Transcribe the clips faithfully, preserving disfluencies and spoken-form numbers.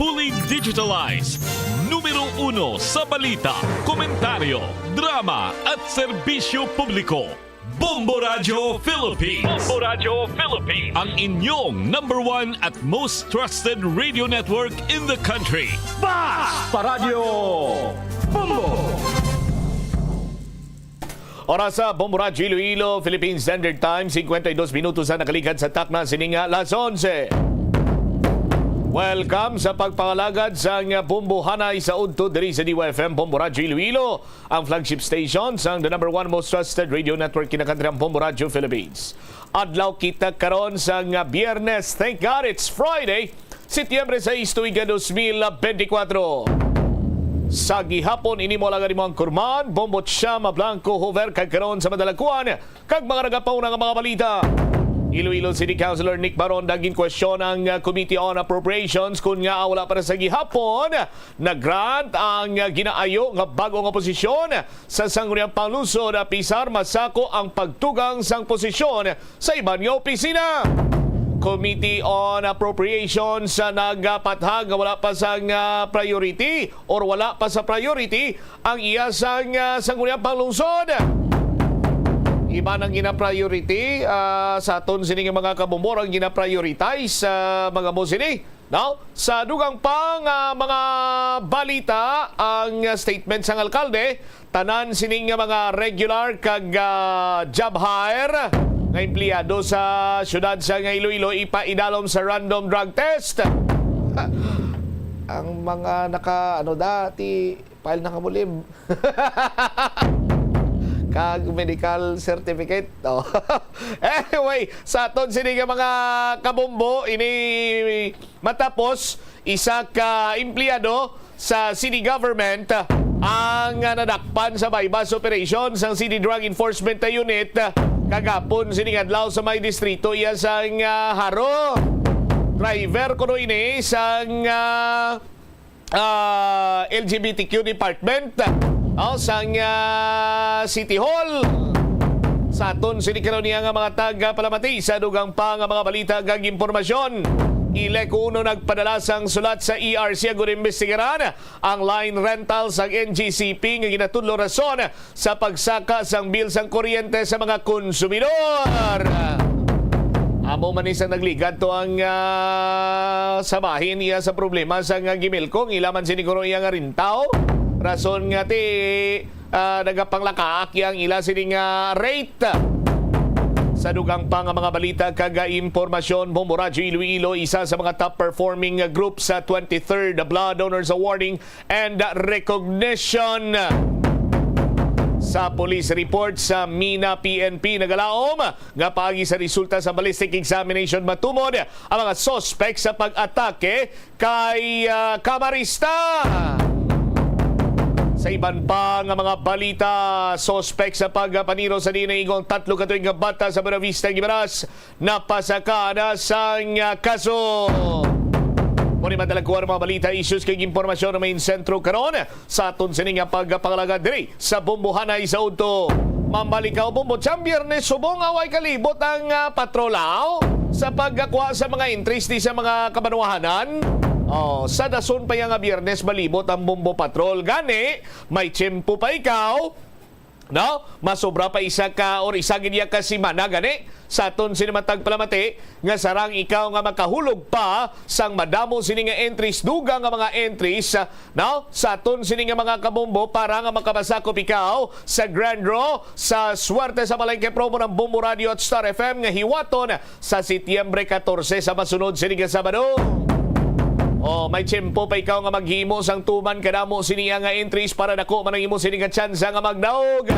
Fully digitalized. Numero uno sa balita, komentaryo, drama, at serbisyo publiko. Bombo Radyo Philippines. Bombo Radyo Philippines. Ang inyong number one at most trusted radio network in the country. Basta Radyo Bombo! Oras sa Bombo Radyo Iloilo, Philippine Standard Time, cincuenta y dos minutos ang nakaligad sa takna sining alas onse. Welcome sa pagpangalagad sang Bombohanay sa udto diri sa D Y F M Bombo Radyo Iloilo, ang flagship station sang the number one most trusted radio network in the country, ang Bombo Radyo Philippines. Adlaw kita karon sang Biyernes. Thank God it's Friday. Setyembre sais, tuig nga dos mil benti kwatro. Sa gihapon, ini mo lang ang imong kurman, Bombot Siam Blanco Hover, kag karon sa madalakuan kag mga nagapauna nga mga balita. Iloilo City Councilor Nick Baronda, ginkwestiyon ang, uh, Committee on Appropriations kun nga wala para sa gihapon na grant ang, uh, ginaayo nga bag-o nga posisyon sa Sangguniang Panglungsod, uh, pisar masako ang pagtugang sang posisyon sa iban nga opisina. Committee on Appropriations sa nagapathag nga wala pa sang, ah, priority or wala pa sa priority ang iya sang, ah, Sangguniang Panglungsod. Iban ang gina-priority, ah, sa aton sini nga mga kabumbor ang gina-prioritize sa mga mo sini. Now, sa dugang pa nga mga balita, ang statement sang alkalde, tanan sining mga regular kag, ah, job hire nga empleyado sa siyudad sa nga Iloilo ipaidalom sa random drug test. Ang mga naka, ano, dati, file na kamulim. Kag medical certificate. Oh. Anyway, sa aton sini nga mga kabumbo, ini matapos isa ka empleyado sa city government ang nadakpan sa buy-bust operation sang City Drug Enforcement Unit kagapon sining adlaw sa may distrito iya sang, ah, Jaro. Driver kuno ini sang, ah, ah, L G B T Q department, oh, sang, ah, City Hall. Sa aton sini karon niya nga mga tagapalamati sa dugang pa nga mga balita kag impormasyon. Iloilo kuno nagpadala sang sulat sa E R C agud imbestigaran ang line rental sang N G C P nga ginatudlo rason sa pagsaka sang bill sang kuryente sa mga konsumidor. Amo man ni sang nagligad to ang, ah, sa bahin iya sa problema sa nga Gimelco, ang ila man sini kuno iya nga rentaw. Rason nga ti, ah, nagapanglakaak iya ang ila sini nga rate. Sa dugang pa nga mga balita kag impormasyon, Bombo Radyo Iloilo, isa sa mga top performing group sa twenty-third Blood Donors Awarding and Recognition. Sa police report sa Mina P N P nagalaom nga paagi sa resulta sa ballistic examination matumod ang mga suspect sa pag-atake kay, ah, Camarista. Sa iban pa nga mga balita, suspect sa pagpaniro sa di naigong tatlo ka tuig nga bata sa Buenavista, Guimaras, napasaka na sang, ah, kaso. Mao ni madalakuan mga balita, issues kag impormasyon nga main sentro karon sa aton sini nga pagpangalagad diri sa Bombohanay sa udto. Ma'am Balikaw, Bombo Siam, Biyernes subong away kalibot ang, ah, patrol, aw, sa pagkakuha sa mga entries di sa mga kabanwahanan. Oh, sa dason pa iya nga Biyernes malibot ang Bombo Patrol. Gani, may tiyempo pa ikaw. No? Masobra pa isa ka or isa gid iya ka semana gani sa aton sini matag palamati nga sarang ikaw nga makahulog pa sang madamo sini nga entries, dugang nga mga entries, no? Sa aton sini nga mga kabombo para nga makabasakop ikaw sa Grand Draw sa Swerte sa Palengke promo ng Bombo Radio at Star F M nga hiwaton sa Setyembre katorse sa masunod sini nga Sabado. Oh, may tiyempo pa ikaw nga maghimo sang tuman kadamo sini nga entries para dako man ang imo sini nga tsansa nga magdaog.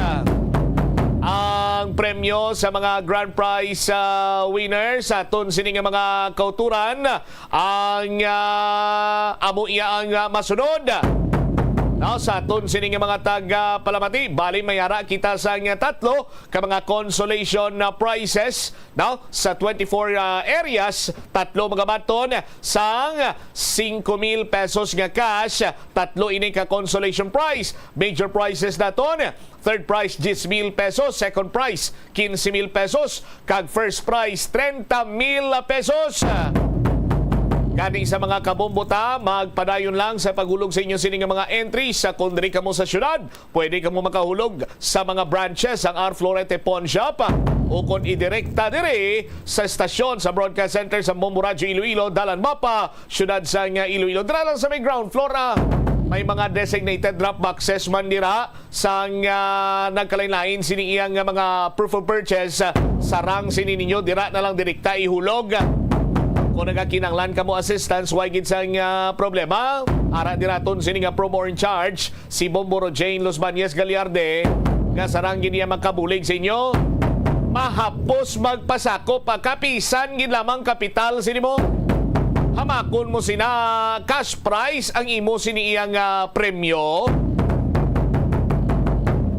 Ang premyo sa mga grand prize, ah, winners sa aton sini nga mga kauturan, ang, ah, amo iya ang, ah, masunod. Now, sa aton sini nga mga taga Palamati, bali may ara kita sa nga tatlo ka mga consolation na prizes Now, sa twenty-four, ah, areas, tatlo magabaton sang singko mil pesos nga cash, tatlo ini ka consolation prize. Major prizes naton, third prize, diyes mil pesos, second prize, quince mil pesos, kag first prize, treinta mil pesos. Gani sa mga kabombo ta, magpadayon lang sa paghulog sa inyo sini nga mga entries. Sa kung diri kamo sa syudad, pwede kamo makahulog sa mga branches sang R Florete Pawn Shop, ah, o kon idirekta diri sa estasyon sa Broadcast Center sa Bombo Radyo Iloilo, Dalan Mapa, Syudad sang Iloilo. Dira lang sa may ground floor, ah, may mga designated drop boxes man dira sang, ah, nagkalain-lain sini iyang, ah, mga proof of purchase. Ah, sarang sini ninyo, dira na lang direkta ihulog. Kung nagakinahanglan kamo assistance, way gid sang, ah, problema. Ara diraton sini nga promo in charge, si Bombo Rojaine Losbañez Gallarde, nga sarang gid niya makabulig sa inyo. Mahapos magpasakop pa, kapisan gid lamang kapital sini mo. Hamakon mo sina cash prize ang imo sini iyang, ah, premyo.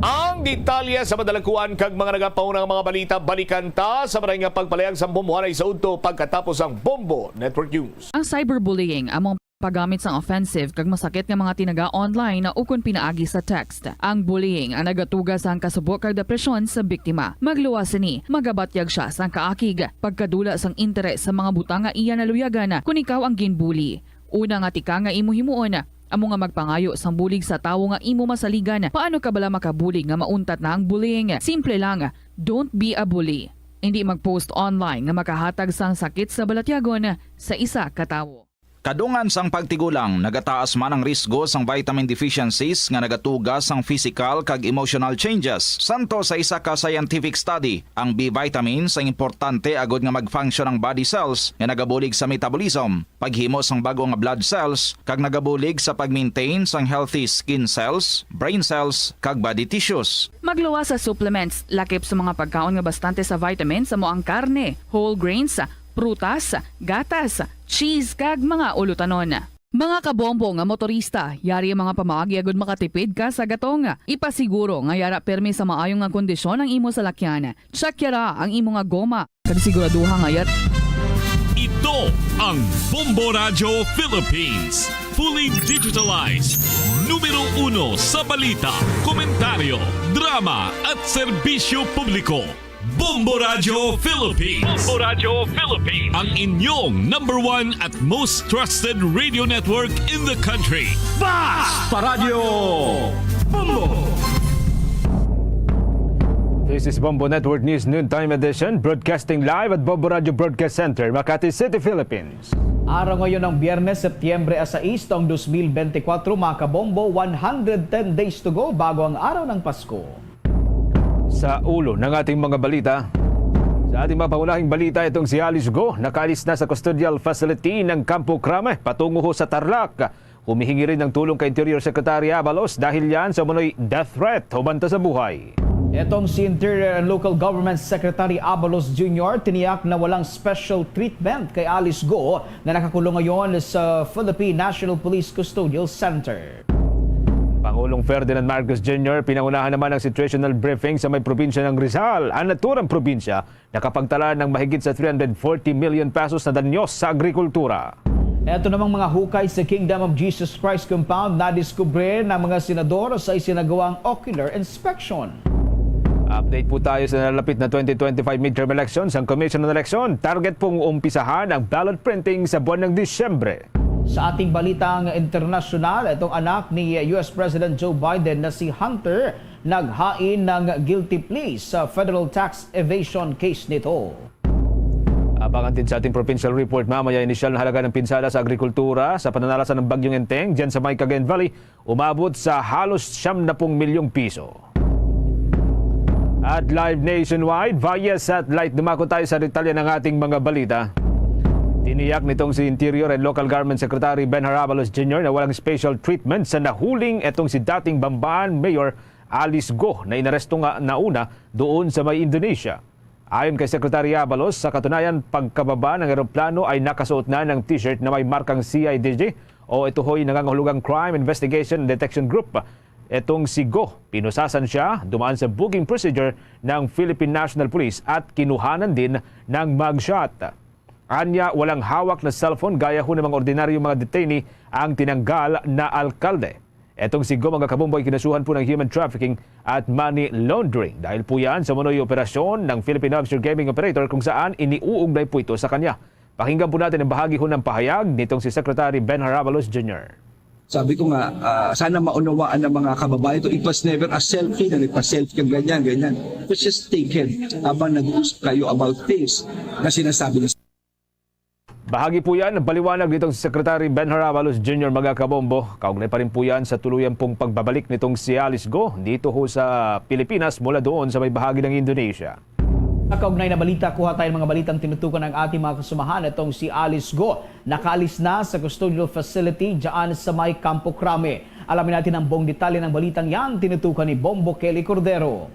Ang detalye sa madalakuan kag mga nagapauna nga mga balita, balikan ta sa maray nga pagpalayag sang Bombo Halay sa udto pagkatapos ang Bombo Network News. Ang cyberbullying amo ang paggamit sang offensive kag masakit nga mga tinaga online ukon pinaagi sa text. Ang bullying ang nagatuga sang kasubo kag depresyon sa biktima. Magluwas sini, magabatyag sia sang kaakig, pagkadula sang interes sa mga butang nga iya naluyagan kon ikaw ang ginbully. Una nga tika nga imo himuon, amo nga magpangayo sang bulig sa tawo nga imo masaligan. Paano ka bala makabulig nga mauntat na ang bullying? Simple lang, don't be a bully. Indi mag-post online nga makahatag sang sakit sa balatyagon sa isa ka tawo. Kadungan sang pagtigulang, nagataas man ang risgo sang vitamin deficiencies nga nagatuga sang physical kag emotional changes. Santo sa isa ka scientific study, ang B vitamins ang importante agod nga mag-function ang body cells nga nagabulig sa metabolism, paghimo sang bag-o nga blood cells, kag nagabulig sa pag-maintain sang healthy skin cells, brain cells, kag body tissues. Magluwas sa supplements, lakip sa mga pagkaon nga bastante sa vitamins, amo ang karne, whole grains, prutas, gatas, cheese, kag mga ulutanon. Mga kabombo nga motorista, yari ang mga pamaagi agud makatipid ka sa gatong. Ipasiguro nga yara pirmi sa maayo nga kondisyon ang imo salakyan. Check yara ang imo nga goma, kag siguraduha nga yar- Ito ang Bombo Radyo Philippines, fully digitalized, numero uno sa balita, komentaryo, drama, at serbisyo publiko. Bombo Radyo Philippines. Bombo Radyo Philippines. Ang inyong number one at most trusted radio network in the country. Basta Radyo Bombo! This is Bombo Network News Noontime Edition, broadcasting live at Bombo Radyo Broadcast Center, Makati City, Philippines. Araw ngayon ng Biyernes, Setyembre sais, taong dos mil bente kwatro, mga kabombo, one hundred ten days to go bago ang araw ng Pasko. Sa ulo ng ating mga balita, sa ating mga pangunahing balita, itong si Alice Go nakaalis na sa custodial facility ng Campo Crame patungo ho sa Tarlac. Humihingi rin ng tulong kay Interior Secretary Abalos dahil yan sa umano'y death threat human ta sa buhay. Itong si Interior and Local Government Secretary Abalos Junior tiniyak na walang special treatment kay Alice Go na nakakulong ngayon sa Philippine National Police Custodial Center. Pangulong Ferdinand Marcos Junior pinangunahan naman ang situational briefing sa may probinsya ng Rizal. Ang naturang probinsya nakapagtala ng mahigit sa three hundred forty million pesos na danyos sa agrikultura. Eto namang mga hukay sa Kingdom of Jesus Christ Compound, nadiskubre ng mga senador sa isinagawang ocular inspection. Update po tayo sa nalalapit na twenty twenty-five midterm elections. Ang Commission on Election, target pong umpisahan ang ballot printing sa buwan ng Disyembre. Sa ating balitang internasyonal, itong anak ni U S President Joe Biden na si Hunter naghain ng guilty plea sa federal tax evasion case nito. Abangan din sa ating provincial report mamaya, inisyal na halaga ng pinsala sa agrikultura sa pananalasan ng Bagyong Enteng dyan sa may Cagayan Valley umabot sa halos siyam na pung milyong piso. At live nationwide via satellite, dumako tayo sa detalye ng ating mga balita. Tiniyak nitong si Interior and Local Government Secretary Ben Harabalos Junior na walang special treatment sa nahuling etong si dating Bamban Mayor Alice Go na inaresto nga nauna doon sa may Indonesia. Ayon kay Secretary Abalos, sa katunayan, pagkababa ng eroplano ay nakasuot na ng t-shirt na may markang C I D G o ito ho'y nangangahulugang Crime Investigation and Detection Group. Itong si Go, pinusasan siya dumaan sa booking procedure ng Philippine National Police at kinuhanan din ng mugshot. Anya, walang hawak na cellphone gaya ho ng mga ordinaryo mga detainee ang tinanggal na alkalde. Etong si Go, mga kabombo, ay kinasuhan po ng human trafficking at money laundering dahil po yan sa umano'y operasyon ng Philippine Offshore Gaming Operator kung saan iniuugnay po ito sa kanya. Pakinggan po natin ang bahagi ho ng pahayag nitong si Secretary Ben Harabalos Junior. Sabi ko nga, ah, sana maunawaan ng mga kababayan to. It was never a selfie na nagpa-selfie ka ganyan, ganyan. It was just taken habang nag-uusap kayo about things na sinasabi niya. Bahagi po yan ng paliwanag nitong si Secretary Ben Harabalos Junior, mga kabombo. Kaugnay pa rin po yan sa tuluyan pong pagbabalik nitong si Alice Go dito ho sa Pilipinas mula doon sa may bahagi ng Indonesia. Sa kaugnay na balita, kuha tayo ng mga balitang tinutukan ng ating mga kasamahan. Itong si Alice Go, nakaalis na sa custodial facility dyan sa may Campo Crame. Alamin natin ang buong detalye ng balitang yan, tinutukan ni Bombo Kelly Cordero.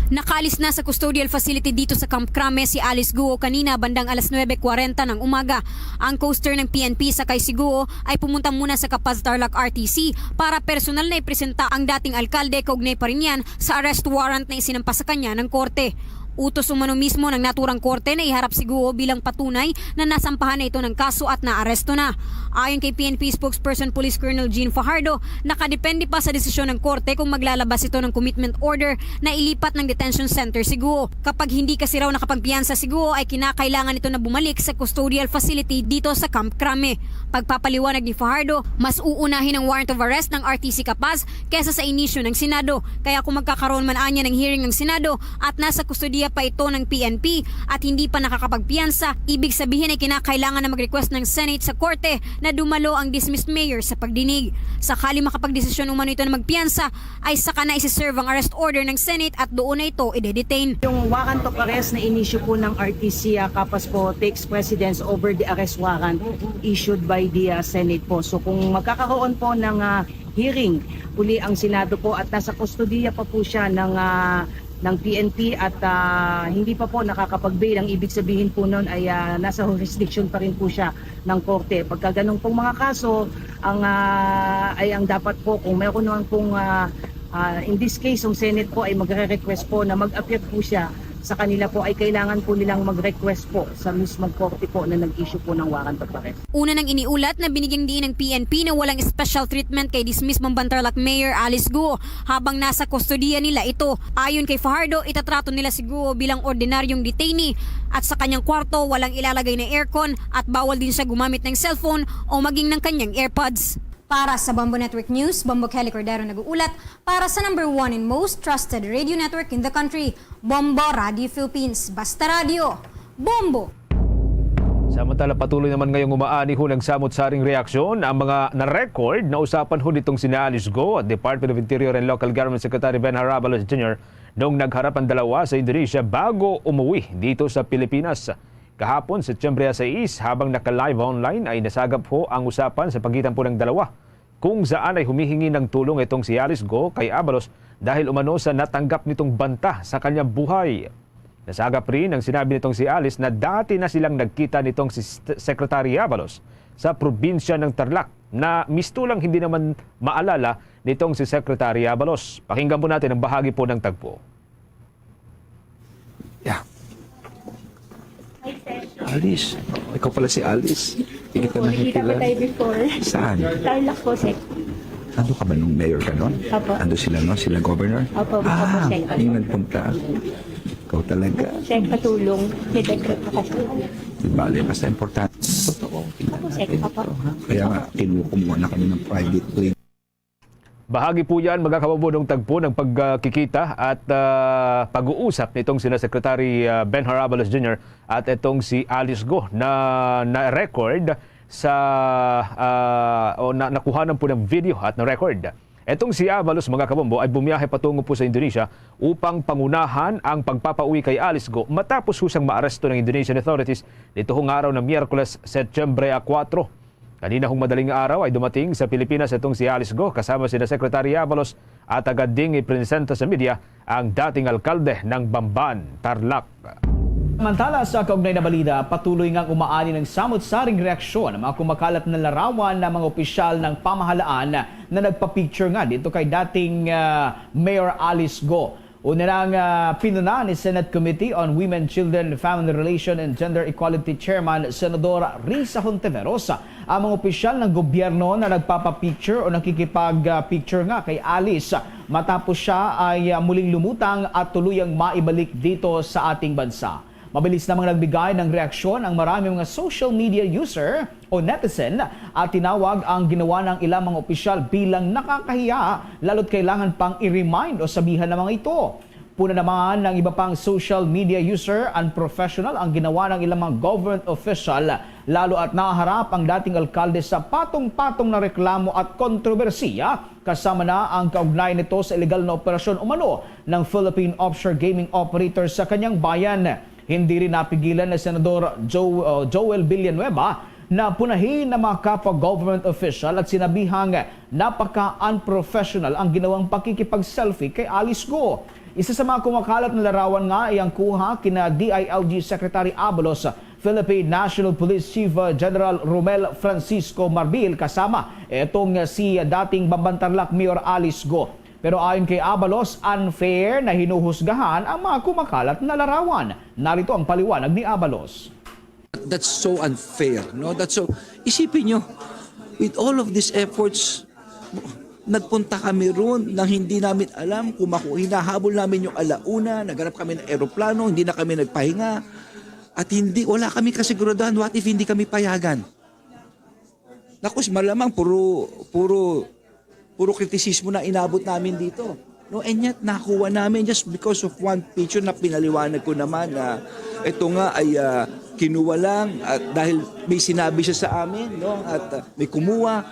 Nakaalis na sa custodial facility dito sa Camp Crame si Alice Guo kanina bandang alas nuebe kwarenta ng umaga. Ang coaster ng P N P sakay si Guo ay pumunta muna sa Capaz Tarlac R T C para personal na ipresenta ang dating alkalde kaugnay pa rin yan sa arrest warrant na isinampa sa kanya ng korte. Utos umano mismo ng naturang korte na iharap si Guo bilang patunay na nasampahan na ito ng kaso at naaresto na. Ayon kay P N P spokesperson Police Colonel Jean Fajardo, nakadepende pa sa desisyon ng korte kung maglalabas ito ng commitment order na ilipat ng detention center si Guo. Kapag hindi kasi raw nakapagpiyansa si Guo, ay kinakailangan ito na bumalik sa custodial facility dito sa Camp Crame. Pagpapaliwanag ni Fajardo, mas uunahin ang warrant of arrest ng R T C Capaz kesa sa inisyu ng Senado. Kaya kung magkakaroon man anya ng hearing ang Senado at nasa kustodiya pa ito ng P N P at hindi pa nakakapagpiyansa, ibig sabihin ay kinakailangan na mag-request ng Senate sa korte na dumalo ang dismissed mayor sa pagdinig. Sakali makapagdesisyon umano ito na magpiyansa, ay saka na isi-serve ang arrest order ng Senate at doon na ito i-detain. Yung warrant of arrest na inisyu po ng R T C, ah, Capaz po takes precedence over the arrest warrant issued by the, ah, Senate po. So kung magkakaroon po ng, ah, hearing uli ang Senado po at nasa kustodiya pa po siya ng, ah, ng P N P at, ah, hindi pa po nakakapag-bail, ang ibig sabihin po nun ay, ah, nasa jurisdiction pa rin po siya ng korte. Pagka ganun pong mga kaso, ang, ah, ay ang dapat po, kung meron naman pong, ah, ah, in this case, yung Senate po ay magre-request po na mag-appear po siya sa kanila po, ay kailangan po nilang mag-request po sa mismong korte po na nag-issue po ng warrant of arrest. Una nang iniulat na binigyang diin ng P N P na walang special treatment kay dismiss Bamban Tarlac Mayor Alice Guo habang nasa kustodiya nila ito. Ayon kay Fajardo, itatrato nila si Guo bilang ordinaryong detainee at sa kanyang kwarto walang ilalagay na aircon at bawal din siya gumamit ng cellphone o maging ng kanyang AirPods. Para sa Bombo Network News, Bombo Kelly Cordero nag-uulat para sa number one and most trusted radio network in the country, Bombo Radio Philippines. Basta radyo, Bombo! Samantala, patuloy naman ngayong umaani ho ng samot-saring reaksyon ang mga na-record na usapan ho nitong sina Alice Go at Department of Interior and Local Government Secretary Ben Harabalos Junior noong nagharap ang dalawa sa Indonesia bago umuwi dito sa Pilipinas. Kahapon, Setyembre sais, habang naka-live online, ay nasagap ho ang usapan sa pagitan po ng dalawa, kung saan ay humihingi ng tulong itong si Alice Go kay Abalos dahil umano sa natanggap nitong banta sa kanyang buhay. Nasagap rin ang sinabi nitong si Alice na dati na silang nagkita nitong si St-, Secretary Abalos sa probinsya ng Tarlac na mistulang hindi naman maalala nitong si Secretary Abalos. Pakinggan po natin ang bahagi po ng tagpo. Yeah. Hi, sir. Alice. Ikaw pala si Alice. Hindi kita Opo, nakikita nakikita. Tayo before. Saan? Tarlac po, sir. Ando ka ba nung mayor ka nun? Opo. Ando sila, no? Sila governor? Opo, opo, ah, sir. Yung nagpunta. Ikaw talaga. Sir, patulong. May decree po kasi. Di bale, basta importante. Totoo. Tingnan Opo, sir. Natin. Opo. Ito, ha? Kaya nga, kinuha, kumuha na kami ng private plane. Bahagi po yan, mga kababunong tagpo ng pagkikita at, ah, pag-uusap nitong sina Secretary, ah, Ben Harabalos Junior at itong si Alice Go na na-record sa, ah, o na, nakuhanan po ng video at na-record. Itong si Abalos, mga kabombo, ay bumiyahe patungo po sa Indonesia upang pangunahan ang pagpapauwi kay Alice Go matapos husang maaresto ng Indonesian authorities nito hong araw na Miyerkules, Setyembre kuwatro. Kanina hong madaling araw ay dumating sa Pilipinas itong si Alice Go kasama sina Secretary Abalos at agad ding ipresenta sa media ang dating alkalde ng Bamban, Tarlac. Samantala, sa kaugnay na balita, patuloy ngang umaani ng samot-saring reaksyon ang mga kumakalat na larawan ng mga opisyal ng pamahalaan na nagpa-picture nga dito kay dating, ah, Mayor Alice Go. Una nang, ah, pinuna ni Senate Committee on Women, Children, Family Relation, and Gender Equality Chairman Senador Risa Hontiveros ang mga opisyal ng gobyerno na nagpapapicture o nakikipag-picture nga kay Alice matapos siya ay, ah, muling lumutang at tuluyang maibalik dito sa ating bansa. Mabilis namang nagbigay ng reaksyon ang maraming mga social media user o netizen at tinawag ang ginawa ng ilang mga opisyal bilang nakakahiya, lalo't kailangan pang i-remind o sabihan ng mga ito. Puna naman ng iba pang social media user, unprofessional ang ginawa ng ilang mga government official, lalo at naharap ang dating alkalde sa patong-patong na reklamo at kontrobersiya, kasama na ang kaugnay nito sa illegal na operasyon umano ng Philippine offshore gaming operator sa kanyang bayan. Hindi rin napigilan ni Senador Jo-, uh, Joel Villanueva na punahin ang mga kapwa government official at sinabihang napaka-unprofessional ang ginawang pakikipag-selfie kay Alice Go. Isa sa mga kumakalat na larawan nga ay ang kuha kina D I L G Secretary Abalos, Philippine National Police Chief, uh, General Romel Francisco Marbil, kasama itong, uh, si, uh, dating Bamban Tarlac Mayor Alice Go. Pero ayon kay Abalos, unfair na hinuhusgahan ang mga kumakalat na larawan. Narito ang paliwanag ni Abalos. That's so unfair, no? That's so, isipin nyo, with all of these efforts, nagpunta kami roon nang hindi namin alam kung maku-, hinahabol namin yung alauna, naghanap kami ng eroplano, hindi na kami nagpahinga, at hindi, wala kami kasiguraduhan, what if hindi kami payagan? Nakus, malamang puro, puro, puro kritisismo na inabot namin dito. No, and yet, nakuha namin just because of one picture na pinaliwanag ko naman na ito nga ay, ah, kinuha lang at dahil may sinabi siya sa amin, no, at, ah, may kumuha.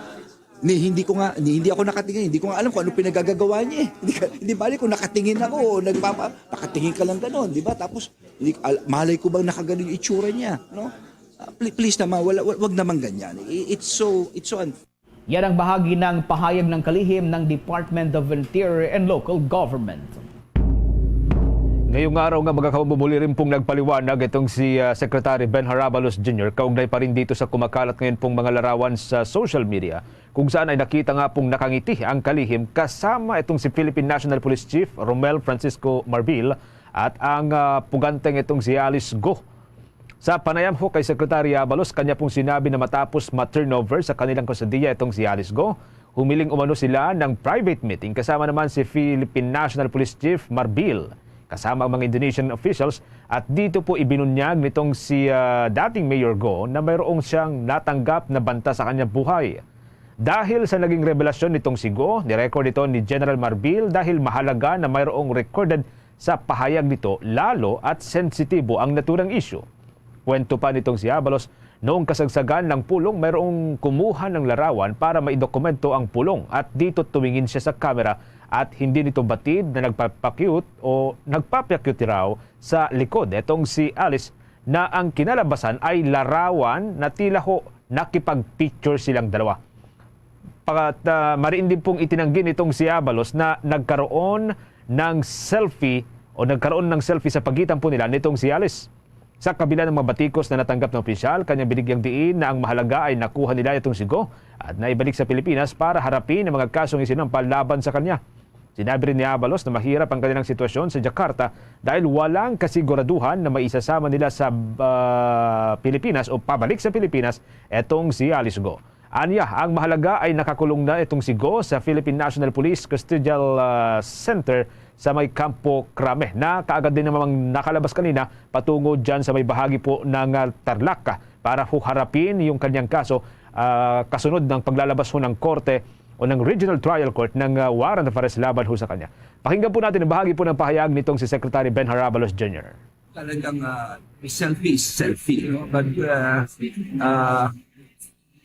Ni, hindi ko nga, ni, hindi ako nakatingin, hindi ko nga alam kung ano pinagagagawa niya eh. Hindi, ka, hindi bali kung nakatingin ako o nagpapa, nakatingin ka lang ganon, di ba? Tapos, hindi, al, malay ko bang nakaganon yung itsura niya, no? Ah, pli-, please naman, wala, wa-, wag naman ganyan. I-, it's so, it's so unfair. Yan ang bahagi ng pahayag ng kalihim ng Department of Interior and Local Government. Ngayong araw nga, mga kaumumuli, rin pong nagpaliwanag itong si, ah, Secretary Ben Harabalos Junior kaugnay pa rin dito sa kumakalat ngayon pong mga larawan sa social media, kung saan ay nakita nga pong nakangiti ang kalihim kasama itong si Philippine National Police Chief Romel Francisco Marbil at ang, ah, puganteng itong si Alice Go. Sa panayam ho kay Secretary Abalos, kanya pong sinabi na matapos ma-turnover sa kanilang kustodiya itong si Alice Go, humiling umano sila ng private meeting kasama naman si Philippine National Police Chief Marbil, kasama ang mga Indonesian officials, at dito po ibinunyag nitong si, ah, dating Mayor Go na mayroong siyang natanggap na banta sa kanyang buhay. Dahil sa naging revelasyon nitong si Go, ni-record ito ni General Marbil dahil mahalaga na mayroong recorded sa pahayag nito, lalo at sensitibo ang naturang isyu. Kwento pa nitong si Abalos, noong kasagsagan ng pulong, mayroong kumuha ng larawan para maidokumento ang pulong at dito tumingin siya sa kamera at hindi nito batid na nagpapakyut o nagpapakyut raw sa likod. Etong si Alice na ang kinalabasan ay larawan na tila ho nakipag-picture silang dalawa. Pagkat, ah, mariin din pong itinanggi nitong si Abalos na nagkaroon ng selfie o nagkaroon ng selfie sa pagitan po nila nitong si Alice. Sa kabila ng mga batikos na natanggap ng opisyal, kanyang binigyang diin na ang mahalaga ay nakuha nila itong si Go at naibalik sa Pilipinas para harapin ang mga kasong isinampa laban sa kanya. Sinabi rin ni Abalos na mahirap ang kanilang sitwasyon sa Jakarta dahil walang kasiguraduhan na maisasama nila sa, ah, Pilipinas o pabalik sa Pilipinas etong si Alice Go. Anya, ang mahalaga ay nakakulong na itong si Go sa Philippine National Police Custodial, ah, Center sa may Campo Crame, na kaagad din namang nakalabas kanina patungo dyan sa may bahagi po ng, ah, Tarlac, ah, para ho harapin yung kanyang kaso, ah, kasunod ng paglalabas ho ng korte o ng Regional Trial Court ng, ah, warrant of arrest laban ho sa kanya. Pakinggan po natin ang bahagi po ng pahayag nitong si Secretary Ben Harabalos Junior. Talagang, ah, selfie is selfie, no? But, ah, ah,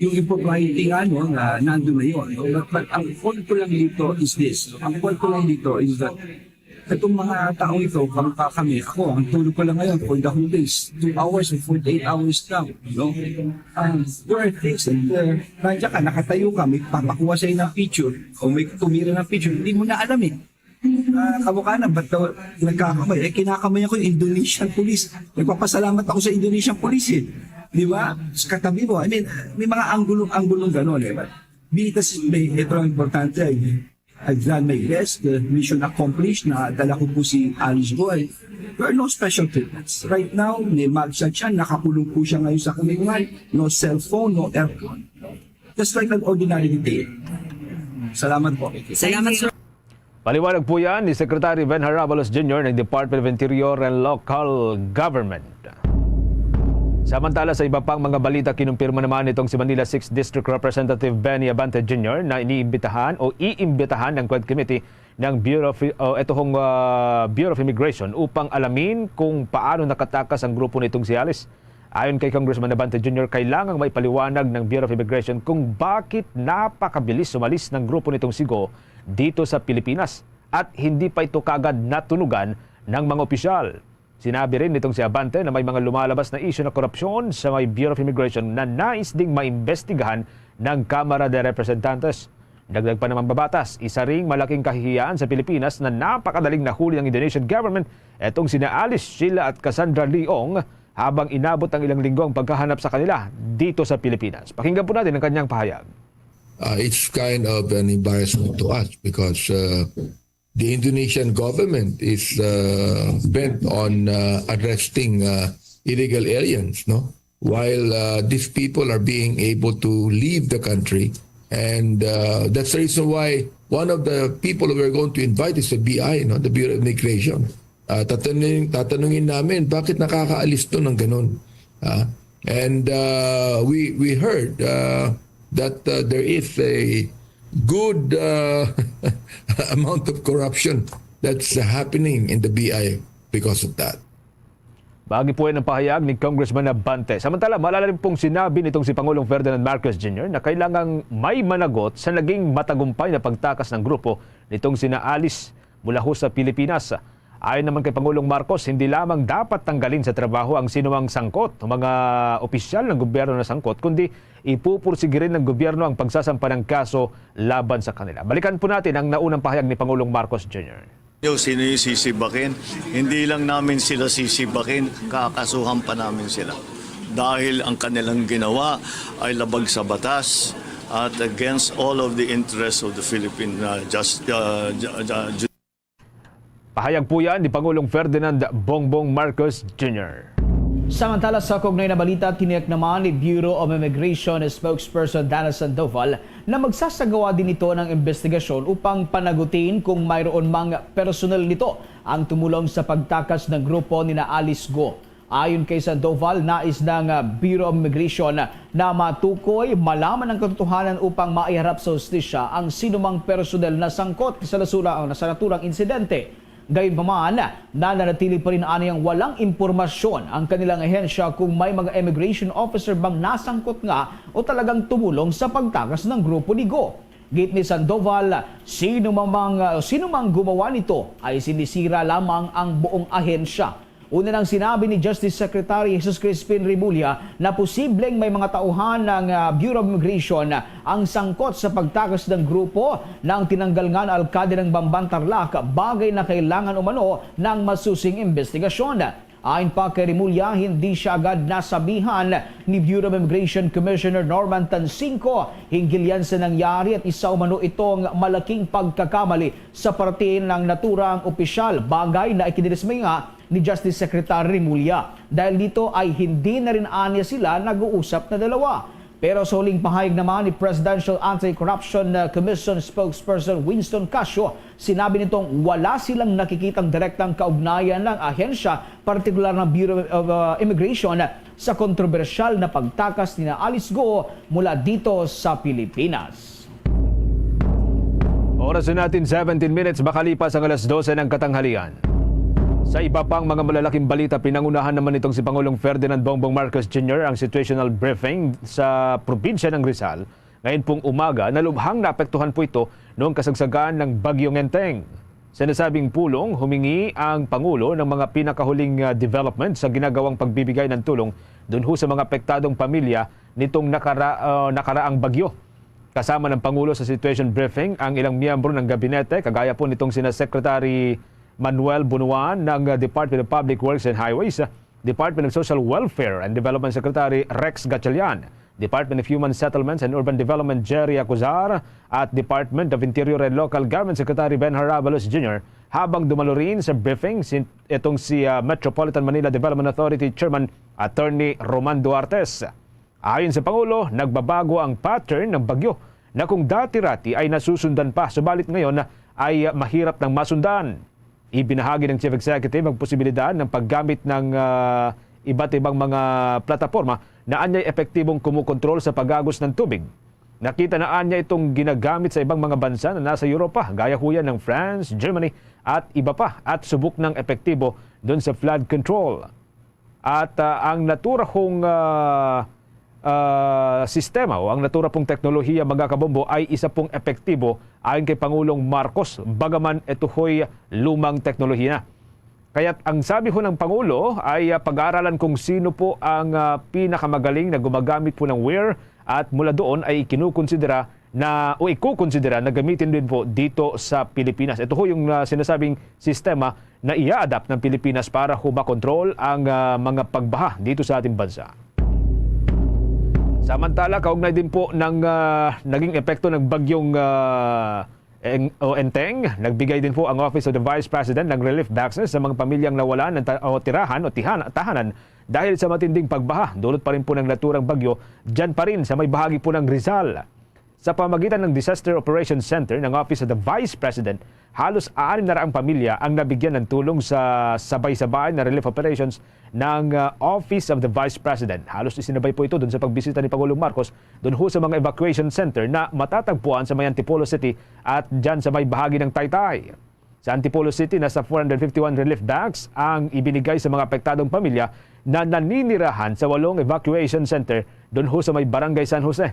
yung impropriety nga, no, na nandun na yun, no? But, but ang point ko lang dito is this. Ang point ko lang dito is that itong mga taong ito, kamukha kami, ako, ang tulog ko lang ngayon for the whole days, two hours and forty-eight hours lang, no? Um, there are things that, uh, nandiyan ka, nakatayo ka, may papakuha sa'yo ng picture, o may tumira ng picture, hindi mo na alam eh. Ah, kamukha na, ba't daw nagkakamay? Eh, kinakamay ako yung Indonesian police. Nagpapasalamat ako sa Indonesian police eh. Di ba? Sa katabi mo. I mean, may mga anggulong-anggulong gano'n eh. But be it as it may, ito ang importante eh. I've done my best, the mission accomplished, na dala ko po si Alice Go. There are no special treatments. Right now, may mugshot siya, nakakulong po siya ngayon sa kulungan. No cellphone, no aircon. Just like an ordinary detail. Salamat po. Salamat, sir. Paliwanag po yan ni Secretary Ben Harabalos Junior ng Department of Interior and Local Government. Samantala, sa iba pang mga balita, kinumpirma naman nitong si Manila sixth District Representative Benny Abante Junior na iniimbitahan o iimbitahan ng Quad Committee ng Bureau of, o ito hong, ah, Bureau of Immigration upang alamin kung paano nakatakas ang grupo nitong si Alice. Ayon kay Congressman Abante Junior, kailangang maipaliwanag ng Bureau of Immigration kung bakit napakabilis umalis ng grupo nitong si Go dito sa Pilipinas at hindi pa ito kagad natunugan ng mga opisyal. Sinabi rin nitong si Abante na may mga lumalabas na isyu na korupsyon sa may Bureau of Immigration na nais ding maimbestigahan ng Kamara de Representantes. Dagdag pa ng mambabatas, isa ring malaking kahihiyan sa Pilipinas na napakadaling nahuli ng Indonesian government etong sina Alice, Sheila at Cassandra Leong habang inabot ang ilang linggo ang paghahanap sa kanila dito sa Pilipinas. Pakinggan po natin ang kanyang pahayag. Uh, it's kind of an embarrassment to us because uh, the Indonesian government is uh, bent on uh, arresting uh, illegal aliens, no? While uh, these people are being able to leave the country, and uh, that's the reason why one of the people we're going to invite is the B I, no, the Bureau of Immigration. Uh, tatanungin, tatanungin namin bakit nakakaalis to ng ganun. Ah, and uh, we we heard uh, that uh, there is a good uh, amount of corruption that's happening in the B I because of that. Bahagi po yan ng pahayag ni Congressman Abante. Samantala, malala rin pong sinabi nitong si Pangulong Ferdinand Marcos Junior na kailangang may managot sa naging matagumpay na pagtakas ng grupo nitong sina Alice mula ho sa Pilipinas. Ayon naman kay Pangulong Marcos, hindi lamang dapat tanggalin sa trabaho ang sinumang sangkot o mga opisyal ng gobyerno na sangkot, kundi ipupursigi rin ng gobyerno ang pagsasampa ng kaso laban sa kanila. Balikan po natin ang naunang pahayag ni Pangulong Marcos Junior. Yo, sino yung sisibakin? Hindi lang namin sila sisibakin, kakasuhan pa namin sila. Dahil ang kanilang ginawa ay labag sa batas at against all of the interests of the Philippine uh, just, uh, ju- ju- ju- Pahayag po yan ni Pangulong Ferdinand Bongbong Marcos Junior. Samantala, sa kaugnay na balita, tiniyak naman ni Bureau of Immigration Spokesperson Dana Sandoval na magsasagawa din ito ng investigasyon upang panagutin kung mayroon mang personal nito ang tumulong sa pagtakas ng grupo ni na Alice Go. Ayon kay Sandoval, nais ng ah, Bureau of Immigration na matukoy, malaman ang katotohanan upang maiharap sa hustisya ang sinumang personal na sangkot sa nasula ang nasanaturang insidente. Gayunpaman, nananatili pa rin aniyang walang impormasyon ang kanilang ahensya kung may mga immigration officer bang nasangkot nga o talagang tumulong sa pagtakas ng grupo ni Go. Giit ni Sandoval, sino mang, uh, sino mang gumawa nito ay sinisira lamang ang buong ahensya. Una nang sinabi ni Justice Secretary Jesus Crispin Remulla na posibleng may mga tauhan ng uh, Bureau of Immigration ang sangkot sa pagtakas ng grupo ng tinanggal nga na alkalde ng Bamban Tarlac, bagay na kailangan umano ng masusing investigasyon. Ayon pa kay Remulla, hindi siya agad nasabihan ni Bureau of Immigration Commissioner Norman Tansingco hinggil yan sa nangyari at isa umano itong malaking pagkakamali sa parte ng naturang opisyal, bagay na ikinidismay nga ni Justice Secretary Remulla. Dahil dito ay hindi na rin anya sila nag-uusap na dalawa. Pero sa huling pahayag naman ni Presidential Anti-Corruption uh, Commission Spokesperson Winston Casio, sinabi nitong wala silang nakikitang direktang kaugnayan ng ahensya, partikular ng Bureau of uh, Immigration, sa kontrobersyal na pagtakas ni Alice Go mula dito sa Pilipinas. Oras na natin, seventeen minutes makalipas ang alas dose ng katanghalian. Sa iba pang mga malalaking balita, pinangunahan naman nitong si Pangulong Ferdinand Bongbong Marcos Junior ang situational briefing sa probinsya ng Rizal. Ngayon pong umaga, na lubhang naapektuhan po ito noong kasagsagan ng Bagyong Enteng. Sa nasabing pulong, humingi ang Pangulo ng mga pinakahuling ah, development sa ginagawang pagbibigay ng tulong dun ho sa mga apektadong pamilya nitong nakara, ah, nakaraang bagyo. Kasama ng Pangulo sa situation briefing ang ilang miyembro ng gabinete, kagaya po nitong sina Secretary Manuel Bunuan ng Department of Public Works and Highways, Department of Social Welfare and Development Secretary Rex Gatchalian, Department of Human Settlements and Urban Development Jerry Acuzar at Department of Interior and Local Government Secretary Ben Harabalos Junior, habang dumalo rin sa briefing si, itong si ah, Metropolitan Manila Development Authority Chairman Attorney Roman Duartes. Ayon sa Pangulo, nagbabago ang pattern ng bagyo na kung dati-rati ay nasusundan pa, subalit ngayon ay mahirap nang masundan. Ibinahagi ng Chief Executive ang posibilidad ng paggamit ng, ah, iba't ibang mga plataporma na anyay epektibong kumukontrol sa pag-agos ng tubig. Nakita na anya itong ginagamit sa ibang mga bansa na nasa Europa, gaya huyan ng France, Germany, at iba pa, at subok ng epektibo dun sa flood control. At, ah, ang natura pong, ah, ah, sistema o ang natura pong teknolohiya, mga kabombo, ay isa pong epektibo ayon kay Pangulong Marcos, bagaman ito ho'y lumang teknolohiya na. Kaya't ang sabi ho ng Pangulo ay, ah, pag-aaralan kung sino po ang, ah, pinakamagaling na gumagamit po ng weir at mula doon ay ikinukonsidera na o ikukonsidera na gamitin din po dito sa Pilipinas. Ito ho yung, ah, sinasabing sistema na i-adapt ng Pilipinas para ho makontrol ang, ah, mga pagbaha dito sa ating bansa. Samantala, kaugnay din po ng, ah, naging epekto ng bagyong, ah, Eng-, o Enteng, nagbigay din po ang Office of the Vice President ng relief boxes sa mga pamilyang nawalan ng ta-, o tirahan o tihan-, tahanan dahil sa matinding pagbaha. Dulot pa rin po ng naturang bagyo dyan pa rin sa may bahagi po ng Rizal. Sa pamagitan ng Disaster Operations Center ng Office of the Vice President, halos anim na raang pamilya ang nabigyan ng tulong sa sabay-sabay na relief operations ng, ah, Office of the Vice President. Halos isinabay po ito dun sa pagbisita ni Pangulong Marcos dun ho sa mga evacuation center na matatagpuan sa may Antipolo City at dyan sa may bahagi ng Taytay. Sa Antipolo City, nasa four hundred fifty-one relief bags ang ibinigay sa mga apektadong pamilya na naninirahan sa walong evacuation center dun ho sa may Barangay San Jose.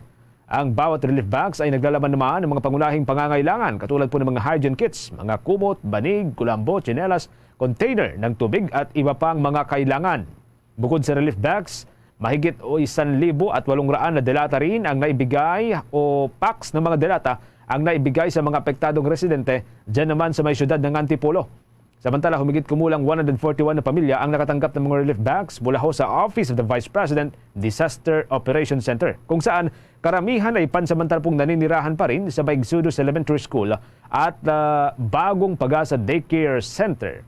Ang bawat relief bags ay naglalaman naman ng mga pangunahing pangangailangan, katulad po ng mga hygiene kits, mga kumot, banig, kulambo, tsinelas, container ng tubig at iba pang mga kailangan. Bukod sa relief bags, mahigit o isan libo at walong raan na delata rin ang naibigay o packs ng mga delata ang naibigay sa mga apektadong residente dyan naman sa may siyudad ng Antipolo. Samantala, humigit kumulang one hundred forty-one na pamilya ang nakatanggap ng mga relief bags mula ho sa Office of the Vice President Disaster Operations Center, kung saan karamihan ay pansamantala pong naninirahan pa rin sa may Exodus Elementary School at, ah, Bagong Pag-asa Daycare Center.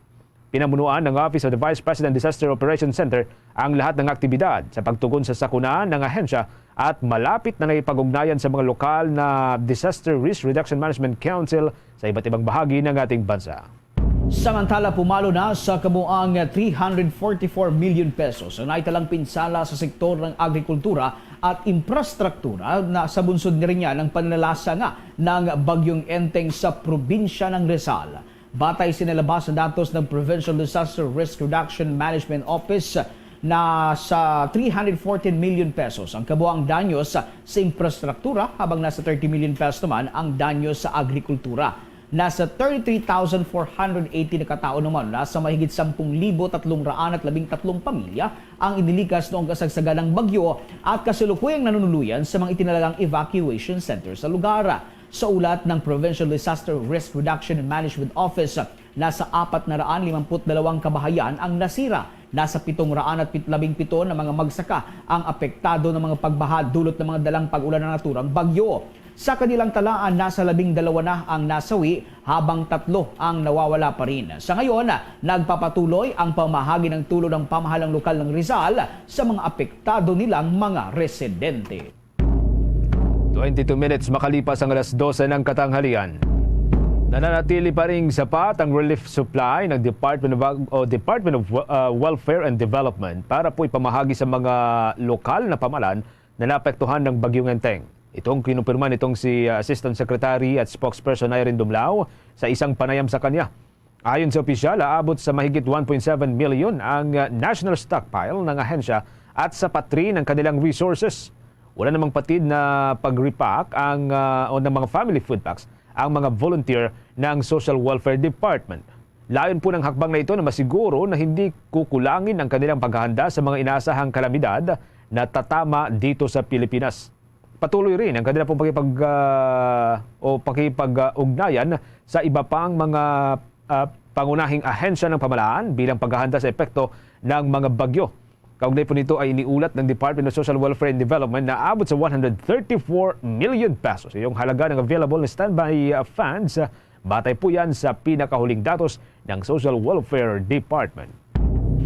Pinamunuan ng Office of the Vice President Disaster Operations Center ang lahat ng aktibidad sa pagtugon sa sakuna ng ahensya at malapit na nakipag-ugnayan sa mga lokal na Disaster Risk Reduction Management Council sa iba't ibang bahagi ng ating bansa. Samantala, pumalo na sa kabuang three hundred forty-four million pesos ang naitalang pinsala sa sektor ng agrikultura at infrastruktura na sa bunsod ni Riñan ang panlalasa nga ng Bagyong Enteng sa probinsya ng Rizal. Batay sa nilabas na datos ng Provincial Disaster Risk Reduction Management Office, nasa three hundred fourteen million pesos ang kabuang danyos sa infrastruktura, habang nasa thirty million pesos naman ang danyos sa agrikultura. Nasa thirty-three thousand four hundred eighty na katao naman, nasa mahigit sampung libo tatlong raan at labing tatlong pamilya ang inilikas noong kasagsagan ng bagyo at kasalukuyang nanunuluyan sa mga itinalagang evacuation center sa lugar. Sa ulat ng Provincial Disaster Risk Reduction and Management Office, nasa apat na raan limampu't dalawang kabahayan ang nasira. Nasa pitong raan at pit-, labing pito na mga magsaka ang apektado ng mga pagbaha dulot ng mga dalang pag-ulan ng naturang bagyo. Sa kanilang talaan, nasa labing dalawa na ang nasawi, habang tatlo ang nawawala pa rin. Sa ngayon, nagpapatuloy ang pamahagi ng tulong ng pamahalang lokal ng Rizal sa mga apektado nilang mga residente. Twenty-two minutes makalipas ang alas dose ng katanghalian. Nananatili pa ring sapat ang relief supply ng Department of Ag-, o Department of Wa-, ah, Welfare and Development para po ipamahagi sa mga lokal na pamalan na naapektuhan ng Bagyong Enteng. Itong kinumpirma nitong si, ah, Assistant Secretary at Spokesperson Irene Dumlao sa isang panayam sa kanya. Ayon sa opisyal, aabot sa mahigit one point seven million ang, ah, national stockpile ng ahensya at sapat rin ang kanilang resources. Wala namang patid na pag-repack ang, ah, o ng mga family food packs ang mga volunteer ng Social Welfare Department. Layon po ng hakbang na ito na masiguro na hindi kukulangin ang kanilang paghahanda sa mga inaasahang kalamidad na tatama dito sa Pilipinas. Patuloy rin ang kanila pong pakipag, ah, o pakipag-ugnayan sa iba pang mga, ah, pangunahing ahensya ng pamahalaan bilang paghahanda sa epekto ng mga bagyo. Kaugnay po nito ay iniulat ng Department of Social Welfare and Development na abot sa one hundred thirty-four million pesos yung halaga ng available na standby, ah, funds, ah, batay po yan sa pinakahuling datos ng Social Welfare Department.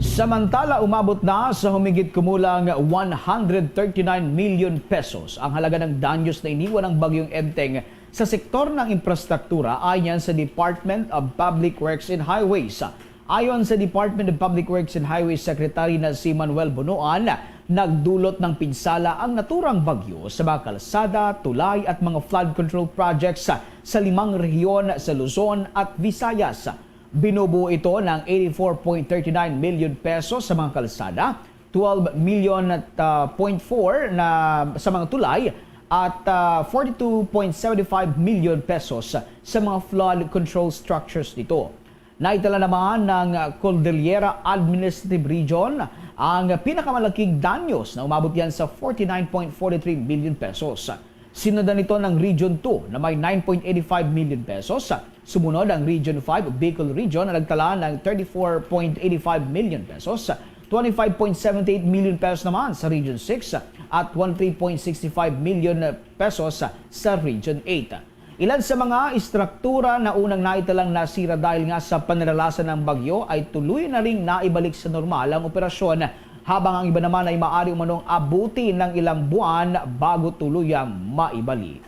Samantala, umabot na sa humigit kumulang one hundred thirty-nine million pesos ang halaga ng danyos na iniwan ng Bagyong Enteng sa sektor ng infrastruktura ayon sa Department of Public Works and Highways. Ayon sa Department of Public Works and Highways Secretary na si Manuel Bonoan, nagdulot ng pinsala ang naturang bagyo sa mga kalsada, tulay at mga flood control projects sa limang rehiyon sa Luzon at Visayas. Binubuo ito ng eighty-four point thirty-nine million pesos sa mga kalsada, twelve million at, ah, point four na sa mga tulay, at, ah, forty-two point seven five million pesos sa mga flood control structures nito. Naitala naman ng Cordillera Administrative Region ang pinakamalaking danyos, na umabot yan sa forty-nine point forty-three million pesos. Sinundan nito ng Region two na may nine point eighty-five million pesos. Sumunod ang Region five, Bicol Region, na nagtala ng thirty-four point eighty-five million pesos, twenty-five point seventy-eight million pesos naman sa Region six, at twenty-three point sixty-five million pesos sa Region eight. Ilan sa mga istruktura na unang naitalang nasira dahil nga sa pananalasa ng bagyo ay tuloy na ring naibalik sa normal ang operasyon, habang ang iba naman ay maaari umanong abuti ng ilang buwan bago tuluyang maibalik.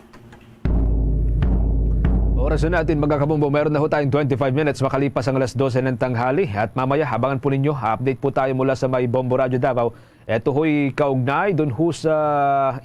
Oras na natin, mga kabombo. Meron na ho tayong twenty-five minutes makalipas ang alas dose ng tanghali. At mamaya, abangan po ninyo, update po tayo mula sa may Bombo Radyo Davao. Ito ho'y kaugnay dun ho sa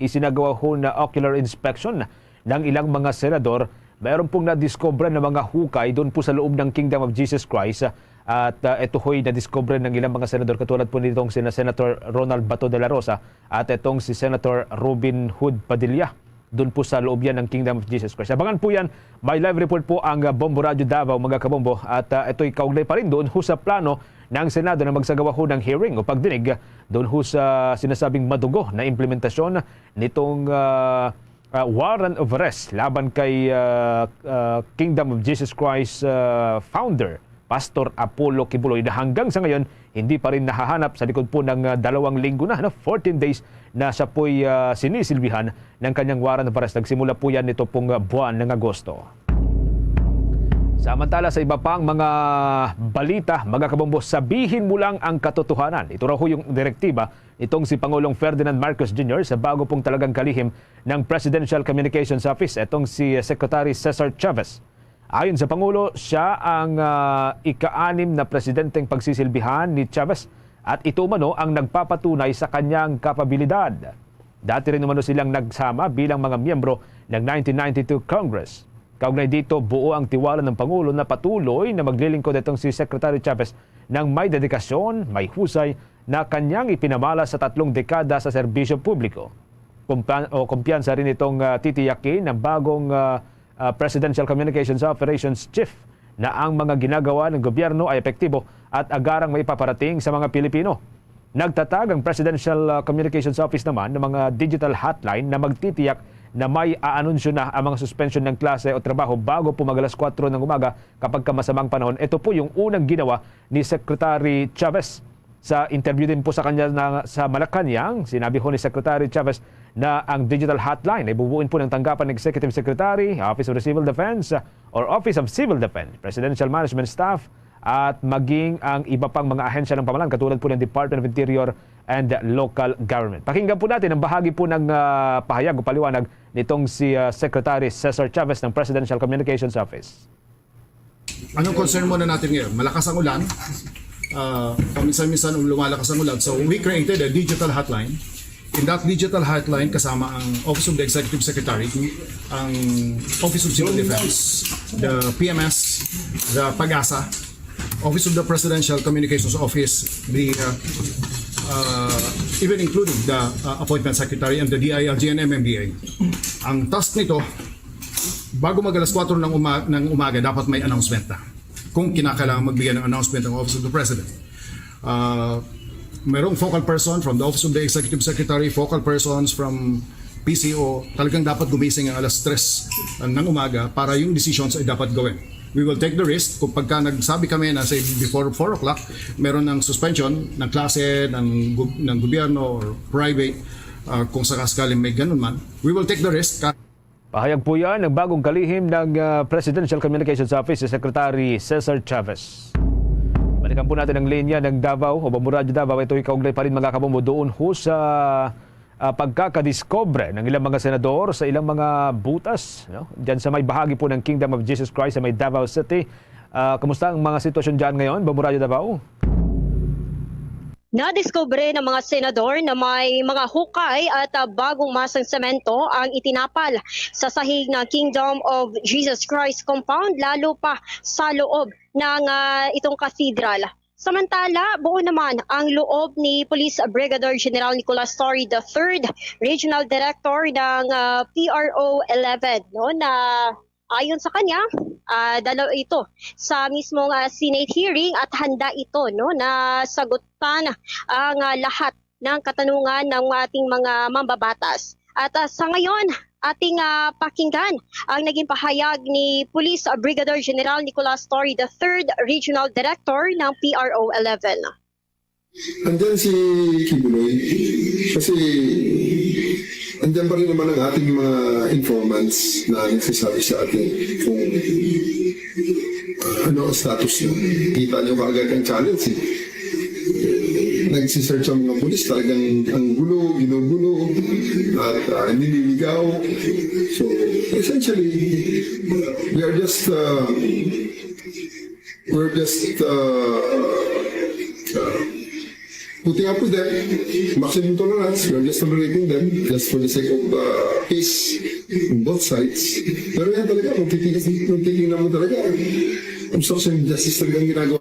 isinagawa ho na ocular inspection ng ilang mga senador. Meron pong nadiskubre na mga hukay dun po sa loob ng Kingdom of Jesus Christ. At, ah, ito ho'y nadiskubre ng ilang mga senador, katulad po nitong sina Senator Ronald Bato de la Rosa at itong si Senator Robin Hood Padilla. Doon po sa loob yan ng Kingdom of Jesus Christ. Abangan po yan. May live report po ang, ah, Bombo Radyo Davao, mga kabombo. At, ah, ito'y kaugnay pa rin doon ho sa plano ng Senado na magsagawa ho ng hearing o pagdinig doon ho sa sinasabing madugo na implementasyon nitong, ah, ah, warrant of arrest laban kay, ah, ah, Kingdom of Jesus Christ, ah, founder, Pastor Apollo Quiboloy, na hanggang sa ngayon hindi pa rin nahahanap sa likod po ng, ah, dalawang linggo na, ano, fourteen days na siya po'y, ah, sinisilbihan ng kanyang warrant of arrest. Nagsimula po yan nito pong, ah, buwan ng Agosto. Samantala, sa iba pang mga balita, mga kabombo, sabihin mo lang ang katotohanan. Ito raw ho yung direktiba itong si Pangulong Ferdinand Marcos Junior sa bago pong talagang kalihim ng Presidential Communications Office, itong si Secretary Cesar Chavez. Ayon sa Pangulo, siya ang, ah, ika-anim na presidenteng pagsisilbihan ni Chavez at ito umano ang nagpapatunay sa kanyang kapabilidad. Dati rin umano silang nagsama bilang mga miyembro ng nineteen ninety-two Congress. Kaugnay dito, buo ang tiwala ng Pangulo na patuloy na maglilingkod itong si Secretary Chavez ng may dedikasyon, may husay na kanyang ipinamala sa tatlong dekada sa serbisyo publiko. Kumpa-, o kumpiyansa rin itong, ah, titiyakin ng bagong, ah, ah, Presidential Communications Operations Chief na ang mga ginagawa ng gobyerno ay epektibo at agarang maipaparating sa mga Pilipino. Nagtatag ang Presidential, ah, Communications Office naman ng mga digital hotline na magtitiyak na may aanunsyo na ang mga suspensyon ng klase o trabaho bago po mag alas kwatro ng umaga kapag ka masamang panahon. Ito po yung unang ginawa ni Secretary Chavez. Sa interview din po sa kanya na sa Malacañang, sinabi ho ni Secretary Chavez na ang digital hotline ay bubuin po ng tanggapan ng Executive Secretary, Office of the Civil Defense, or Office of Civil Defense, Presidential Management Staff, at maging ang iba pang mga ahensya ng pamahalaan katulad po ng Department of Interior and Local Government. Pakinggan po natin ang bahagi po ng, ah, pahayag o paliwanag nitong si, ah, Secretary Cesar Chavez ng Presidential Communications Office. Anong concern muna natin ngayon? Malakas ang ulan. Ah, paminsan-minsan lumalakas ang ulan. So we created a digital hotline. In that digital hotline, kasama ang Office of the Executive Secretary, ang Office of Civil Defense, the P M S, the PAGASA, Office of the Presidential Communications Office, the, uh, uh, even including the, uh, Appointment Secretary and the D I L G and M M D A. Ang task nito, bago mag alas kwatro ng, uma- ng umaga, dapat may announcement na. Kung kinakailangan magbigay ng announcement ang Office of the President. Uh, merong focal person from the Office of the Executive Secretary, focal persons from P C O, talagang dapat gumising ang alas tres ng umaga para yung decisions ay dapat gawin. We will take the risk kung pagka nagsabi kami na, say, before four o'clock, meron ng suspension ng klase, ng, gu- ng gobyerno or private, uh, kung sakasakaling may ganun man, we will take the risk. Pahayag po yan ng bagong kalihim ng, ah, Presidential Communications Office, si Secretary Cesar Chavez. Balikan po natin ang linya ng Davao o Bombo Radyo Davao. Ito'y kaugnay pa rin, mga kabombo, doon ho sa ah, pagkakadiskubre ng ilang mga senador sa ilang mga butas, no? Diyan sa may bahagi po ng Kingdom of Jesus Christ sa may Davao City. Ah, kumusta ang mga sitwasyon diyan ngayon, Bombo Radyo Davao? Nadiskubre ng mga senador na may mga hukay at, ah, bagong masang semento ang itinapal sa sahig ng Kingdom of Jesus Christ compound, lalo pa sa loob ng, ah, itong cathedral. Samantala, buo naman ang loob ni Police Brigadier General Nicolas Torre the third, Regional Director ng, ah, P R O eleven, no, na ayon sa kanya, ah, dala ito sa mismong, ah, Senate hearing at handa ito, no, na sagutan ang, ah, lahat ng katanungan ng ating mga mambabatas. At, ah, sa ngayon, ating, ah, pakinggan ang naging pahayag ni Police Brigadier General Nicolas Torre the third, Regional Director ng P R O eleven. Andyan si Kibuloy. Kasi andyan pa rin naman ang ating mga informants na nagsasabi sa atin kung ano ang status niya. Kita niyo kaagad ang challenge eh. Nagsisearch ang mga pulis, talagang ang gulo, ginugulo, at uh, nililigaw. So, essentially, we are just uh, we're just uh, uh, putting up with them. Maximum tolerance. We're just tolerating them just for the sake of uh, peace on both sides. Pero yan talaga, kung titignan, kung titignan mo talaga, obstruction of justice talaga ang ginagawa.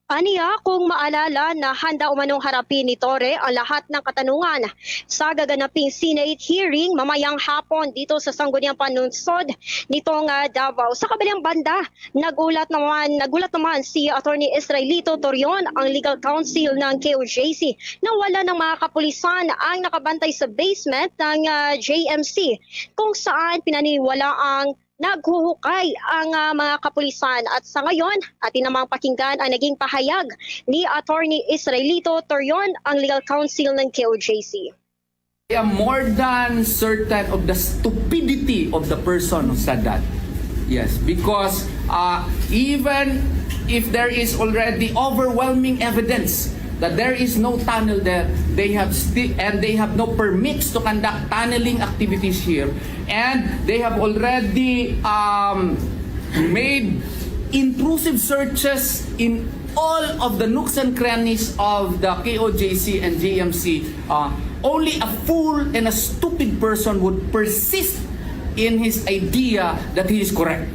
Aniya, kung maalala na handa umanong harapin ni Torre ang lahat ng katanungan sa gaganaping Senate hearing mamayang hapon dito sa Sangguniang Panunsod nitong uh, Davao. Sa kabilang banda, nagulat naman, nagulat naman si Attorney Israelito Torion, ang legal counsel ng K O J C, na wala ng mga kapulisan ang nakabantay sa basement ng uh, J M C, kung saan pinaniniwala ang naghuhukay ang uh, mga kapulisan. At sa ngayon, atin namang pakinggan ang naging pahayag ni Attorney Israelito Torion, ang legal counsel ng K O J C. I am more than certain of the stupidity of the person who said that. Yes, because uh, even if there is already overwhelming evidence that there is no tunnel there, they have still and they have no permits to conduct tunneling activities here, and they have already um, made intrusive searches in all of the nooks and crannies of the K O J C and J M C. Uh, only a fool and a stupid person would persist in his idea that he is correct.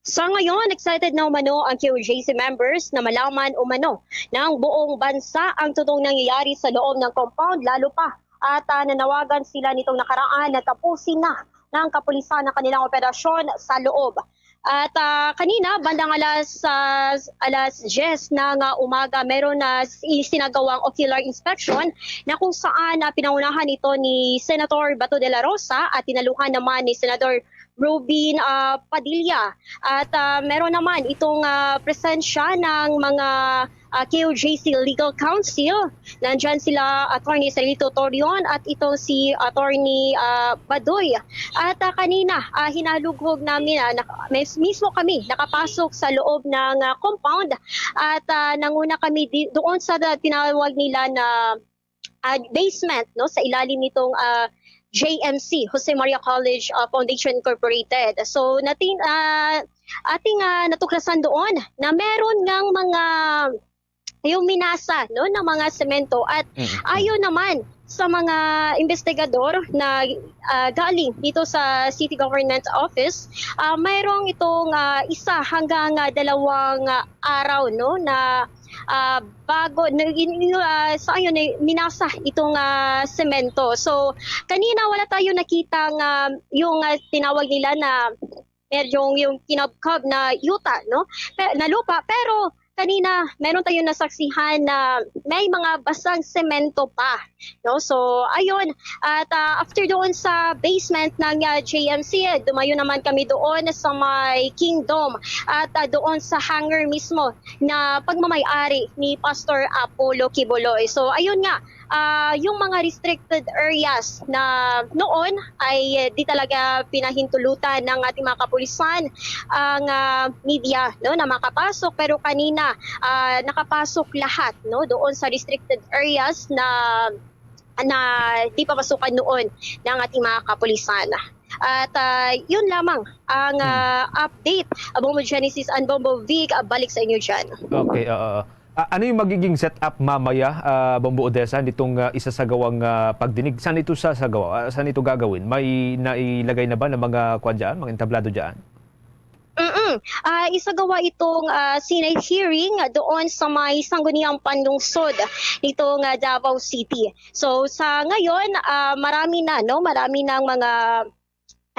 Sa ngayon, excited na umano ang K O J C members na malaman umano ng buong bansa ang totoong nangyayari sa loob ng compound, lalo pa at uh, nanawagan sila nitong nakaraan na tapusin na ng kapulisan ang kanilang operasyon sa loob. At uh, kanina, bandang alas uh, alas diyes ng uh, umaga, meron na isinagawang ocular inspection na kung saan uh, pinangunahan ito ni Senator Bato de la Rosa at tinaluhan naman ni Senator Robin uh, Padilla. At uh, meron naman itong uh, presensya ng mga uh, K O J C Legal Counsel. Nandyan sila Attorney Salito Torion at itong si Attorney uh, Badoy. At uh, kanina, uh, hinalughog namin, uh, nak- mismo kami nakapasok sa loob ng uh, compound at uh, nanguna kami di- doon sa tinawag nila na uh, basement, no, sa ilalim nitong uh, J M C, Jose Maria College uh, Foundation Incorporated. So natin uh, ating uh, natuklasan doon na meron ngang mga yung minasa, no, ng mga semento at mm. Ayon naman sa mga investigador na uh, galing dito sa City Government Office, uh, mayroong itong uh, isa hanggang uh, dalawang uh, araw, no, na uh, bago uh, sa ayon eh, minasa itong uh, semento. So kanina wala tayo nakita nga yung uh, tinawag nila na medyo yung kinabkab na yuta, no? Pe- na lupa, pero kanina meron tayong nasaksihan na may mga basang semento pa, no? So ayun, at uh, after doon sa basement ng uh, J M C, dumayo naman kami doon sa may Kingdom at uh, doon sa hangar mismo na pagmamayari ni Pastor Apollo Kibuloy. So ayun nga, Ah, yung mga restricted areas na noon ay, eh, di talaga pinahintulutan ng ating mga kapulisan ang, ah, media, no, na makapasok, pero kanina, ah, nakapasok lahat, no, doon sa restricted areas na, na di papasukan noon ng ating mga kapulisan. At, ah, yun lamang ang, Hmm. ah, update. Ah, Bombo Genesis and Bombo Vic, ah, balik sa inyo dyan. Okay, oo. Ah, ano yung magiging setup mamaya, ah, Bombo Odessa, nitong, ah, isasagawang, ah, pagdinig? Saan ito sasagawa? Ah, saan ito gagawin? May nailagay na ba ng mga kwan dyan, mga entablado dyan? Mm. Ah, isagawa itong, ah, Senate hearing doon sa may Sangguniang Panlungsod nitong, ah, Davao City. So, sa ngayon, ah, marami na, no? Marami na ang mga,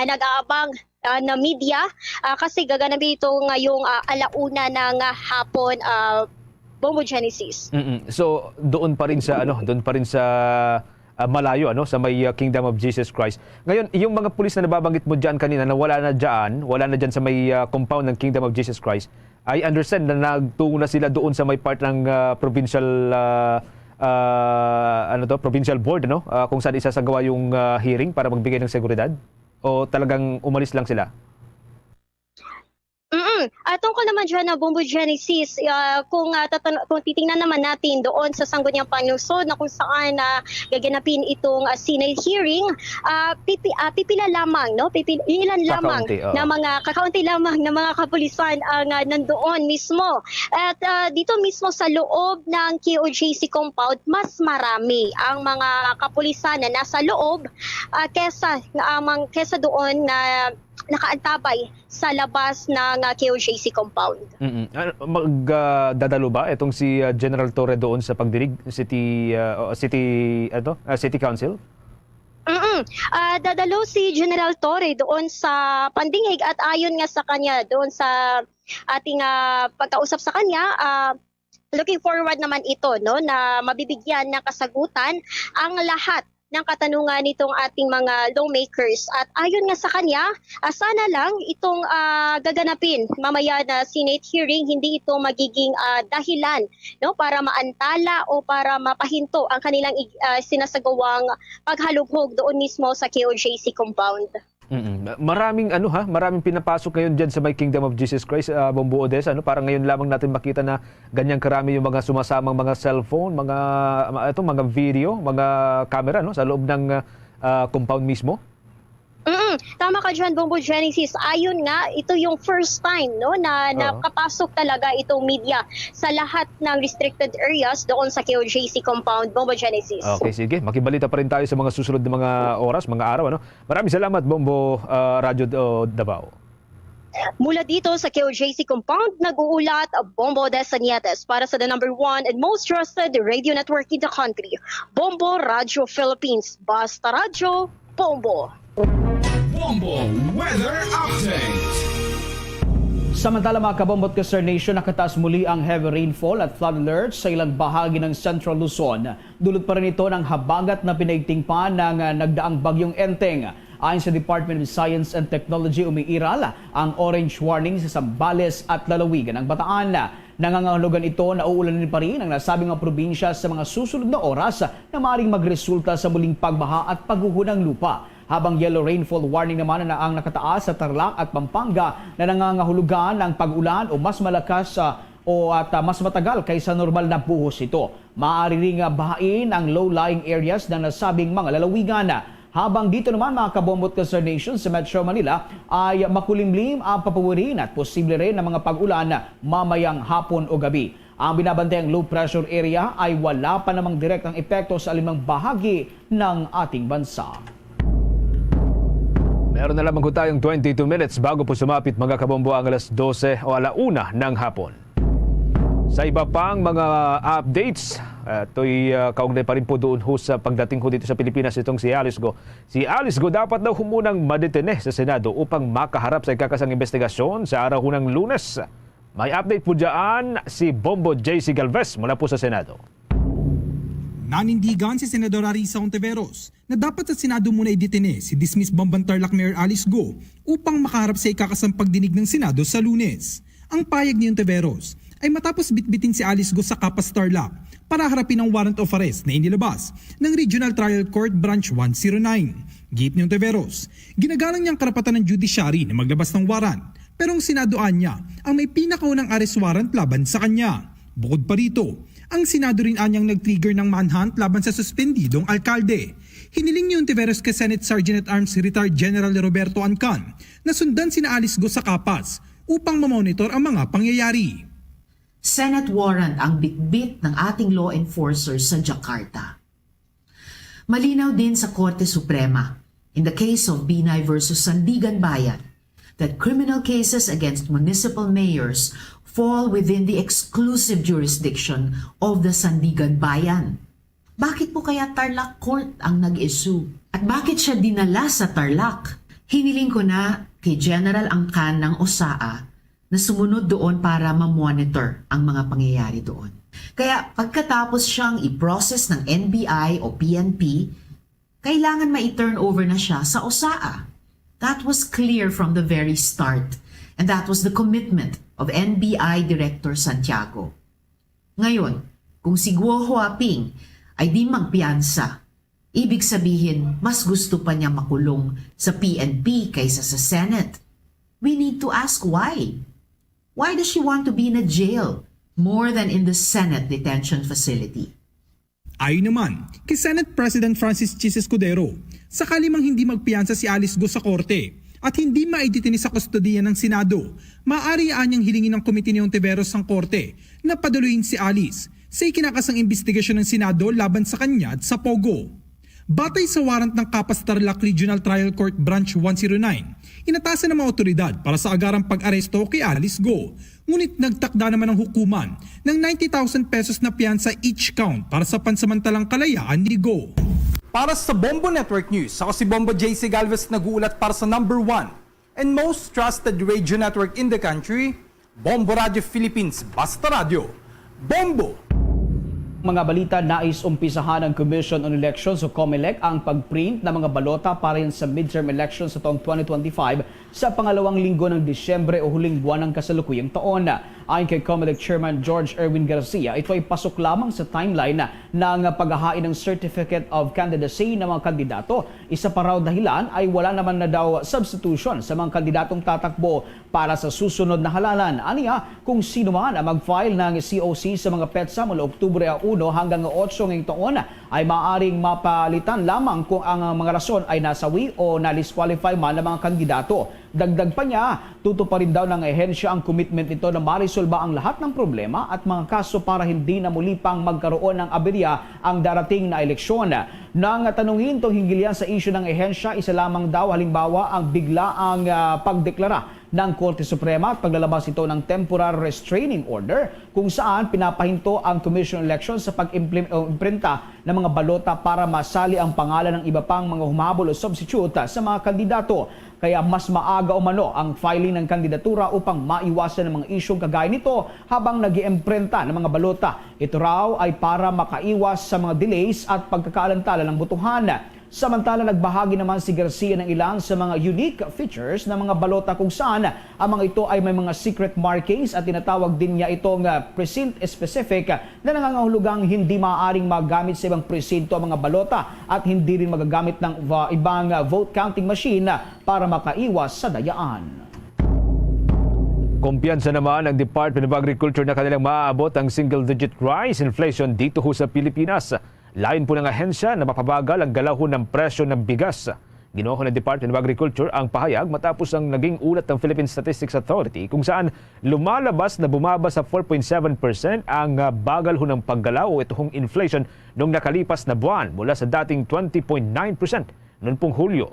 ah, nag-aabang, ah, na media, ah, kasi gaganapin ito ngayong, ah, ala una ng, ah, hapon, ah, Bombo Genesis. Mm-mm. So, doon pa rin sa, ano, doon pa rin sa, ah, malayo, ano, sa may, ah, Kingdom of Jesus Christ. Ngayon, yung mga pulis na nababanggit mo diyan kanina na wala na diyan, wala na diyan sa may, ah, compound ng Kingdom of Jesus Christ, I understand na nagtungo na sila doon sa may part ng, ah, provincial, ah, ah, ano to, provincial board, ano? Ah, kung saan isasagawa yung, ah, hearing para magbigay ng seguridad? O talagang umalis lang sila? Mm. Ah, tungkol naman dyan na Bombo Genesis, ah, kung, ah, tatan-, kung titingnan naman natin doon sa Sangguniang Panlungsod na kung saan, ah, gaganapin itong, ah, Senate hearing, ah, pipi-, ah, pipila lamang, no? Pipi-, ilan lamang Kakaunti, oo. na mga, kakaunti lamang na mga kapulisan ang, ah, nandoon mismo. At, ah, dito mismo sa loob ng K O J C compound, mas marami ang mga kapulisan na nasa loob, ah, kesa, ah, mang-, kesa doon na nakaantabay sa labas ng, ah, K O J C compound. Mm-mm. Ah, mag, ah, dadalo ba itong si, ah, General Torre doon sa pagdinig, city, ah, o city, ano, ah, city council? Mm. Ah, dadalo si General Torre doon sa pandinig at ayon nga sa kanya, doon sa ating, ah, pagkausap sa kanya, ah, looking forward naman ito, no, na mabibigyan ng kasagutan ang lahat ng katanungan nitong ating mga lawmakers. At ayon nga sa kanya, ah, sana lang itong, ah, gaganapin mamaya na Senate hearing, hindi ito magiging, ah, dahilan, no, para maantala o para mapahinto ang kanilang ig-, ah, sinasagawang paghalughog doon mismo sa K O J C compound. Mm. Maraming ano ha, maraming pinapasok ngayon diyan sa may Kingdom of Jesus Christ, ah, Bombo Odessa, ano? Parang ngayon lamang natin makita na ganyan karami yung mga sumasamang mga cellphone, mga, ma-, ito, mga video, mga camera, no, sa loob ng, ah, compound mismo. Mm, tama ka dyan, Bombo Genesis. Ayun nga, ito yung first time, no, na Oo. nakapasok talaga itong media sa lahat ng restricted areas doon sa K O J C compound, Bombo Genesis. Okay, sige. Makibalita pa rin tayo sa mga susunod na mga oras, mga araw, ano? Maraming salamat, Bombo, ah, Radyo D-, oh, Davao. Mula dito sa K O J C compound, nag-uulat Bombo Odessa Nietes para sa the number one and most trusted radio network in the country, Bombo Radyo Philippines. Basta Radyo, Bombo. Bombo Weather Update. Samantala, mga kabombo at ka-Star Nation, nakataas muli ang heavy rainfall at flood alert sa ilang bahagi ng Central Luzon. Dulot pa rin ito ng habagat na pinaigting pa ng, ah, nagdaang Bagyong Enteng. Ayon sa Department of Science and Technology, umiiral ang orange warning sa Zambales at lalawigan ng Bataan. Nangangahulugan ito na uulanin pa rin ang nasabing mga probinsya sa mga susunod na oras na maaaring magresulta sa muling pagbaha at pagguho ng lupa. Habang yellow rainfall warning naman na ang nakataas sa Tarlac at Pampanga na nangangahulugan ng pag-ulan o mas malakas, ah, o at, ah, mas matagal kaysa normal na buhos ito. Maaari ring, ah, bahain ang low-lying areas ng nasabing mga lalawigan. Habang dito naman, mga kabombo at ka-Star Nation, sa Metro Manila ay makulimlim ang papawirin at posible rin ang mga pag-ulan mamayang hapon o gabi. Ang binabantayang low pressure area ay wala pa namang direktang epekto sa alinmang bahagi ng ating bansa. Meron na lamang po tayong twenty-two minutes bago po sumapit, mga kabombo, ang alas dose o ala una ng hapon. Sa iba pang mga updates, ah, ito'y, ah, kaugnay pa rin po doon ho sa pagdating ho dito sa Pilipinas itong si Alice Go. Si Alice Go dapat daw humunang madetene sa Senado upang makaharap sa ikakasang investigasyon sa araw ho ng Lunes. May update po dyan si Bombo J C Galvez mula po sa Senado. Nanindigan si Senadora Risa Hontiveros na dapat sa Senado muna idetene si dismissed Bamban Tarlac Mayor Alice Go upang makaharap sa ikakasang pagdinig ng Senado sa Lunes. Ang payag ni Hontiveros ay matapos bitbitin si Alice Go sa Capas Tarlac, para harapin ang warrant of arrest na inilabas ng Regional Trial Court Branch one zero nine. Giit ni Ontiveros, ginagalang niya ang karapatan ng judiciary na maglabas ng warrant, pero ang Senado anya ang may pinakaunang arrest warrant laban sa kanya. Bukod pa rito, ang Senado rin anyang nag-trigger ng manhunt laban sa suspendidong alkalde. Hiniling ni Ontiveros kay Senate Sergeant at Arms Retired General Roberto Ancan na sundan sina Alice Go sa Capas upang mamonitor ang mga pangyayari. Senate warrant ang bitbit ng ating law enforcers sa Jakarta. Malinaw din sa Korte Suprema, in the case of Binay versus Sandiganbayan, that criminal cases against municipal mayors fall within the exclusive jurisdiction of the Sandiganbayan. Bakit po kaya Tarlac Court ang nag-issue? At bakit siya dinala sa Tarlac? Hiniling ko na kay General Ancan ng OSAA na sumunod doon para ma-monitor ang mga pangyayari doon. Kaya pagkatapos siyang i-process ng N B I o P N P, kailangan ma-turn over na siya sa OSAA. That was clear from the very start. And that was the commitment of N B I Director Santiago. Ngayon, kung si Guo Huaping ay di magpiyansa, ibig sabihin mas gusto pa niya makulong sa P N P kaysa sa Senate. We need to ask why. Why does she want to be in a jail more than in the Senate detention facility? Ayon naman kay Senate President Francis Chis Escudero, sakali mang hindi magpiyansa si Alice Go sa korte at hindi maidetene sa kustodiya ng Senado, maaari anyang hilingin ng komite ni Ontiveros ang korte na paduluhin si Alice sa ikinakasang investigasyon ng Senado laban sa kanya at sa Pogo. Batay sa warrant ng Capas Tarlac Regional Trial Court Branch one zero nine, inatasan ng mga otoridad para sa agarang pag-aresto kay Alice Go. Ngunit nagtakda naman ang hukuman ng ninety thousand pesos na piyansa each count para sa pansamantalang kalayaan ni Go. Para sa Bombo Network News, ako si Bombo J C Galvez, nag-uulat para sa number one and most trusted radio network in the country, Bombo Radio Philippines, Basta Radyo, Bombo! Mga balita: Nais umpisahan ng Commission on Elections o Comelec ang pag-print ng mga balota para yan sa midterm elections sa taong twenty twenty-five sa pangalawang linggo ng Disyembre o huling buwan ng kasalukuyang taon. Ayon kay Comelec Chairman George Erwin Garcia, ito ay pasok lamang sa timeline ng paghahain ng Certificate of Candidacy ng mga kandidato. Isa pa raw dahilan ay wala naman na daw substitution sa mga kandidatong tatakbo para sa susunod na halalan. Aniya, kung sino man ang mag-file ng C O C sa mga petsa mula Oktubre uno hanggang otso ngayong taon, ay maaaring mapalitan lamang kung ang mga rason ay nasawi o na-disqualify man ang mga kandidato. Dagdag pa niya, tutuparin daw ng ahensya ang commitment nito na marisolba ang lahat ng problema at mga kaso para hindi na muli pang magkaroon ng aberya ang darating na eleksyon. Nang tanungin tungkol yan sa isyu ng ahensya, isa lamang daw halimbawa ang biglaang, ah, pagdeklara ng Korte Suprema at paglalabas ito ng temporary restraining order kung saan pinapahinto ang Commission on Elections sa pag-implim-, o imprinta ng mga balota para masali ang pangalan ng iba pang mga humahabol o substitute sa mga kandidato. Kaya mas maaga umano ang filing ng kandidatura upang maiwasan ang mga isyung kagaya nito habang nag-iimprenta ng mga balota. Ito raw ay para makaiwas sa mga delays at pagkakaalantala ng botohan. Samantala, nagbahagi naman si Garcia ng ilan sa mga unique features ng mga balota kung saan ang mga ito ay may mga secret markings at tinatawag din niya itong, ah, precinct specific na nangangahulugang hindi maaaring magamit sa ibang presinto ang mga balota at hindi rin magagamit ng, ah, ibang, ah, vote counting machine para makaiwas sa dayaan. Kumpiyansa naman ang Department of Agriculture na kanilang maaabot ang single-digit rice inflation dito ho sa Pilipinas. Layon po ng ahensya na mapabagal ang galahon ng presyo ng bigas. Ginuho ng Department of Agriculture ang pahayag matapos ang naging ulat ng Philippine Statistics Authority kung saan lumalabas na bumaba sa four point seven percent ang, ah, bagal ho ng paggalaw o ito hong inflation noong nakalipas na buwan mula sa dating twenty point nine percent noon pong Hulyo.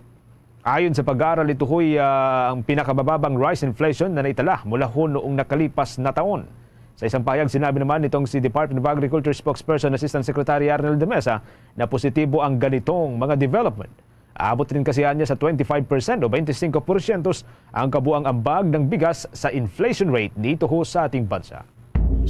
Ayon sa pag-aaral, ito ho'y, ah, ang pinakamababang rice inflation na naitala mula ho noong nakalipas na taon. Sa isang pahayag, sinabi naman nitong si Department of Agriculture Spokesperson Assistant Secretary Arnel de Mesa na positibo ang ganitong mga development. Aabot rin kasi niya sa twenty-five percent o twenty-five porsyento ang kabuang ambag ng bigas sa inflation rate dito ho sa ating bansa.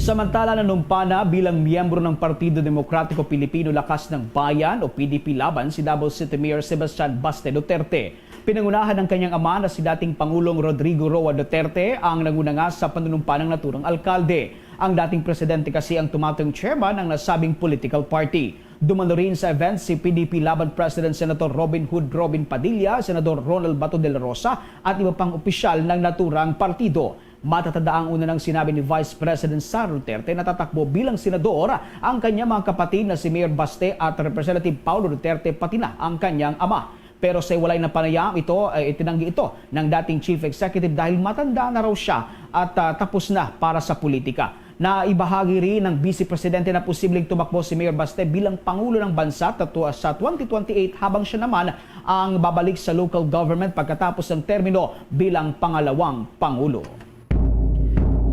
Samantala, nanumpa na bilang miyembro ng Partido Demokratiko Pilipino Lakas ng Bayan o P D P Laban si Davao City Mayor Sebastian Baste Duterte. Pinangunahan ng kanyang ama na si dating Pangulong Rodrigo Roa Duterte ang nanguna nga sa panunumpa ng naturang alkalde. Ang dating presidente kasi ang tumatayong chairman ng nasabing political party. Dumalo rin sa event si P D P Laban President Senator Robin Hood Robin Padilla, Senador Ronald Bato de la Rosa at iba pang opisyal ng naturang partido. Matatanda ang una nang sinabi ni Vice President Sara Duterte na tatakbo bilang senador ang kanyang mga kapatid na si Mayor Baste at Representative Paulo Duterte, pati na ang kanyang ama. Pero sa walay na panayam ito, eh, itinanggi ito ng dating chief executive dahil matanda na raw siya at, ah, tapos na para sa politika. Naibahagi rin ng Vice Presidente na posibleng tumakbo si Mayor Baste bilang Pangulo ng Bansa tatua-, sa twenty twenty-eight, habang siya naman ang babalik sa local government pagkatapos ng termino bilang pangalawang Pangulo.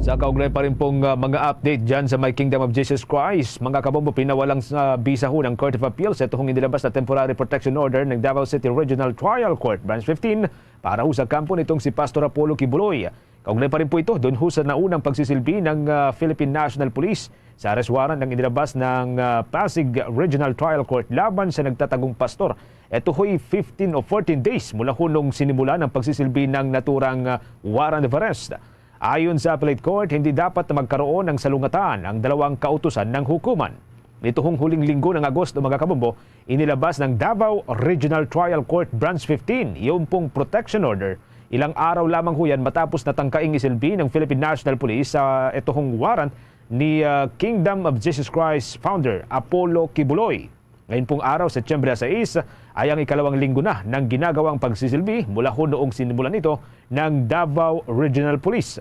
Sa kaugnay pa rin pong, ah, mga update dyan sa may Kingdom of Jesus Christ, mga kabombo, pinawalang sa bisahon ng Court of Appeals ito hong inilabas na temporary protection order ng Davao City Regional Trial Court Branch fifteen para ho sa kampo nitong si Pastor Apollo Kibuloy. Kaugnay pa rin po ito dun ho sa naunang pagsisilbi ng, ah, Philippine National Police sa arrest warrant ng inilabas ng, ah, Pasig Regional Trial Court laban sa nagtatagong pastor. Ito ho'y fifteen o fourteen days mula ho nung sinimulan ang pagsisilbi ng naturang, ah, warrant of arrest. Ayon sa appellate court, hindi dapat na magkaroon ng salungatan ang dalawang kautusan ng hukuman. Nitong huling linggo ng Agosto, mga kabombo, inilabas ng Davao Regional Trial Court Branch fifteen yung pong protection order. Ilang araw lamang ho yan matapos na tangkaing isilbi ng Philippine National Police sa ituhong warrant ni, ah, Kingdom of Jesus Christ founder Apollo Kibuloy. Ngayon pong araw, Setyembre sais, ay ang ikalawang linggo na ng ginagawang pagsisilbi mula ho noong sinimulan ito ng Davao Regional Police.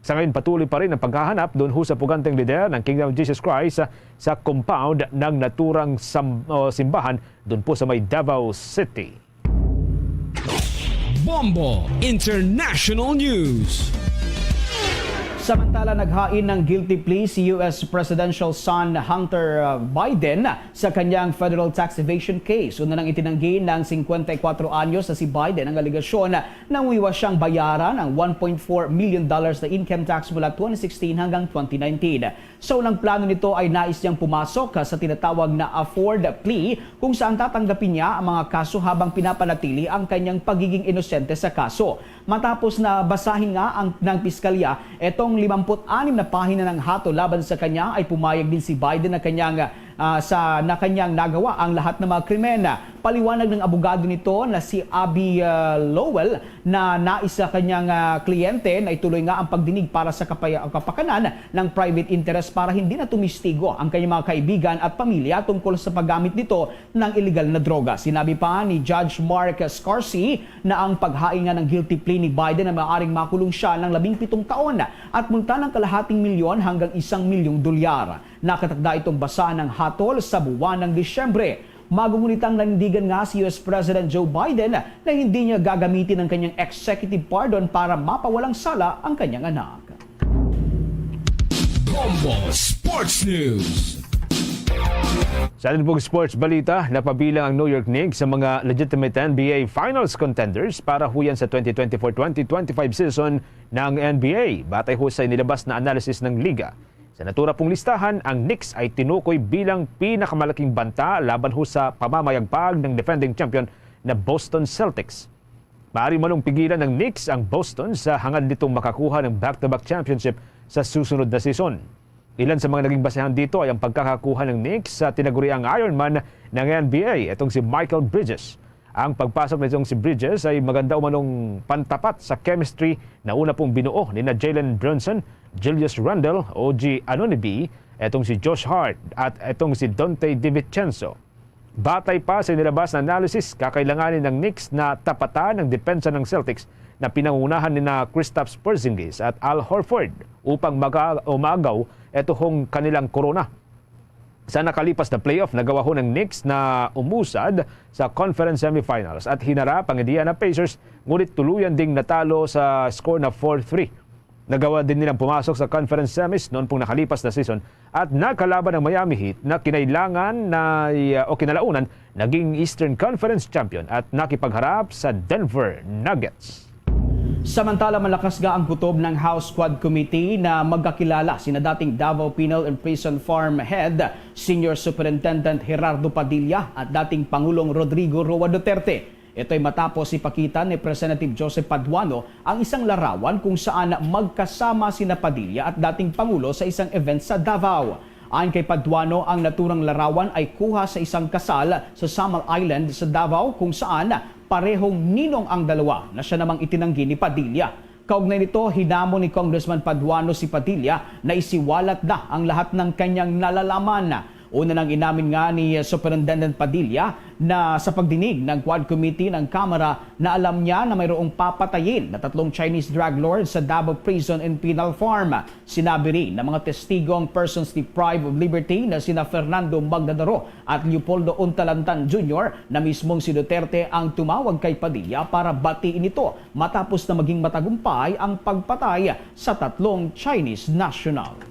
Sa ngayon, patuloy pa rin ang paghahanap doon ho sa puganteng lider ng Kingdom of Jesus Christ sa compound ng naturang sam-, o simbahan doon po sa may Davao City. Bombo International News. Samantala, naghain ng guilty plea si U S presidential son Hunter, uh, Biden sa kanyang federal tax evasion case. Una nang itinanggi ng singkwenta y kuwatro anyos na si Biden ang alegasyon na umiwas siyang bayaran ang one point four million dollars na income tax mula twenty sixteen hanggang twenty nineteen. Sa unang plano nito ay nais niyang pumasok sa tinatawag na afford plea, kung saan tatanggapin niya ang mga kaso habang pinapanatili ang kanyang pagiging inosente sa kaso. Matapos na basahin nga ang, ng piskalya itong limampu't anim na pahina ng hatol laban sa kanya, ay pumayag din si Biden na kanyang, ah, sa, na kanyang nagawa ang lahat ng mga krimen. Paliwanag ng abogado nito na si Abby, ah, Lowell na nais sa kanyang, ah, kliyente na ituloy nga ang pagdinig para sa kapaya-, kapakanan ng private interest para hindi na tumistigo ang kanyang mga kaibigan at pamilya tungkol sa paggamit nito ng iligal na droga. Sinabi pa ni Judge Mark Scarsi na ang paghain nga ng guilty plea ni Biden na maaaring makulong siya ng labing pitong taon at multa ng kalahating milyon hanggang isang milyong dolyar. Nakatakda itong basahan ng hatol sa buwan ng Disyembre. Magungunitang nanindigan nga si U S President Joe Biden na hindi niya gagamitin ang kanyang executive pardon para mapawalang sala ang kanyang anak. Bombo Sports News. Sa atin pong sports balita, napabilang ang New York Knicks sa mga legitimate N B A Finals contenders para huyan sa twenty twenty-four twenty twenty-five season ng N B A, batay ho sa inilabas na analysis ng liga. Sa natura pong listahan, ang Knicks ay tinukoy bilang pinakamalaking banta laban ho sa pamamayagpag ng defending champion na Boston Celtics. Maaari manong pigilan ng Knicks ang Boston sa hangad nitong makakuha ng back-to-back championship sa susunod na season. Ilan sa mga naging basehan dito ay ang pagkakakuha ng Knicks sa tinaguriang Iron Man ng N B A, itong si Mikal Bridges. Ang pagpasok nitong si Bridges ay maganda umanong pantapat sa chemistry na una pong binuo ni na Jalen Brunson, Julius Randle, O G Anunoby, itong si Josh Hart, at itong si Donte DiVincenzo. Batay pa sa inilabas na analysis, kakailanganin ng Knicks na tapatan ang depensa ng Celtics na pinangunahan ni na Kristaps Porzingis at Al Horford upang maga-, umagaw ito hong kanilang korona. Sa nakalipas na playoff, nagawa ho ng Knicks na umusad sa conference semifinals at hinarap ang Indiana Pacers, ngunit tuluyan ding natalo sa score na four three. Nagawa din nilang pumasok sa conference semis noon pong nakalipas na season at nakalaban ang Miami Heat na kinailangan na, o kinalaunan, naging Eastern Conference champion at nakipagharap sa Denver Nuggets. Samantala, malakas nga ang kutob ng House Quad Committee na magkakilala sina dating Davao Penal and Prison Farm Head Senior Superintendent Gerardo Padilla at dating Pangulong Rodrigo Roa Duterte. Ito'y matapos ipakita ni Representative Joseph Paduano ang isang larawan kung saan magkasama sina Padilla at dating Pangulo sa isang event sa Davao. Ayon kay Paduano, ang naturang larawan ay kuha sa isang kasal sa Samal Island sa Davao, kung saan parehong ninong ang dalawa na siya namang itinanggi ni Padilla. Kaugnay nito, hinamon ni Congressman Paduano si Padilla na isiwalat na ang lahat ng kanyang nalalaman. Una nang inamin nga ni Superintendent Padilla na sa pagdinig ng Quad Committee ng Kamara na alam niya na mayroong papatayin na tatlong Chinese drug lords sa Davao Prison and Penal Farm. Sinabi rin ng mga testigo ang persons deprived of liberty na sina Fernando Magdadaro at Leopoldo Untalantan Junior na mismong si Duterte ang tumawag kay Padilla para batiin ito matapos na maging matagumpay ang pagpatay sa tatlong Chinese national.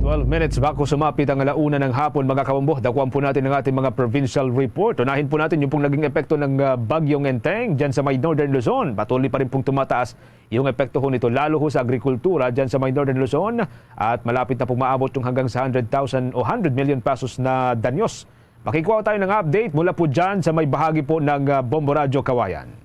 Twelve minutes bago sumapit ang alauna ng hapon, mga kabombo, dakuan po natin ang ating mga provincial report. Unahin po natin yung pong naging epekto ng ah, Bagyong Enteng dyan sa may Northern Luzon. Patuloy pa rin pong tumataas yung epekto ho nito, lalo ho sa agrikultura dyan sa may Northern Luzon. At malapit na pong maabot yung hanggang sa hundred thousand o hundred million pesos na danyos. Makikuha tayo ng update mula po dyan sa may bahagi po ng ah, Bombo Radyo Kawayan.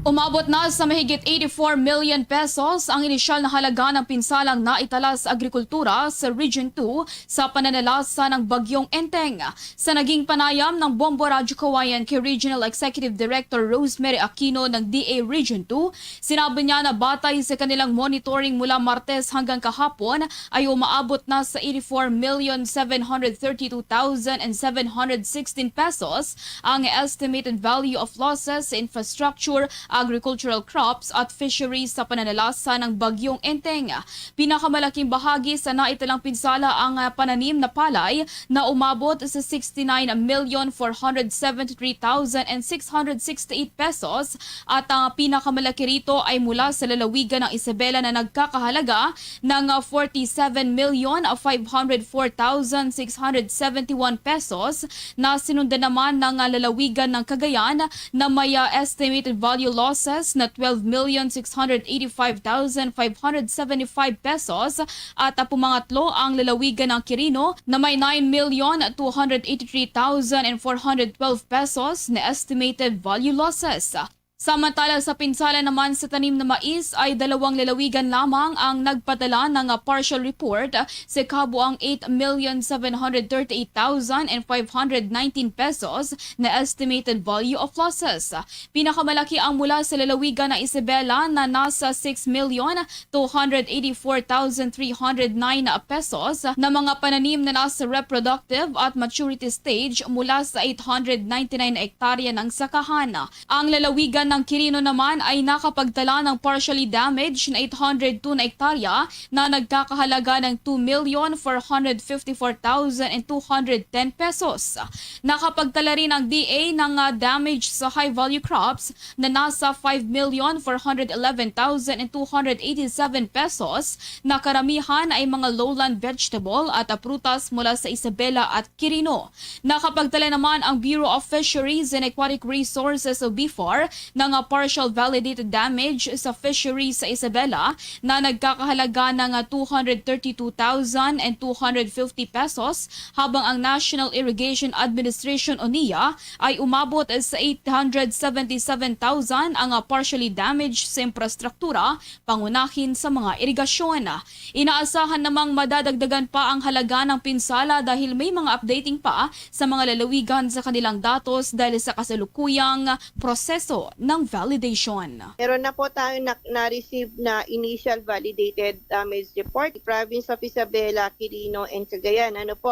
Umabot na sa mahigit eighty-four million pesos ang inisyal na halaga ng pinsalang naitala sa agrikultura sa Region two sa pananalasa ng Bagyong Enteng. Sa naging panayam ng Bombo Radyo Kawayan kay Regional Executive Director Rosemary Aquino ng D A Region two, sinabi niya na batay sa kanilang monitoring mula Martes hanggang kahapon ay umaabot na sa eighty-four million seven hundred thirty-two thousand and seven hundred sixteen pesos ang estimated value of losses sa infrastructure, agricultural crops at fisheries sa pananalasa ng Bagyong Enteng. Pinakamalaking bahagi sa naitalang pinsala ang ah, pananim na palay na umabot sa sixty-nine million four hundred seventy-three thousand and six hundred sixty-eight pesos at ang pinakamalaki rito ay mula sa lalawigan ng Isabela na nagkakahalaga ng ah, forty-seven million five hundred four thousand six hundred seventy-one pesos na sinundan naman ng ah, lalawigan ng Cagayan na may ah, estimated value losses na twelve million six hundred eighty-five thousand five hundred seventy-five pesos at ah, pumangatlo ang lalawigan ng Quirino na may nine million two hundred eighty-three thousand and four hundred twelve pesos na estimated value losses. Samantala, sa pinsala naman sa tanim na mais ay dalawang lalawigan lamang ang nagpadala ng ah, partial report sa kabuang eight million seven hundred thirty-eight thousand and five hundred nineteen pesos na estimated value of losses. Pinakamalaki ang mula sa lalawigan ng Isabela na nasa six million two hundred eighty-four thousand three hundred nine pesos na mga pananim na nasa reproductive at maturity stage mula sa eight hundred ninety-nine na ektarya ng sakahan. Ang lalawigan ng Quirino naman ay nakapagtala ng partially damaged na eight hundred two na ektarya na nagkakahalaga ng two million four hundred fifty-four thousand and two hundred ten pesos. Nakapagtala rin ang D A ng ah, damage sa high-value crops na nasa five million four hundred eleven thousand and two hundred eighty-seven pesos na karamihan ay mga lowland vegetable at ah, prutas mula sa Isabela at Quirino. Nakapagtala naman ang Bureau of Fisheries and Aquatic Resources o BFAR ng ah, partial validated damage sa fisheries sa Isabela na nagkakahalaga ng ah, two hundred thirty-two thousand and two hundred fifty pesos, habang ang National Irrigation Administration o NIA ay umabot sa eight hundred seventy-seven thousand ang ah, partially damaged sa infrastruktura, pangunahin sa mga irigasyon. Inaasahan namang madadagdagan pa ang halaga ng pinsala dahil may mga updating pa sa mga lalawigan sa kanilang datos dahil sa kasalukuyang proseso ng validation. Meron na po tayo na, na-receive na initial validated damage report. Province of Isabela, Quirino, and Cagayan. Ano po,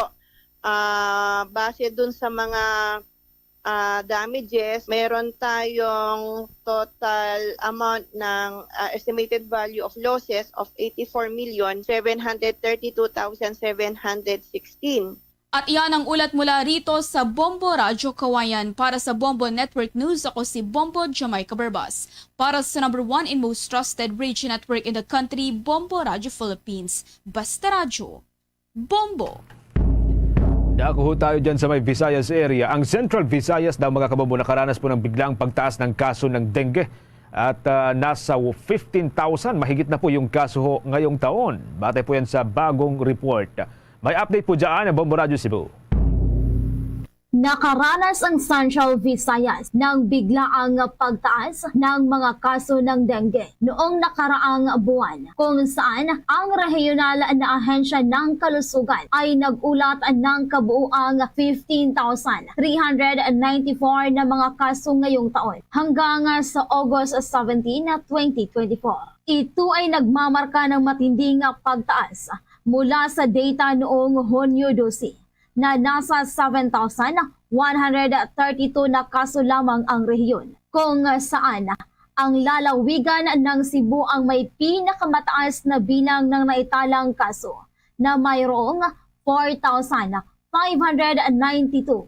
ah, base dun sa mga ah, damages, meron tayong total amount ng ah, estimated value of losses of eighty-four million seven hundred thirty-two thousand seven hundred sixteen. At iyan ang ulat mula rito sa Bombo Radyo Kawayan. Para sa Bombo Network News, ako si Bombo Jamaica Barbas. Para sa number one and most trusted radio network in the country, Bombo Radyo Philippines. Basta Radyo, Bombo! Dako ho tayo dyan sa may Visayas area. Ang Central Visayas daw, mga kabombo, nakaranas po ng biglang pagtaas ng kaso ng dengue. At ah, nasa fifteen thousand mahigit na po yung kaso ho ngayong taon. Batay po yan sa bagong report. May update po dyan ang Bombo Radyo Cebu. Nakaranas ang Central Visayas ng biglaang pagtaas ng mga kaso ng dengue noong nakaraang buwan, kung saan ang rehiyonal na ahensya ng kalusugan ay nag-ulat ng kabuuang fifteen thousand three hundred ninety-four na mga kaso ngayong taon. Hanggang sa August seventeen, twenty twenty-four, ito ay nagmamarka ng matinding pagtaas mula sa data noong Hunyo dose na nasa seven thousand one hundred thirty-two na kaso lamang ang rehiyon, kung saan ang lalawigan ng Cebu ang may pinakamataas na bilang ng naitalang kaso, na mayroong four thousand five hundred ninety-two,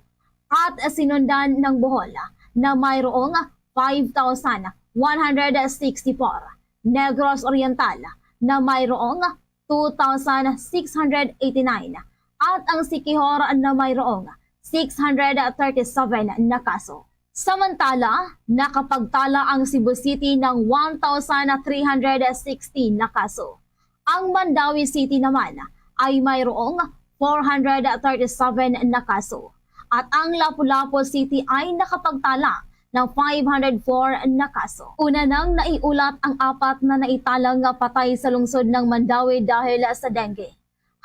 at sinundan ng Bohol na mayroong five thousand one hundred sixty-four, Negros Oriental na mayroong two thousand six hundred eighty-nine, at ang Siquijor na mayroong six hundred thirty-seven na kaso. Samantala, nakapagtala ang Cebu City ng one thousand three hundred sixteen na kaso. Ang Mandaue City naman ay mayroong four hundred thirty-seven na kaso, at ang Lapu-Lapu City ay nakapagtala ng five hundred four na kaso. Una nang naiulat ang apat na naitalang nga patay sa lungsod ng Mandaue dahil sa dengue.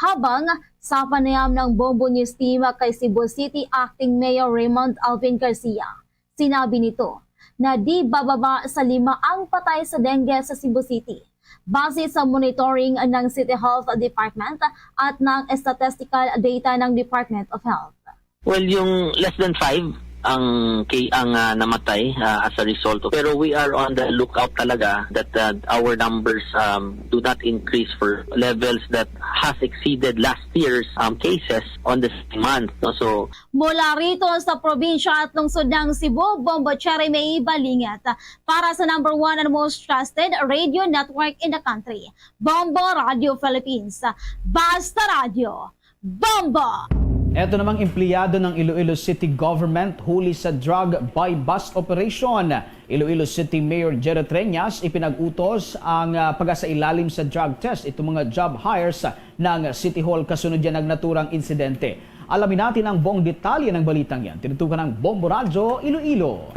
Habang sa panayam ng Bombo News Team kay Cebu City Acting Mayor Raymond Alvin Garcia, sinabi nito na di bababa sa lima ang patay sa dengue sa Cebu City, base sa monitoring ng City Health Department at ng statistical data ng Department of Health. Well, yung less than five ang kay ang ah, namatay ah, as a result. Pero we are on the lookout talaga that uh, our numbers um, do not increase for levels that has exceeded last year's um, cases on the same month. No? So Mula rito sa probinsya at lungsod ng Cebu, Bombo Cherry May Balingat para sa number one and most trusted radio network in the country, Bombo Radio Philippines. Basta Radio, Bombo! Eto namang empleyado ng Iloilo City Government huli sa drug buy-bust operation. Iloilo City Mayor Jerry Treñas ipinag-utos ang ah, pagkasailalim sa drug test itong mga job hires ng City Hall kasunod yan ng naturang insidente. Alamin natin ang buong detalye ng balitang yan. Tinutukan ng Bombo Radyo, Iloilo.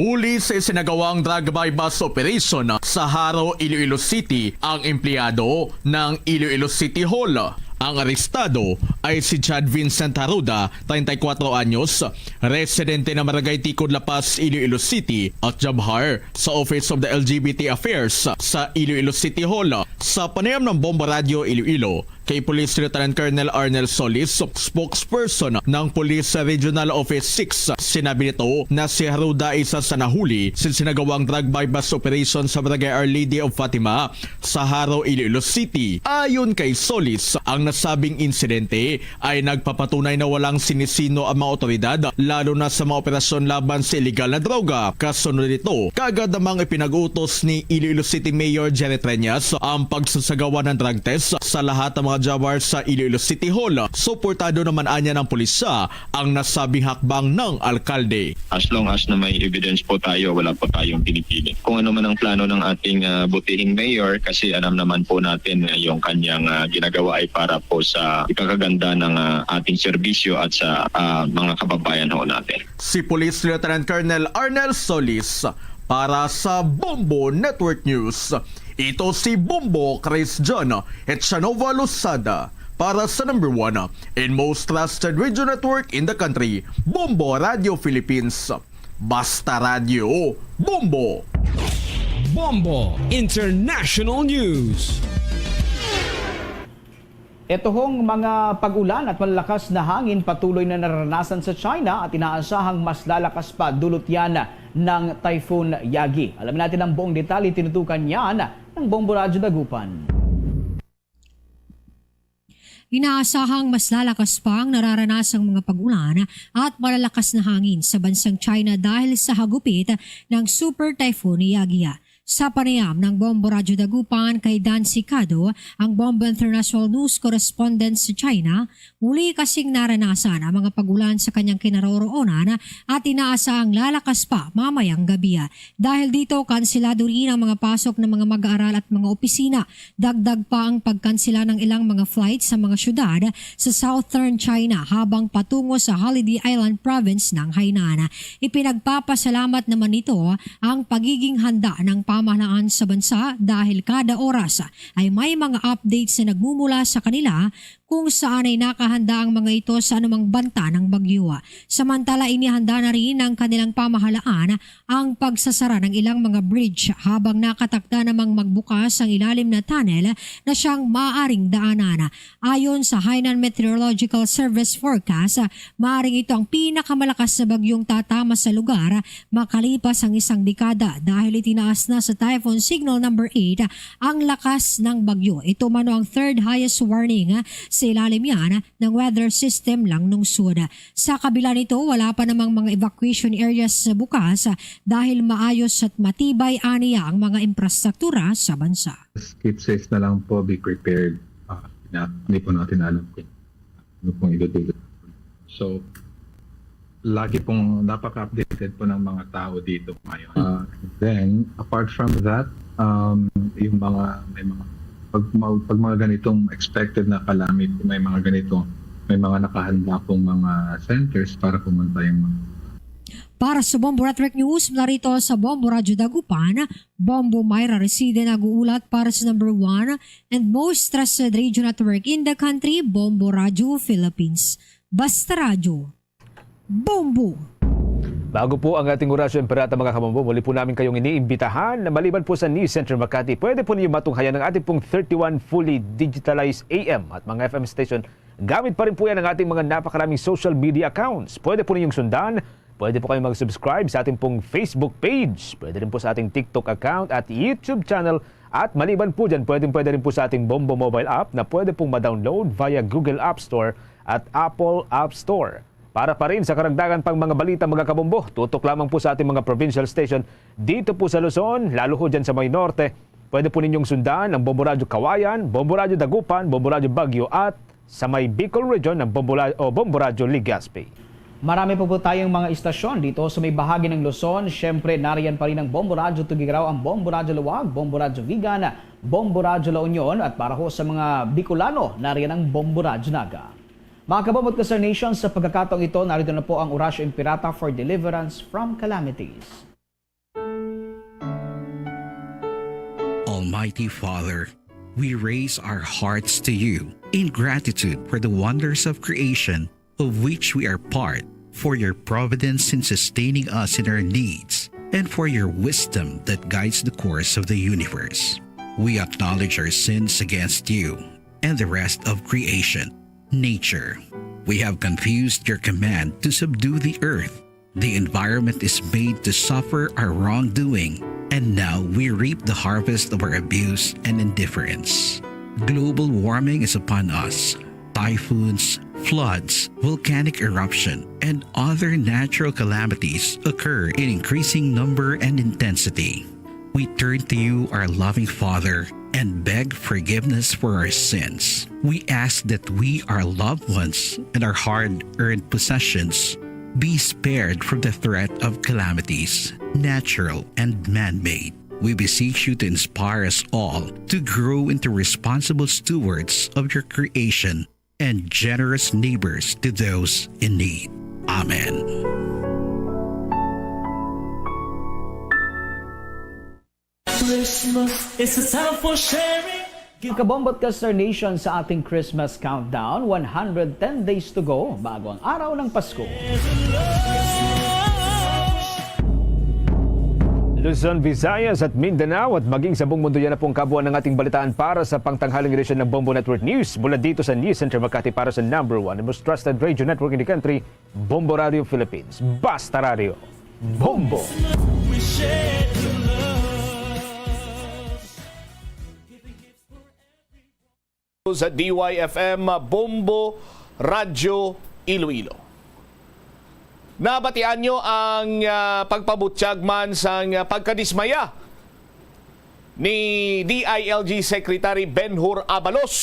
Huli sa isinagawang drug buy-bust operation sa Jaro, Iloilo City, ang empleyado ng Iloilo City Hall. Ang arestado ay si Chad Vincent Haruda, treinta y cuatro anyos, residente ng Barangay Tikod, La Paz, Iloilo City, at job hire sa Office of the L G B T Affairs sa Iloilo City Hall. Sa panayam ng Bombo Radyo Iloilo, kay Police Lieutenant Colonel Arnel Solis, spokesperson ng Police Regional Office six, sinabi nito na si Haruda isa sa nahuli sa sinagawang drug buy-bust operation sa Barangay Our Lady of Fatima sa Jaro, Iloilo City. Ayon kay Solis, ang nasabing insidente ay nagpapatunay na walang sinisino ang mga otoridad, lalo na sa mga operasyon laban sa iligal na droga. Kasunod nito, kaagad namang ipinag-utos ni Iloilo City Mayor Jerry Treñas ang pagsasagawa ng drug test sa lahat ng mga job hires sa Iloilo City Hall. Suportado naman anya ng pulisya ang nasabing hakbang ng alkalde. As long as na may evidence po tayo, wala po tayong pinipilit. Kung ano man ang plano ng ating ah, butihing mayor, kasi alam naman po natin na yung kanyang ah, ginagawa ay para po sa ikakaganda ng ah, ating serbisyo at sa ah, mga kababayan ho natin. Si Police Lieutenant Colonel Arnel Solis para sa Bombo Network News. Ito si Bombo Chris John Echanova Losada para sa number one and most trusted radio network in the country, Bombo Radio Philippines. Basta Radio, Bombo! Bombo International News. Ito hong mga pag-ulan at malalakas na hangin patuloy na naranasan sa China at inaasahang mas lalakas pa dulot yan ng Typhoon Yagi. Alamin natin ang buong detalye, tinutukan yan ng Bombo Radyo Dagupan. Inaasahang mas lalakas pa ang nararanasang mga pag-ulan at malalakas na hangin sa bansang China dahil sa hagupit ng Super Typhoon Yagi. Sa panayam ng Bombo Radyo Dagupan kay Dan Sicado, ang Bombo International News correspondent sa China, muli kasing naranasan ang mga pag-ulan sa kanyang kinaroroonan at inaasahang lalakas pa mamayang gabi. Dahil dito, kansilado rin ang mga pasok ng mga mag-aaral at mga opisina. Dagdag pa ang pagkansela ng ilang mga flights sa mga syudad sa southern China habang patungo sa Holiday Island province ng Hainan. Ipinagpapasalamat naman nito ang pagiging handa ng pamahalaan sa bansa dahil kada oras ay may mga updates na nagmumula sa kanila kung saan ay nakahanda ang mga ito sa anumang banta ng bagyo. Samantala, inihanda na rin ng kanilang pamahalaan ang pagsasara ng ilang mga bridge habang nakatakda namang magbukas ang ilalim na tunnel na siyang maaaring daanan. Ayon sa Hainan Meteorological Service forecast, maaring ito ang pinakamalakas na bagyong tatama sa lugar makalipas ang isang dekada dahil itinaas na sa Typhoon Signal Number eight ang lakas ng bagyo. Ito mano ang third highest warning sa ilalim yan ng weather system lang nungsod. Sa kabila nito, wala pa namang mga evacuation areas sa bukas dahil maayos at matibay aniya ang mga infrastruktura sa bansa. Keep safe na lang po, be prepared. Uh, na, hindi po natin alam kung ano pong idudulot. So, lagi pong napaka-updated po ng mga tao dito ngayon. Uh, then, apart from that, um, yung mga, may mga, pag, pag mga ganitong expected na calamity, may mga ganito, may mga nakahanda pong mga centers para pumunta yung mga Para sa Bombo Network News, narito sa Bombo Radyo Dagupan, Bombo Myra Reside nag-uulat para sa number one and most trusted radio network in the country, Bombo Radyo Philippines. Basta Radyo, Bombo! Bago po ang ating orasyon, pirata mga kabombo, muli po namin kayong iniimbitahan na maliban po sa News Center Makati, pwede po ninyo matunghayan ang ating pong thirty-one fully digitalized A M at mga F M station. Gamit pa rin po yan ang ating mga napakaraming social media accounts. Pwede po ninyong sundan, pwede po kayong mag-subscribe sa ating pong Facebook page. Pwede rin po sa ating TikTok account at YouTube channel. At maliban po dyan, pwede, pwede rin po sa ating Bombo mobile app na pwede pong ma-download via Google App Store at Apple App Store. Para pa rin sa karagdagan pang mga balita, mga kabombo, tutok lamang po sa ating mga provincial station dito po sa Luzon, lalo ho dyan sa may norte. Pwede po ninyong sundan ang Bombo Radyo Kawayan, Bombo Radyo Dagupan, Bombo Radyo Baguio at sa may Bicol Region ang Bombo, o Bombo Radyo Legazpi. Marami po po tayong mga istasyon dito sa may bahagi ng Luzon. Siyempre, nariyan pa rin ang Bombo Radyo Tugigaraw, ang Bombo Radyo Luwag, Bombo Radyo Vigan, Bombo Radyo La Union, at para ho sa mga Bicolano, nariyan ang Bombo Radyo Naga. Mga kabombo at ka-Star Nation, sa pagkakataong ito, narito na po ang Orasyo Impirata for Deliverance from Calamities. Almighty Father, we raise our hearts to you in gratitude for the wonders of creation of which we are part, for your providence in sustaining us in our needs, and for your wisdom that guides the course of the universe. We acknowledge our sins against you and the rest of creation, nature. We have confused your command to subdue the earth. The environment is made to suffer our wrongdoing, and now we reap the harvest of our abuse and indifference. Global warming is upon us. Typhoons, floods, volcanic eruption, and other natural calamities occur in increasing number and intensity. We turn to you, our loving Father, and beg forgiveness for our sins. We ask that we, our loved ones, and our hard earned possessions be spared from the threat of calamities, natural and man made. We beseech you to inspire us all to grow into responsible stewards of your creation and generous neighbors to those in need. Amen. Christmas is a time for sharing. Kabombo at ka-Star Nation, sa ating Christmas countdown, one hundred ten days to go bago ang araw ng Pasko. Luzon, Visayas at Mindanao at maging sa buong mundo, yan na pong kabuuan ng ating balitaan para sa pangtanghaling edisyon ng Bombo Network News. Mula dito sa News Center Makati para sa number one and most trusted radio network in the country, Bombo Radio Philippines. Basta Radio, Bombo! Sa D Y F M Bombo Radyo Iloilo. Nabatian nyo ang ah, pagpabutyag man sang ah, pagkadismaya ni D I L G Secretary Benhur Abalos.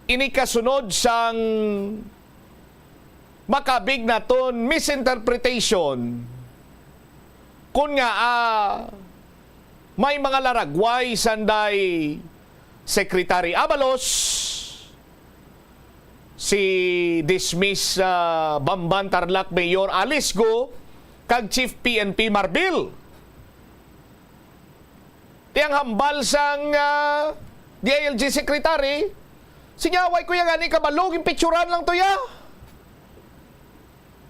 Ini kasunod sang makabig naton misinterpretation kun nga, ah, may mga laragway sanday Secretary Abalos, si dismiss, ah, Bamban Tarlac Mayor Alice Go, kag Chief P N P Marbel. Ti ang hambal sang, ah, D I L G Secretary, sinya, "Way ko ya gani kabalo, ginpicturan lang to ya."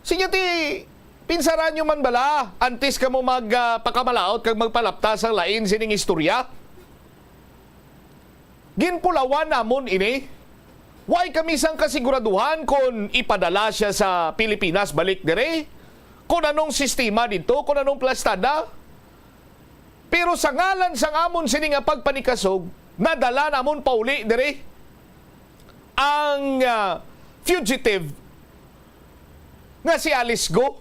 Sinya ti, pinsaran nyo man bala antes kamo mag, ah, pakamalaut kag magpalapta sang lain sining istorya? Ginpulawan namon ini. Way kami sang kasiguraduhan kon ipadala sia sa Pilipinas balik diri, kon anong sistema didto, kon anong plastada. Pero sa ngalan sang amon sini nga pagpanikasog, nadala namon pauli diri ang, ah, fugitive nga si Alice Go,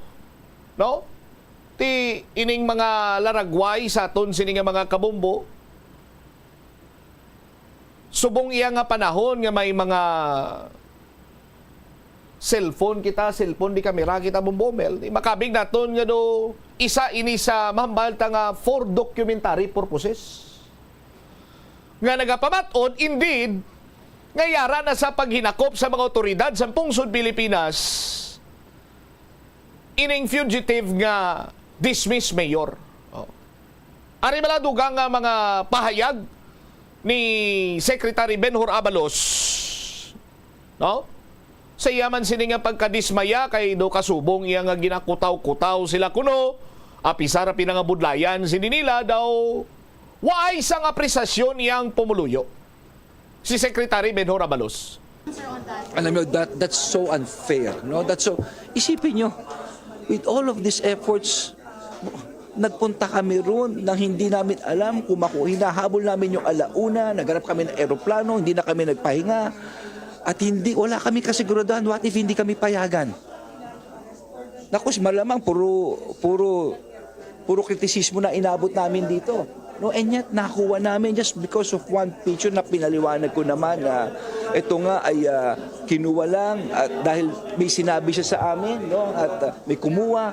no? Ti ining mga laragway sa aton sini nga mga kabombo, subong iya nga panahon nga may mga cellphone kita, cellphone di kamera kita, Bombomel, di makabig naton nga do isa ini sa mahambal ta nga four documentary purposes nga nagapamat-od, indeed, nga yara na sa paghinakop sa mga otoridad sa pungsod Pilipinas ining fugitive nga dismiss mayor. Oh. Ari bala dugang nga mga pahayag ni Secretary Benhur Abalos, no? Sa iya man sini nga pagkadismaya kay do kasubong iya nga ginakutaw-kutaw sila kuno, apisar pinangabudlayan sini nila daw waay sang apresasyon iyang pumuluyo, si Secretary Benhur Abalos. Alam mo, that, that's so unfair, no? That's so, isipin nyo, with all of these efforts, nagpunta kami roon nang hindi namin alam kung maku-, hinahabol namin yung alauna, naghanap kami ng eroplano, hindi na kami nagpahinga, at hindi, wala kami kasiguraduhan, what if hindi kami payagan? Nakus, malamang puro, puro, puro kritisismo na inabot namin dito. No, and yet, nakuha namin just because of one picture na pinaliwanag ko naman na ito nga ay, ah, kinuha lang at dahil may sinabi siya sa amin, no, at, ah, may kumuha.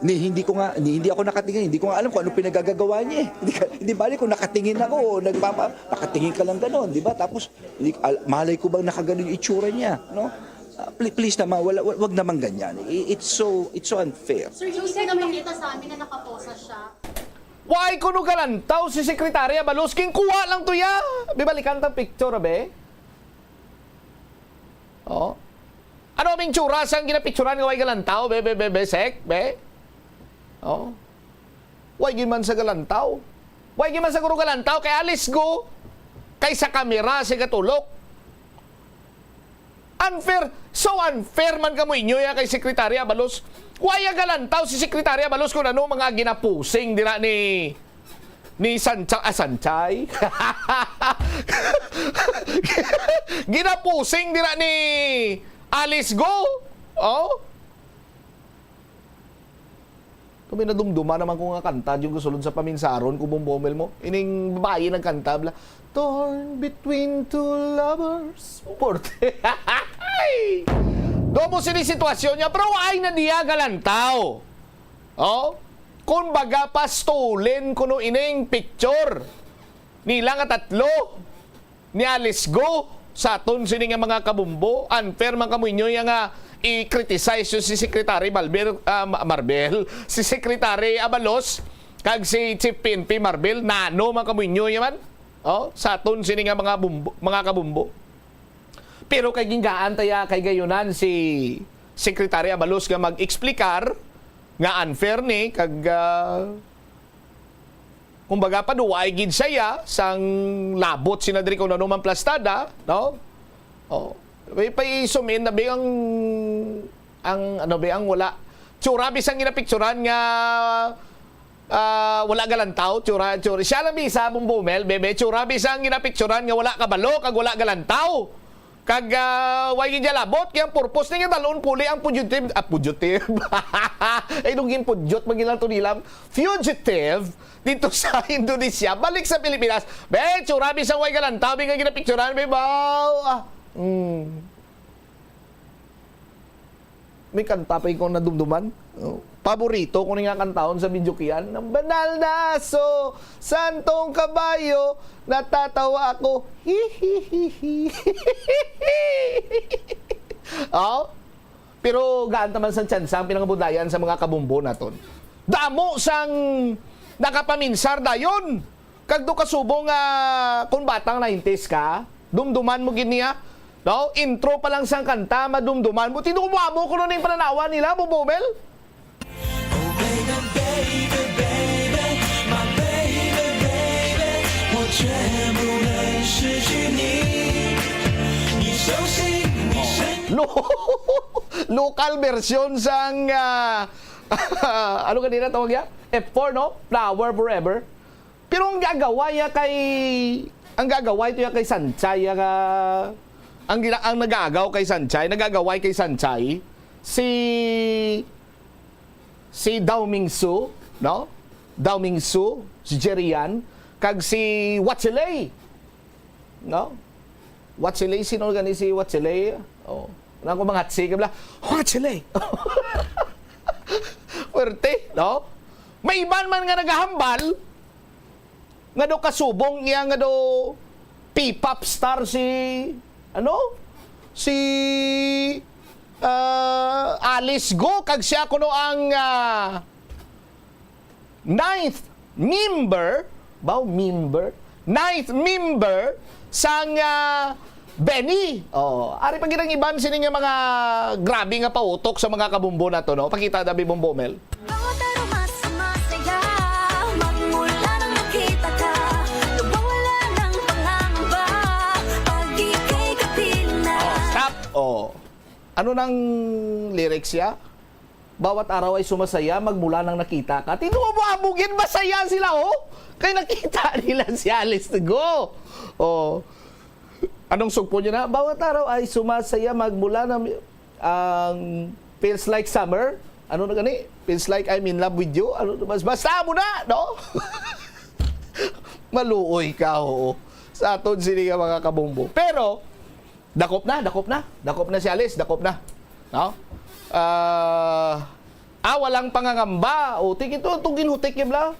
Ni, hindi ko nga, ni, hindi ako nakatingin, hindi ko nga alam kung ano pinagagagawa niya eh. Hindi, ka- hindi bali kung nakatingin ako o nagpapa, nakatingin ka lang ganon, di ba? Tapos, hindi, al- malay ko bang nakaganon yung itsura niya, no? Ah, pl- please naman, wala, wag, wag naman ganyan. I- It's so, it's so unfair. Sir, hindi na makita sa amin na nakaposa siya. Why kuno galantaw si Secretary Abalos? King kuha lang to ya. Bibalikan ta picture, be. Oh. Ano aming tsura sang ginapicturan nga way galantaw, be, be, be, be, sek, be? Oh. Way gyud man sa galantaw. Way gyud man sa guro galantaw kay Alice Go. Kay sa kamera si gatulok. Unfair, so unfair man kamo inyo ya kay Secretary Abalos. Waya galantaw si Secretary Abalos kung ano mga ginapusing dira ni ni Sancha ah, Sanchay. Ginapusing dira ni Alice Go. Oh? Kami nadumduma naman ko nga kanta, yung kasulod sa paminsaron ko, Bombomel mo. Ining babae nagkanta, bla, "Torn between two lovers." Porte. Domo sini sitwasyon niya, pero ay na diya galantaw. Oh? Kung baga pa stolen kuno ining picture nila nga tatlo. Ni Alice Go sa aton sini nga mga kabumbo. Unfair man kamo inyo ya nga i-criticize nyo si Secretary Malbel, ah, Ma- Marbel, si Secretary Abalos kag si Chief P N P Marbel. Nano man kamo inyo ya man? Oh, sa aton sini nga mga bumbo, mga kabumbo. Pero kay gingaan taya kay gayunan si Secretary Abalos nga mag-explicar nga unfair ni kag ah, Kumbaga, paduway gid siya sang labot sina diri kung ano man plastada, no? Oh. May paisumin na bing ang, ang ano bing ang wala. Tsura bisang ginapicturan nga ah, wala galantaw, tsura, tsura. Siya lang bisa, Bumbumel, bebe, tsura bisang ginapicturan nga wala kabalo kag wala galantaw. Kag ah, way gid labot kay ang purpose niya dalon puli ang fugitive, ah, fugitive. Ay, nung ginpudyot, magilang to nilang fugitive dito sa Indonesia, balik sa Pilipinas. Be, tsura, bisang way kalantaw, be, nga ginapicturan, be, baw. Ah, mm. May kanta pa ko nadumduman. Oh, paborito ko ni nga kantahon sa videokean, "Ang banal na aso, santong kabayo, natatawa ako. Hi, hi, hi, hi." Oh? Pero gaan ta man sang tsansa ang pinangabudayan sa mga kabumbo naton. Damo sang nakapaminsar dayon. Kag do kasubong nga, kung batang nineties ka, dumduman mo gid niya, no? Intro pa lang sang kanta, madumduman mo. Tinuod mo amo kuno ning pananawan nila, Bumbo Mel? Oh, baby, baby, baby, my baby, baby, 我全部都是你。你熟悉，你深 Lo-, local version sang, ah, ano kanina tawag niya? F four, no? Flower Forever. Pero ang gagawa niya kay, ang gagawa ito niya kay Sanchay, ah, ang gina-, ang nag-aagaw kay Sanchay, nag-agaway kay Sanchay, si, si Daw Mingsu, no? Daw Mingsu, si Jerry Yan, kag si Wachilei, no? Wachilei, sino gani si Wachilei? Oh, nang ko mga tsige bla, Wachilei! Puwerte, no? May iban man nga nagahambal, nga daw kasubong iya nga daw P-pop star si, ano? Si, ah, Alice Go, kag siya kuno ang, ah, ninth member, baw, member? Ninth member sang, ah, Benny. Oh, ari pa gid ang iban sini nga mga grabe nga pautok sa mga kabumbo nato, no? Pakita, Dabi Bumbo Mel. Bawat araw mas masaya, magmula nang nakita ka. Nawawala ng pangangamba, pag ika'y kapiling na. Oh, stop. Oh. Ano nang lyrics ya? Bawat araw ay sumasaya, magmula nang nakita ka. Tinuod mo amo gid, masaya sila, oh. Kay nakita nila si Alice Go. Oh. Anong sugpo niya na? Bawat araw ay sumasaya, magmula na ang feels like summer. Ano na gani? Feels like I'm in love with you. Ano na? Mas, basta mo na, no? Maluoy ka, oo. Sa aton sini nga mga kabumbo. Pero, dakop na, dakop na. Dakop na si Alice, dakop na. No? Ah, ah, walang pangangamba. O, tik ito, itong ginhutik niya, bla.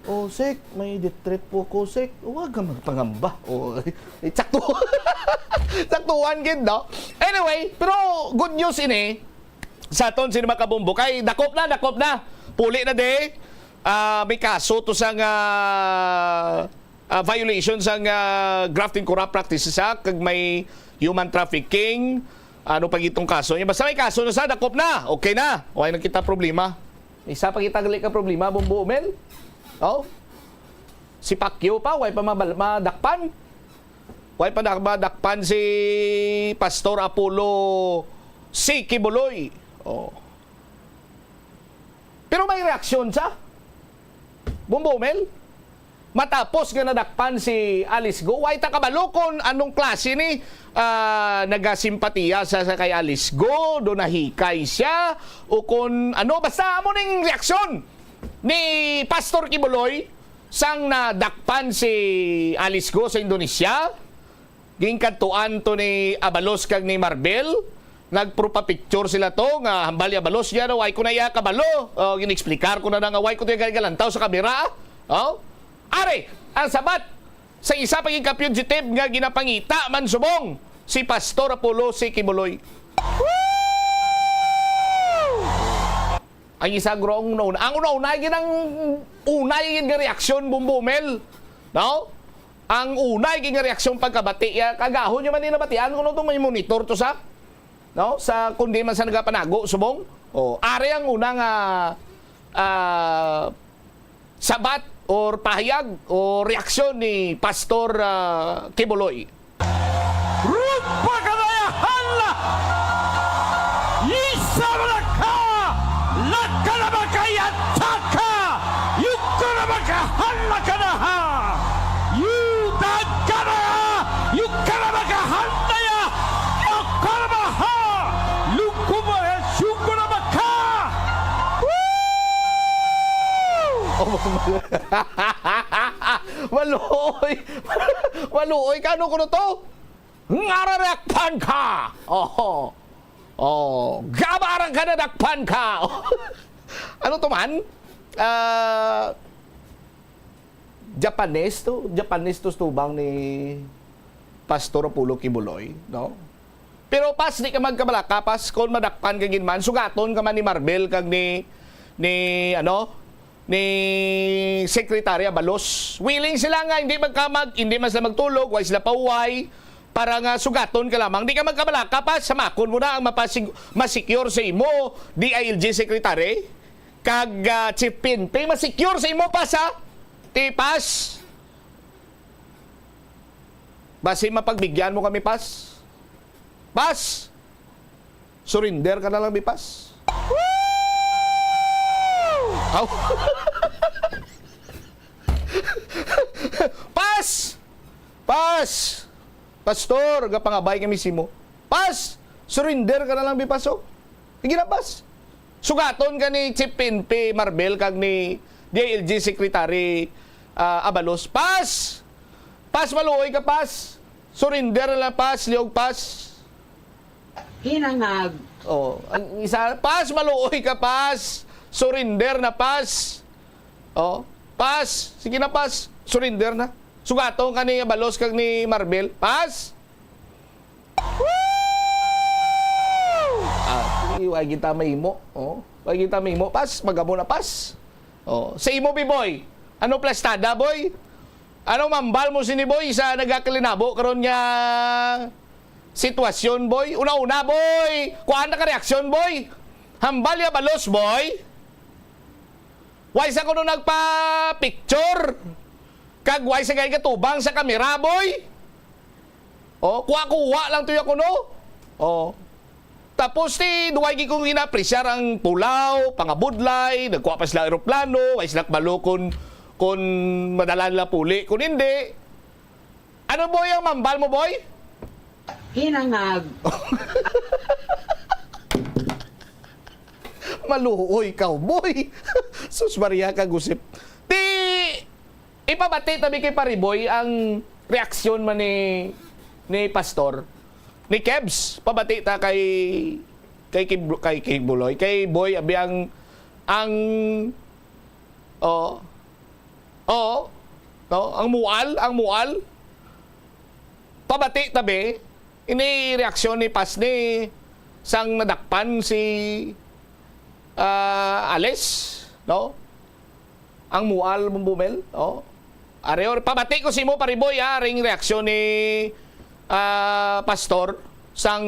"Oh, Sek, may death threat po ko, Sek." "Huwag ka magpangamba." Oh, eh, sakto. Saktuan gid, no? Anyway, pero good news ini sa aton sini mga kabumbo. Kay dakop na, dakop na. Puli na di. Ah, may kaso to sa nga, ah, violation sa nga Graft and Corrupt Practices Act, kag may human trafficking. Ano pa gitong kaso niya? Basta may kaso na sa, dakop na. Okay na. Wala na kita problema. Isa pa kita gali ka problema, Bumbo Mel. Oh? Si Pacquiao pa, way pa mabal-, madakpan. Way pa dak-, madakpan si Pastor Apollo C. Quiboloy. Oh. Pero may reaksyon sa Bumbo Mel. Matapos nga nadakpan si Alice Go, way ta kabalo kon anong klase ni, ah, nagasimpatiya sa, sa kay Alice Go, do nahikay siya, o kon ano, basta amo ning reaksyon ni Pastor Quiboloy sang nadakpan si Alice Go sa Indonesia. Ginkadtuan to ni Abalos kag ni Marbel. Nagpro-pa-picture sila to nga hambal ni Abalos niya, no, ay ko na iya kabalo. Oh, gin-explicar ko na na nga way ko to iya galantaw sa kamera, ah. Oh? Ari, ang sabat sa isa pa gid ka fugitive nga ginapangita man subong si Pastor Apollo C. Quiboloy. Ang isa, guro, ang una-una, ang una-una, yun ang una, yun nga reaksyon, Bumbo Mel. No? Ang una, yun nga reaksyon pagkabati, ya, kagahon nyo man din nabatian, kung itong may monitor to sa, no? Sa, kung di man sa nagapanago, subong. O, ari ang una nga, ah, sabat or pahayag o reaksyon ni Pastor, ah, Quiboloy. Rupa ka na ya, hala! Isa na ka! Laka na ba kaya taka! Yuko na ba ka, hala ka na ha! Yudag ka na ha! Yuka na ba ka, hala ya! Yuka na ba ha! Luko mo, eh, suko na ba ka! Woo! Maluoy. Maluoy ka, ano kuno to? Nga rarakpan ka! Oh. Oh. Gabarang ka, nadakpan ka! Ano to man? Ah, Japanese to? Japanese to tubang ni Pastor Apollo Quiboloy, no? Pero pas, di ka magkabalaka, pas, kung madakpan ka gid man, sugaton ka man ni Marbel kag ni, ni, ano, ni Secretary Abalos. Willing sila nga hindi magkamag, hindi man sila magtulog, way sila pauway, para nga sugaton ka lamang. Di ka magkabalaka, pas, samakon mo na ang mapasig-, masecure sa imo, D I L G Secretary, kag, ah, Chief P N P, masecure sa imo, pas, ha? Ti, pas. Basi mapagbigyan mo kami, pas. Pas! Surrender ka na lang, bi, pas. Aw. Pas! Pas! Pastor, gapangabay kami simo. Pas! Surrender ka na lang, bi, pas, oh. Sige na, pas. Sugaton ka ni Chief P N P Marbel kag ni D I L G Secretary, ah, Abalos. Pas! Pas, maluoy ka, pas. Surrender na lang, pas. Liog, pas. Hinangag. Oh, ang isa, pas, maluoy ka, pas. Surrender na, pas. Oh, pas. Sige na, pas. Surrender na. Sugaton ka ni Abalos kag ni Marbel. Pas. Woo! Ah, sige, wa kita mahimo. Oh, wa kita mahimo. Pas, magamo na, pas. Oh, sa imo, Biboy. Ano plastada, boy? Ano mambal mo sini, boy, sa nagakalinabo karon nga sitwasyon, boy? Una-una, boy. Kuan na ka reaksyon, boy. Hambal ya balos, boy. Way sa kuno nagpa-picture. Kag way sa gay katubang sa kamera, boy. Oh, kuha-kuha lang to ya kuno. Oh. Tapos, ti, duway gid kong ina-appreciar ang pulaw, pangabudlay, nagkuha pa sila eroplano, way sila kabalo kun, kun madala nila puli, kun hindi. Ano, boy, ang mambal mo, boy? Hinangag. Maluoy ka, boy. Sus Maria, kagusip. Ti, ipabati tabi kay Pariboy ang reaksyon man ni, ni Pastor, ni Kebs. Pabati ta kay, kay Kib-, kay Kibuloy, kay Boy, abi ang, ang, oh, oh, no, ang mual, ang mual. Pabati tabi, ini reaksyon ni Pasni sang nadakpan si, ah, Alice, no? Ang mual, Bumbumel, oh. Are, or, pabati ko si mo, Pariboy, ah, ring reaksyon ni, ah, Pastor, sang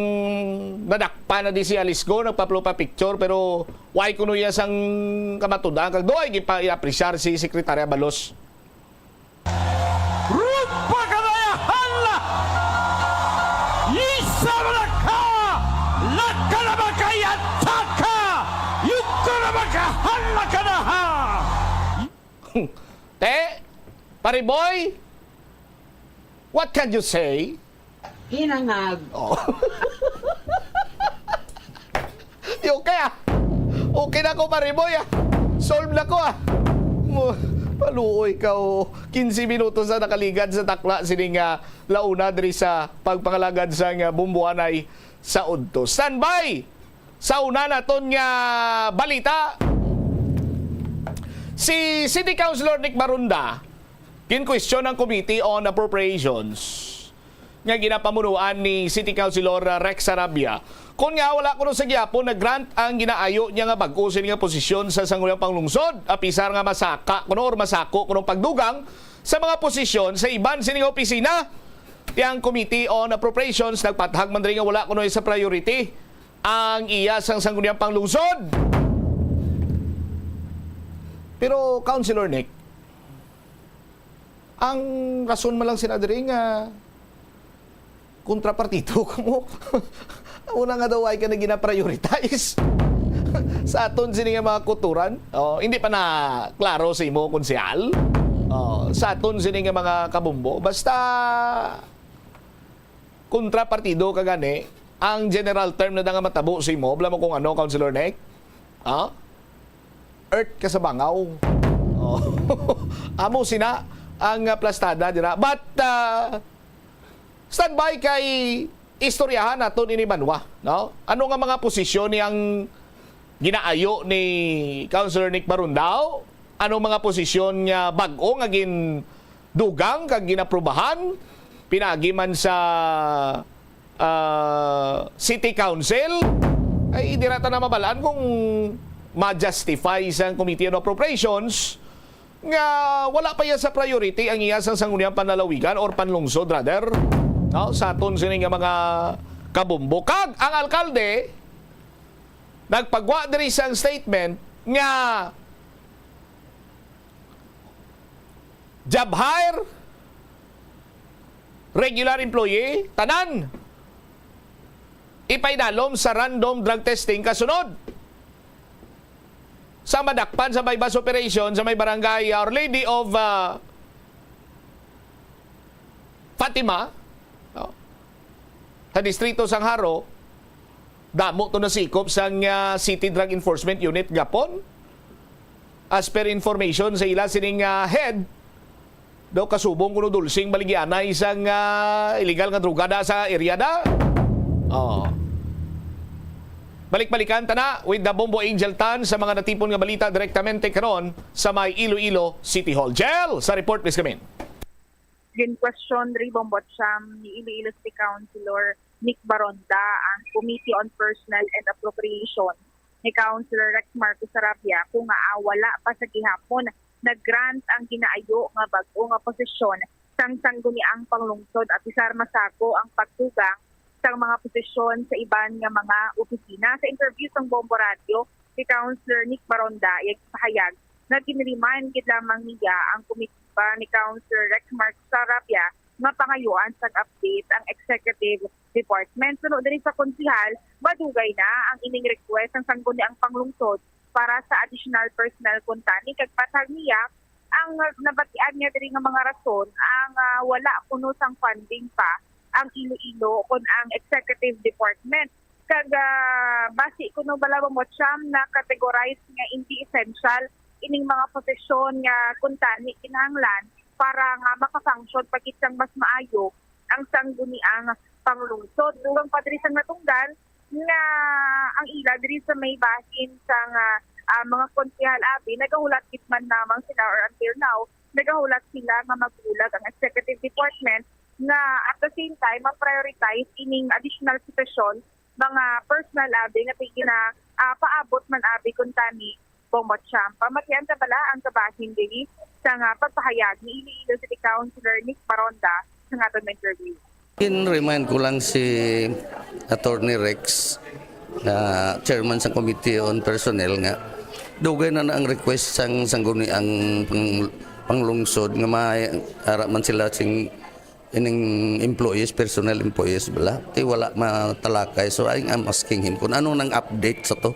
nadakpan na di si Alice Go, nagpaplo pa picture, pero why kuno iya sang kamatudan, kag doy, gipa-, i-appreciar si Secretary Abalos. Rupa ka na yahan na! Isa na ka! Laka na ba kay ataka! Yuko na ba kahan na ka na ha! Te, Pariboy, what can you say? Hinangag. Oh. Di okay, ah. Okay na ko, Pariboy, ah. Solve na ko, ah. Mo, paluoy ka, oh. Quince minutos na nakaligad sa takla sini nga launa diri sa pagpangalagad sa nga bumbuanay sa udto. Standby! Sa una naton nga balita, si City Councilor Nick Barunda, ginkwestiyon ang Committee on Appropriations nga ginapamunuan ni City Councilor Rex Sarabia, kon nga wala kuno sa gihapon na grant ang ginaayo niya nga bag-o sini nga posisyon sa Sangguniang Panglungsod, apisar nga masaka kuno or masako kuno pagdugang sa mga posisyon sa iban sini nga opisina. Ti ang Committee on Appropriations nagpathag man diri nga wala kuno sa priority ang iya sang Sangguniang Panglungsod. Pero, Councilor Nick, ang rason man lang sina diri nga kontrapartido kamo. Una nga daw ay ka na gina-prioritize sa aton sini nga mga kuturan. Oh, hindi pa na klaro sa imo, konsehal. Oh, sa aton sini nga mga kabumbo. Basta, kontrapartido ka gani, ang general term na nga matabo sa imo, bala mo kung ano, Councilor Nick? Ha? Earth ka sa bangaw. Amo sina ang, ah, plastada dira. But, ah, standby kay istoryahan naton ini banwa, no? Ano nga mga posisyon ni ang ginaayo ni Councilor Nick Barondao? Ano mga posisyon nga bag-o nga gindugang kag ginaprubahan pinaagi man sa, ah, City Council? Ay, dira ta na mabalaan kung ma-justify sang Committee on Appropriations nga wala pa iya sa priority ang iya sang sangguniang panlalawigan or panlungsod, rather, no, sa aton sini nga mga kabombo. Kag ang alkalde nagpagwa diri sang statement nga job hire, regular employee, tanan ipaidalom sa random drug testing kasunod sa madakpan sa buy-bust operation sa may barangay, uh, Our Lady of, uh, Fatima, no? Sa distrito sang Jaro, damo to nasikop sang, uh, City Drug Enforcement Unit gapon. As per information sa ila sining, uh, head, daw kasubong kuno dulsing baligyanay sang, ah, illegal nga droga da sa area da. Oh. Balik-balikan ta na with the Bombo Angel Tan sa mga natipon nga balita direktamente karon sa may Iloilo City Hall. Jel, sa report, please come in. Gin-question diri, Bombo Cham, ni Iloilo City Councilor Nick Baronda ang Committee on Personnel and Appropriation ni Councilor Rex Marcos Sarabia kung ngaa wala pa sa gihapon nag-grant ang ginaayo nga bag-o nga posisyon sang sangguniang panglungsod, apisar masako ang pagdugang sang mga posisyon sa iban nga mga opisina. Sa interview sang Bombo Radio, si Councilor Nick Baronda iya gipahayag nga ginremind gid lamang niya ang komitiba ni Councilor Rex Marcos Sarabia nga pangayuan sang update ang executive department. Suno diri sa konsehal, madugay na ang ining request sang sangguniang panglungsod para sa additional personnel kuntani, kag patag niya ang nabatian niya diri nga mga rason ang, ah, wala kuno sang funding pa ang Iloilo kon ang executive department. Kag, ah, basi kuno bala, Bombo Cham, na-categorize nga hindi essential ining mga posisyon nga kuntani kinahanglan para nga maka-function pa gid sang mas maayo ang sangguniang panglungsod. Dugang pa diri sang natungdan nga ang ila diri sa may bahin sang, ah, ah, mga konsehal abi, nagahulat gid man lamang sila, or until now, nagahulat sila nga magbulag ang executive department nga at the same time ma-prioritize ining additional posisyon, mga personnel abi nga ti-, gina-, ah, paabot man abi kuntani, Bombo Cham. Pamatian ta bala ang kabahin diri sa nga pagpahayag ni Iloilo City Councilor Nick Baronda sa aton interview. In-remind ko lang si Attorney Rex, nga chairman sa Committee on Personnel, nga dugay na na ang request sang sangguniang pang-, panglungsod nga may ara man sila sing ining employees, personnel employees bala. Kay wala matalakay. So, I am asking him kung ano nang update sa to.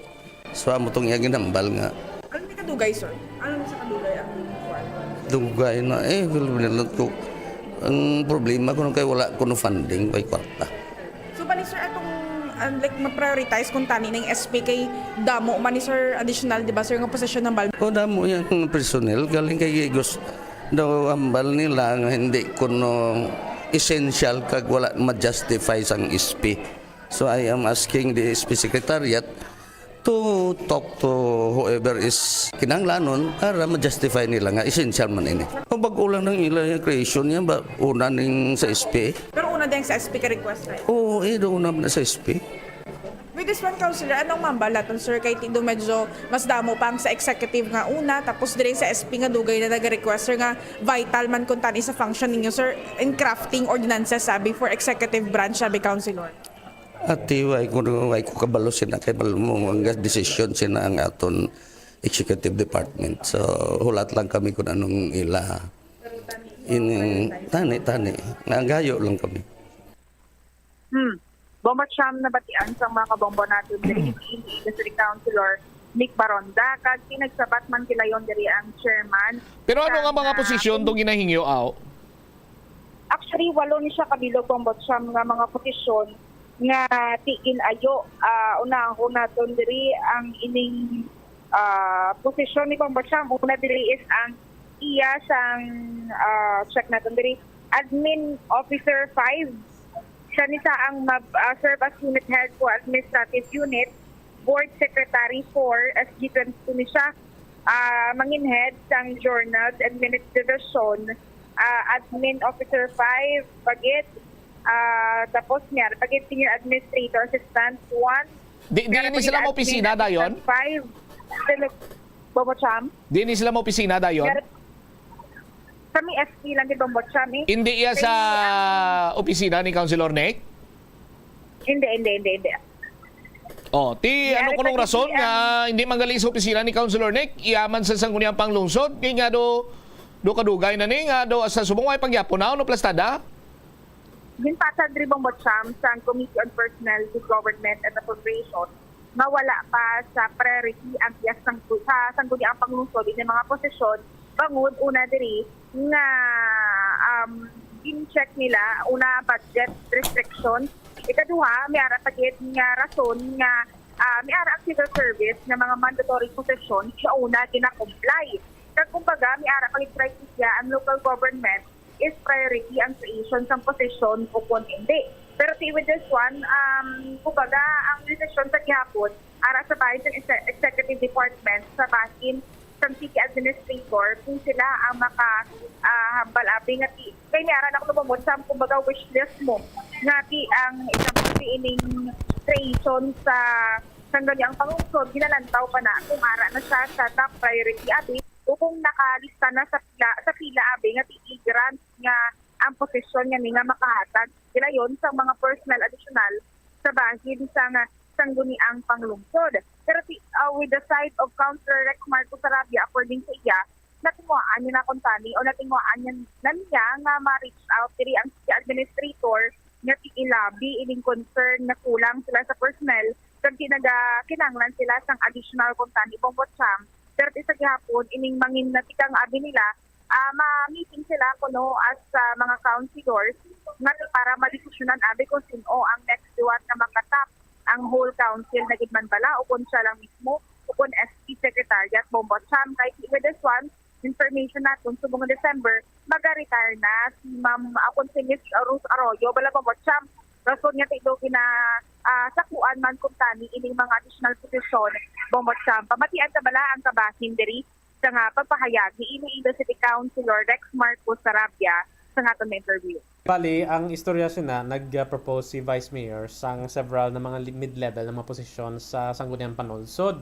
So, amo tong iya ginambal nga. Ano ni kadugay, sir? Ano ni sa kadugay ang kuwan? Dugay na, eh, well, well, ko. Ang problema ko nung kay wala kuno funding, may kwarta. So, bali, sir, atong, ah, like, ma-prioritize kuntani ning S P kay damo man ni, sir, additional, di ba, sir, nga posisyon ng bal-, O, damo yang personnel. Galing kay Gigos daw, ambal nila nga hindi kuno essential kag wala ma-justify sang S P. So, I am asking the S P Secretariat to talk to whoever is kinahanglanon para ma-justify nila nga essential man ini. Kung bag-o lang nang ila yung creation niya, ba, una ning sa S P? Pero una din sa S P ka request, right? Oo, eh, doon naman sa S P. With this one, Councilor, anong mambal naton, sir? Kay tindo medyo mas damo pa ang sa executive nga una, tapos diri sa S P nga dugay na nag-request, sir, nga vital man kuntani sa function ninyo, sir, in crafting ordinances, sabi, for executive branch, sabi, Councilor. Ati, way ko, way ko kabalo sina kay balo mo ang desisyon sina ang aton executive department. So, hulat lang kami kung anong ila. Ining tani, tani. Nagayo lang kami. Hmm. Bombo Cham, nabatian sang mga kabombo naton diri, si City Councilor Nick Baronda, kag pinagsabat man kilayon diri ang chairman. Pero ano nga mga posisyon tong ginahingyo, aw? Actually, walo ni siya kabilog, Bombo Cham, nga mga posisyon nga ti ginayo. Ah, unahon naton diri ang ining ah, posisyon ni Bongbong Sam. Una diri is ang iya sang, ah, check natin diri, Admin Officer five. Siya ni sa ang mag, ah, serve as unit head for administrative unit, board secretary four, S G twenty-two ni siya. Ah, mangin head sang Journals and Minutes Division, ah, Admin Officer five, pagid, ah, tapos niya, pagid Senior Administrator Assistant one. Di, di ni sila mo opisina dayon? Five. Bongbong Sam. Di ni sila mo opisina dayon? Sa may S P lang di Bongbong Sam eh. Hindi iya sa opisina ni Councilor Nick? Hindi, hindi, hindi, hindi. Oh, ti ano kunong rason nga hindi man gali sa opisina ni Councilor Nick, iya man sa Sangguniang Panglungsod, kay nga do do kadugay na ni nga do sa subong way pagyapon na no plastada? Ginpasa diri Bongbong Sam sa Committee on Personnel, Good Government and Appropriation nga wala pa sa priority ang iya sang sa Sangguniang Panglungsod ini mga posisyon bangod una diri nga um, gin-check nila una budget restriction, ikaduha may ara pa gid nga rason nga ah, may ara ang civil service nga mga mandatory position sa una gina-comply. Kag kumbaga may ara pa gid criteria ang local government is priority ang creation sang posisyon o kon hindi. Pero ti with this one, um, kumbaga ang decision sa gihapon ara sa bahin sang exe- executive department sa bahin sang city administrator kung sila ang maka ah, hambal abi nga ti kay may ara na kuno Bongbong Sam kumbaga wish list mo nga ti ang example ti ining creation sa Sangguniang Panglungsod ginalantaw pa na kung ara na siya sa top priority abi o kung nakalista na sa pila sa pila abi nga ti grant nga ang posisyon nga ni nga makahatag sila yon sa mga personal additional sa bahin sa nga Sangguniang Panglungsod. Pero ti, ah, with the side of Councilor Rex Marcos Sarabia, according sa iya, natinguhaan niya na kuntani o natinguhaan niya na niya nga ma-reach out diri ang city administrator nga ti ilabi ining concern nga kulang sila sa personnel kag ti nagakinahanglan sila sang additional kuntani Bongbong Sam. Pero ti sa gihapon ining mangin natikang abi nila ah, ma-meeting sila kuno as ah, mga councilors nga para madesisyonan abi kung sin-o ang next liwat nga makatap ang whole council na gid man bala o kon siya lang mismo o kon S P Secretariat Bongbong Sam. Kay with this one, information naton subong December, maga-retire na si Ma'am ah, kon si Miss Ruth Arroyo bala Bongbong Sam. Rason nga ti do gina ah, sakuan man kuntani ining mga additional posisyon Bongbong Sam. Pamatian ta bala ang kabahin diri sa nga pagpahayag ni Iloilo City Councilor Rex Marcos Sarabia sa nga aton nga interview. Bali, ang istorya sina, nag-propose si Vice Mayor sang several na mga li- mid-level na mga posisyon sa Sangguniang Panlungsod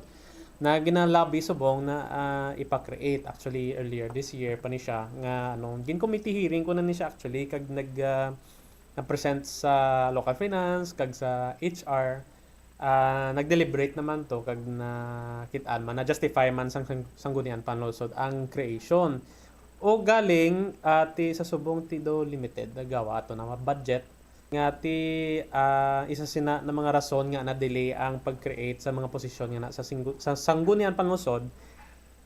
na ginalabi subong na ah, ipa-create. Actually, earlier this year pa ni siya nga ano, gin committee hearing ko na ni siya actually kag nag ah, na-present sa local finance kag sa H R. Ah, nag-deliberate naman to kag nakit-an man, na-justify man sang, sang Sangguniang Panlungsod ang creation. O galing ati sa subong ti do limited nagawa ato na budget nga ti ah, isa sina na mga rason nga na-delay ang pag-create sa mga posisyon nga na sa, singgu- sa Sangguniang Panlungsod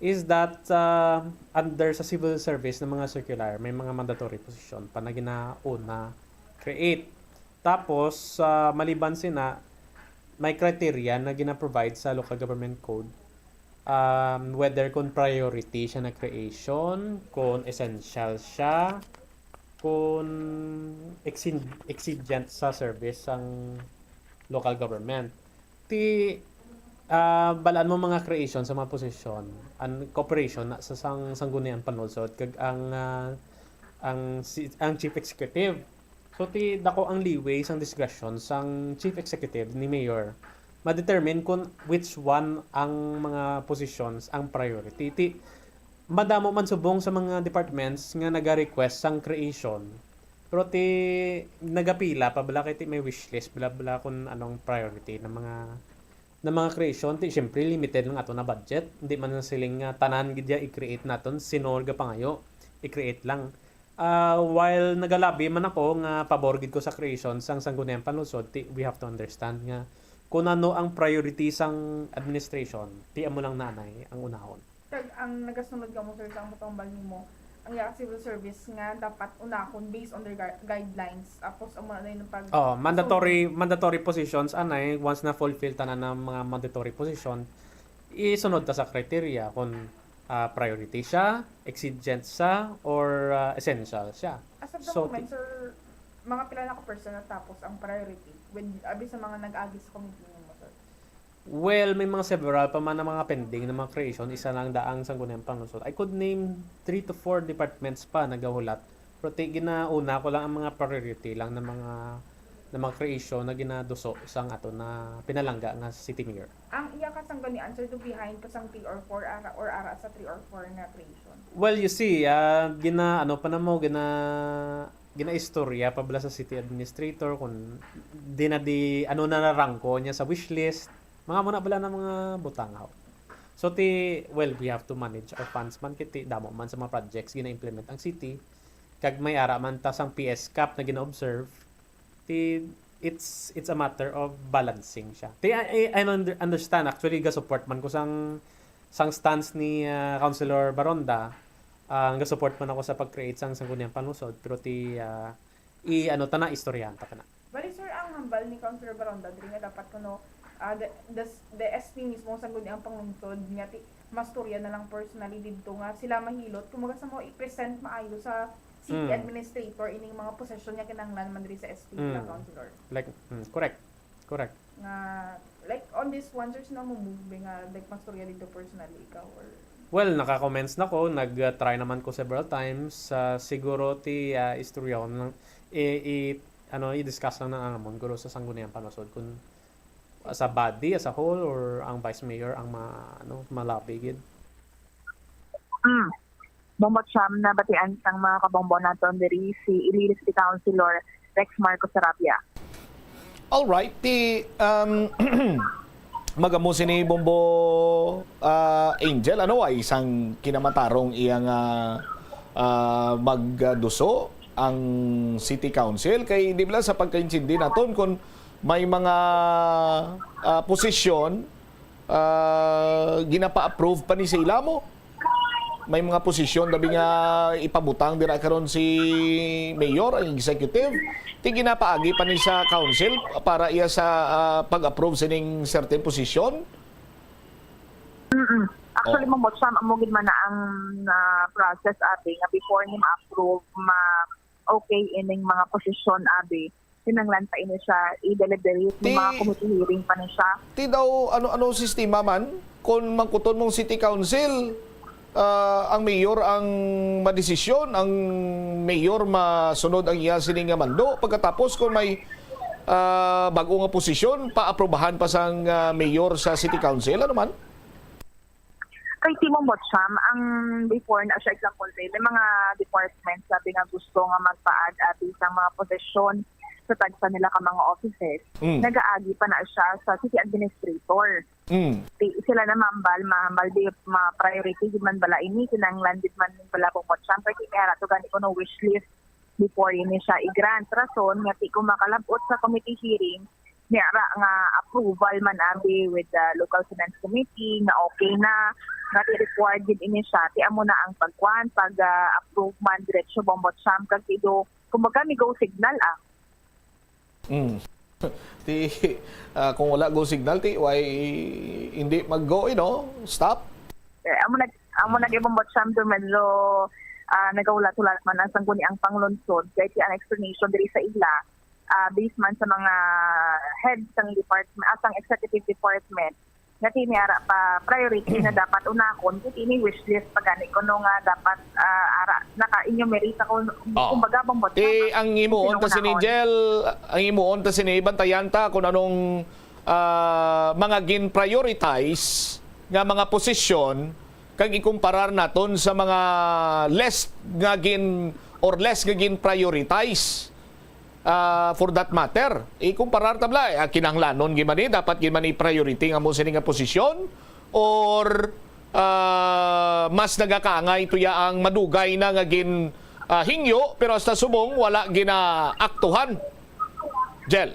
is that ah, under sa civil service na mga circular may mga mandatory position pa na ginauna create. Tapos ah, maliban sina may criteria na gina-provide sa local government code, um, whether kung priority siya na creation, kung essential siya, kung exi- exigent sa service sang local government. Ti ah, balaan mo mga creation sa mga posisyon and cooperation na sa sang Sangguniang Panlungsod kag ang ah, ang si- ang chief executive. So ti dako ang leeway sang discretion sang chief executive ni mayor ma-determine kung which one ang mga positions ang priority. Ti madamo man subong sa mga departments nga naga-request sang creation. Pero ti nagapila pa bala kay ti may wishlist bala bala kung anong priority ng mga ng mga creation. Ti syempre limited lang ato na budget. Hindi man na siling nga tanan gid ya i-create naton, sino gapangayo i-create lang. Ah, while nagalabi man ako nga pabor gid ko sa creation sang Sangguniang Panlungsod, ti we have to understand nga kung ano ang priority sang administration, ti amo lang nanay ang unahon. Kag ang nagasunod kamo, sir, sa ang pagpambal nimo, ang iya civil service nga dapat unahon based on their gui- guidelines. Tapos amo na yung pag Oh, mandatory mandatory positions anay, once na fulfill tanan ng mga mandatory position, Isunod ta sa criteria kung, ah, priority siya, exigent siya, or, ah, essential siya. As of the So, moment, sir, mga pila na ka percent natapos ang priority with abi sa mga nag-agi sa committee nimo, sir? Well, may mga several pa man ang mga pending na mga creation, isa lang daang Sangguniang Panlungsod. I could name three to four departments pa nagahulat. Pero ti ginauna ko lang ang mga priority lang na mga na mga creation na ginaduso sang ato na pinalangga nga city mayor. Ang iya ka sanggunian, sir, do behind pa sang three or four ara or ara sa three or four nga creation? Well, you see, ah, gina ano pa namo gina ginaistorya pa bala sa city administrator kung di na di ano na narangko niya sa wish list. Mga muna bala na mga butang, haw. So ti, well, we have to manage our funds man kay ti damo man sa mga projects gina-implement ang city. Kag may ara man ta sang P S cap na gina-observe. Ti it's it's a matter of balancing siya. Ti I, I, I under- understand, actually, ga-support man ko sang sang stance ni ah, Councilor Baronda. Ah, ga-support man ako sa pag-create sang Sangguniang Panlungsod, pero ti ah, i ano ta na, istoryahan ta pa na. Bali, sir, ang hambal ni Councilor Baronda diri nga dapat kuno ah, the, the, the S P mismo sa Sangguniang Panglungsod nga ti mastorya na lang personally didto nga sila mahilot, kumbaga, sa mo i-present maayo sa city Mm. administrator ining mga posisyon nga kinahanglan man diri sa S P Mm. na, Councilor. Like, mm, correct. Correct. Nga, like, on this one, sir, sino mo move nga, like, mastorya didto personally, ikaw, or? Well, naka-comments na ko, nag-try naman ko several times. Ah, siguro ti ah, istorya ko lang, i, i ano, i-discuss lang ng amon guro sa Sangguniang Panlungsod kung as a body, as a whole, or ang vice mayor ang ma, ano, malabi gid. Mm. Bongbong Sam, nabatian sang mga kabongbo naton diri si Ililis City Councilor Rex Marcos Sarabia. Alright, ti um, magamo sini, Bombo, ah, Angel, ano ay isang kinamatarong iya nga ah, magduso ang City Council? Kay di bala sa pagkaintindi naton kung may mga ah, posisyon ah, ginapa-approve pa ni sa ila mo. May mga posisyon dabi nga ipabutang dira karon si mayor, ang executive, ti ginapaagi pa ni sa council para iya sa ah, pag-approve sining certain posisyon. Mm-mm. Actually, Oh. Mamot Sam, amo gid man na ang ah, process, abi, nga before ni ma-approve, ma-okay ining mga posisyon, abi, kinahanglan pa ini siya i-deliberate, may Ti- mga committee hearing pa ni siya. Ti daw, ano-ano sistema man, kung mangkuton mong city council, ah, ang mayor ang madesisyon, ang mayor masunod ang iya sini nga mando. Pagkatapos, kung may ah, bag-o nga posisyon, paaprubahan pa sang ah, mayor sa city council, ano man? Kay Timon Bocham, ang before na siya, example, may, may mga departments, sabi nga, gusto nga magpa-add, abi, sa mga posisyon sa tagsa nila ka mga offices. Mm. Nagaagi pa na siya sa city administrator. Mm. Di, sila na mambal, mahambal di ma-priority gid man bala ini, kinahanglan gid man bala, Bongbong Sam, kay may ara to gani kuno wish list before ini siya i-grant. Rason nga ti kung makalabot sa committee hearing, may ara nga approval man, abi, with the local finance committee nga okay na, nga ti required gid ini siya, ti amo na ang pagkuan, pag ah, approve man diretso, Bongbong Sam, kag ti do, kumbaga, may go signal, ah. Mm. Ti ah, kung wala go signal, ti why hindi mag-go, you know? Stop. Eh, amo nag amo nag-, Bongbong Sam, do medyo ah, nagahulat-hulat man ang Sangguniang Panglungsod, kay ti ang explanation diri sa ila, ah, based man sa mga head sang department, ah, sang executive department, nga ti may ara pa priority na dapat unahon, kay ti may wish list pa gani kuno nga dapat ah, ara naka-enumerate ako, Oh. kumbaga, Bongbong Sam, Ti ang himuon ta sini, pinunahon. Jel, ang himuon ta sini, bantayan ta kung anong ah, mga gin-prioritize nga mga posisyon kag ikumparar naton sa mga less nga gin or less nga gin-prioritize, ah, for that matter. Ikumparar ta bala, ah, kinahanglanon gid man ni, dapat gid man ni priority nga mo sini nga posisyon, or ah, mas nagakaangay tuya ang madugay na nga gin ah, hingyo pero hasta subong wala ginaaktuhan. Jel.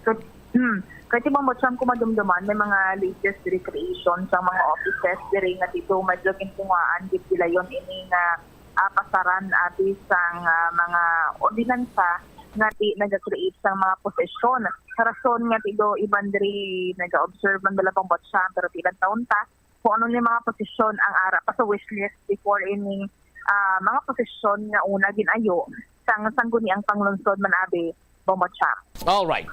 So, hmm, kay ti Bongbong Sam, kung madumduman, may mga latest recreation sa mga offices diri nga dito medyo gintungaan gid gilayon ini nga ah, pasaran, abi, sang ah, mga ordinansa nga di naga-create sang mga posisyon. Rason nga ti do iban diri naga-observe man bala, Bombo Cham, pero ti lang taon ta kung ano ni mga posisyon ang ara pa sa wishlist before ining, ah, mga posisyon nga una gin-ayo sang sangguniang panglungsod man abi, Bombo Cham. All right.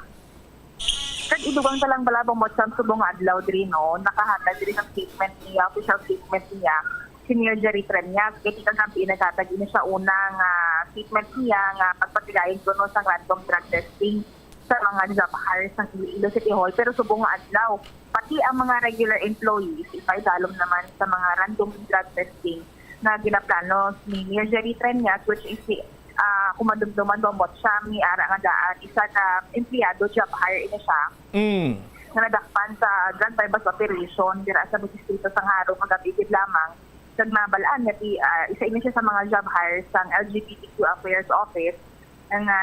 Kag idugang ta lang bala, Bombo Cham, subong nga adlaw diri, no, nakahatag diri ng statement niya, official statement niya, si Mayor Jerry Treñas. Kay ti kagabi naghatag ini siya una nga statement niya nga pagpatigayon kuno sang random drug testing sa mga job hire sang Iloilo City Hall. Pero subong nga adlaw, pati ang mga regular employees ipaidalom naman sa mga random drug testing nga ginaplano ni Mayor Jerry Treñas, which is si, ah, kung madumduman, Bombo Cham, ni ara nga daan isa ka empleyado, job hire ini siya, Mm. nga nadakpan sa drug buy-bust operation dira sa distrito sang Jaro kagabi gid lamang. Kag nabal-an nga ti, ah, isa ini siya sa mga job hire sang L G B T Q Affairs Office nga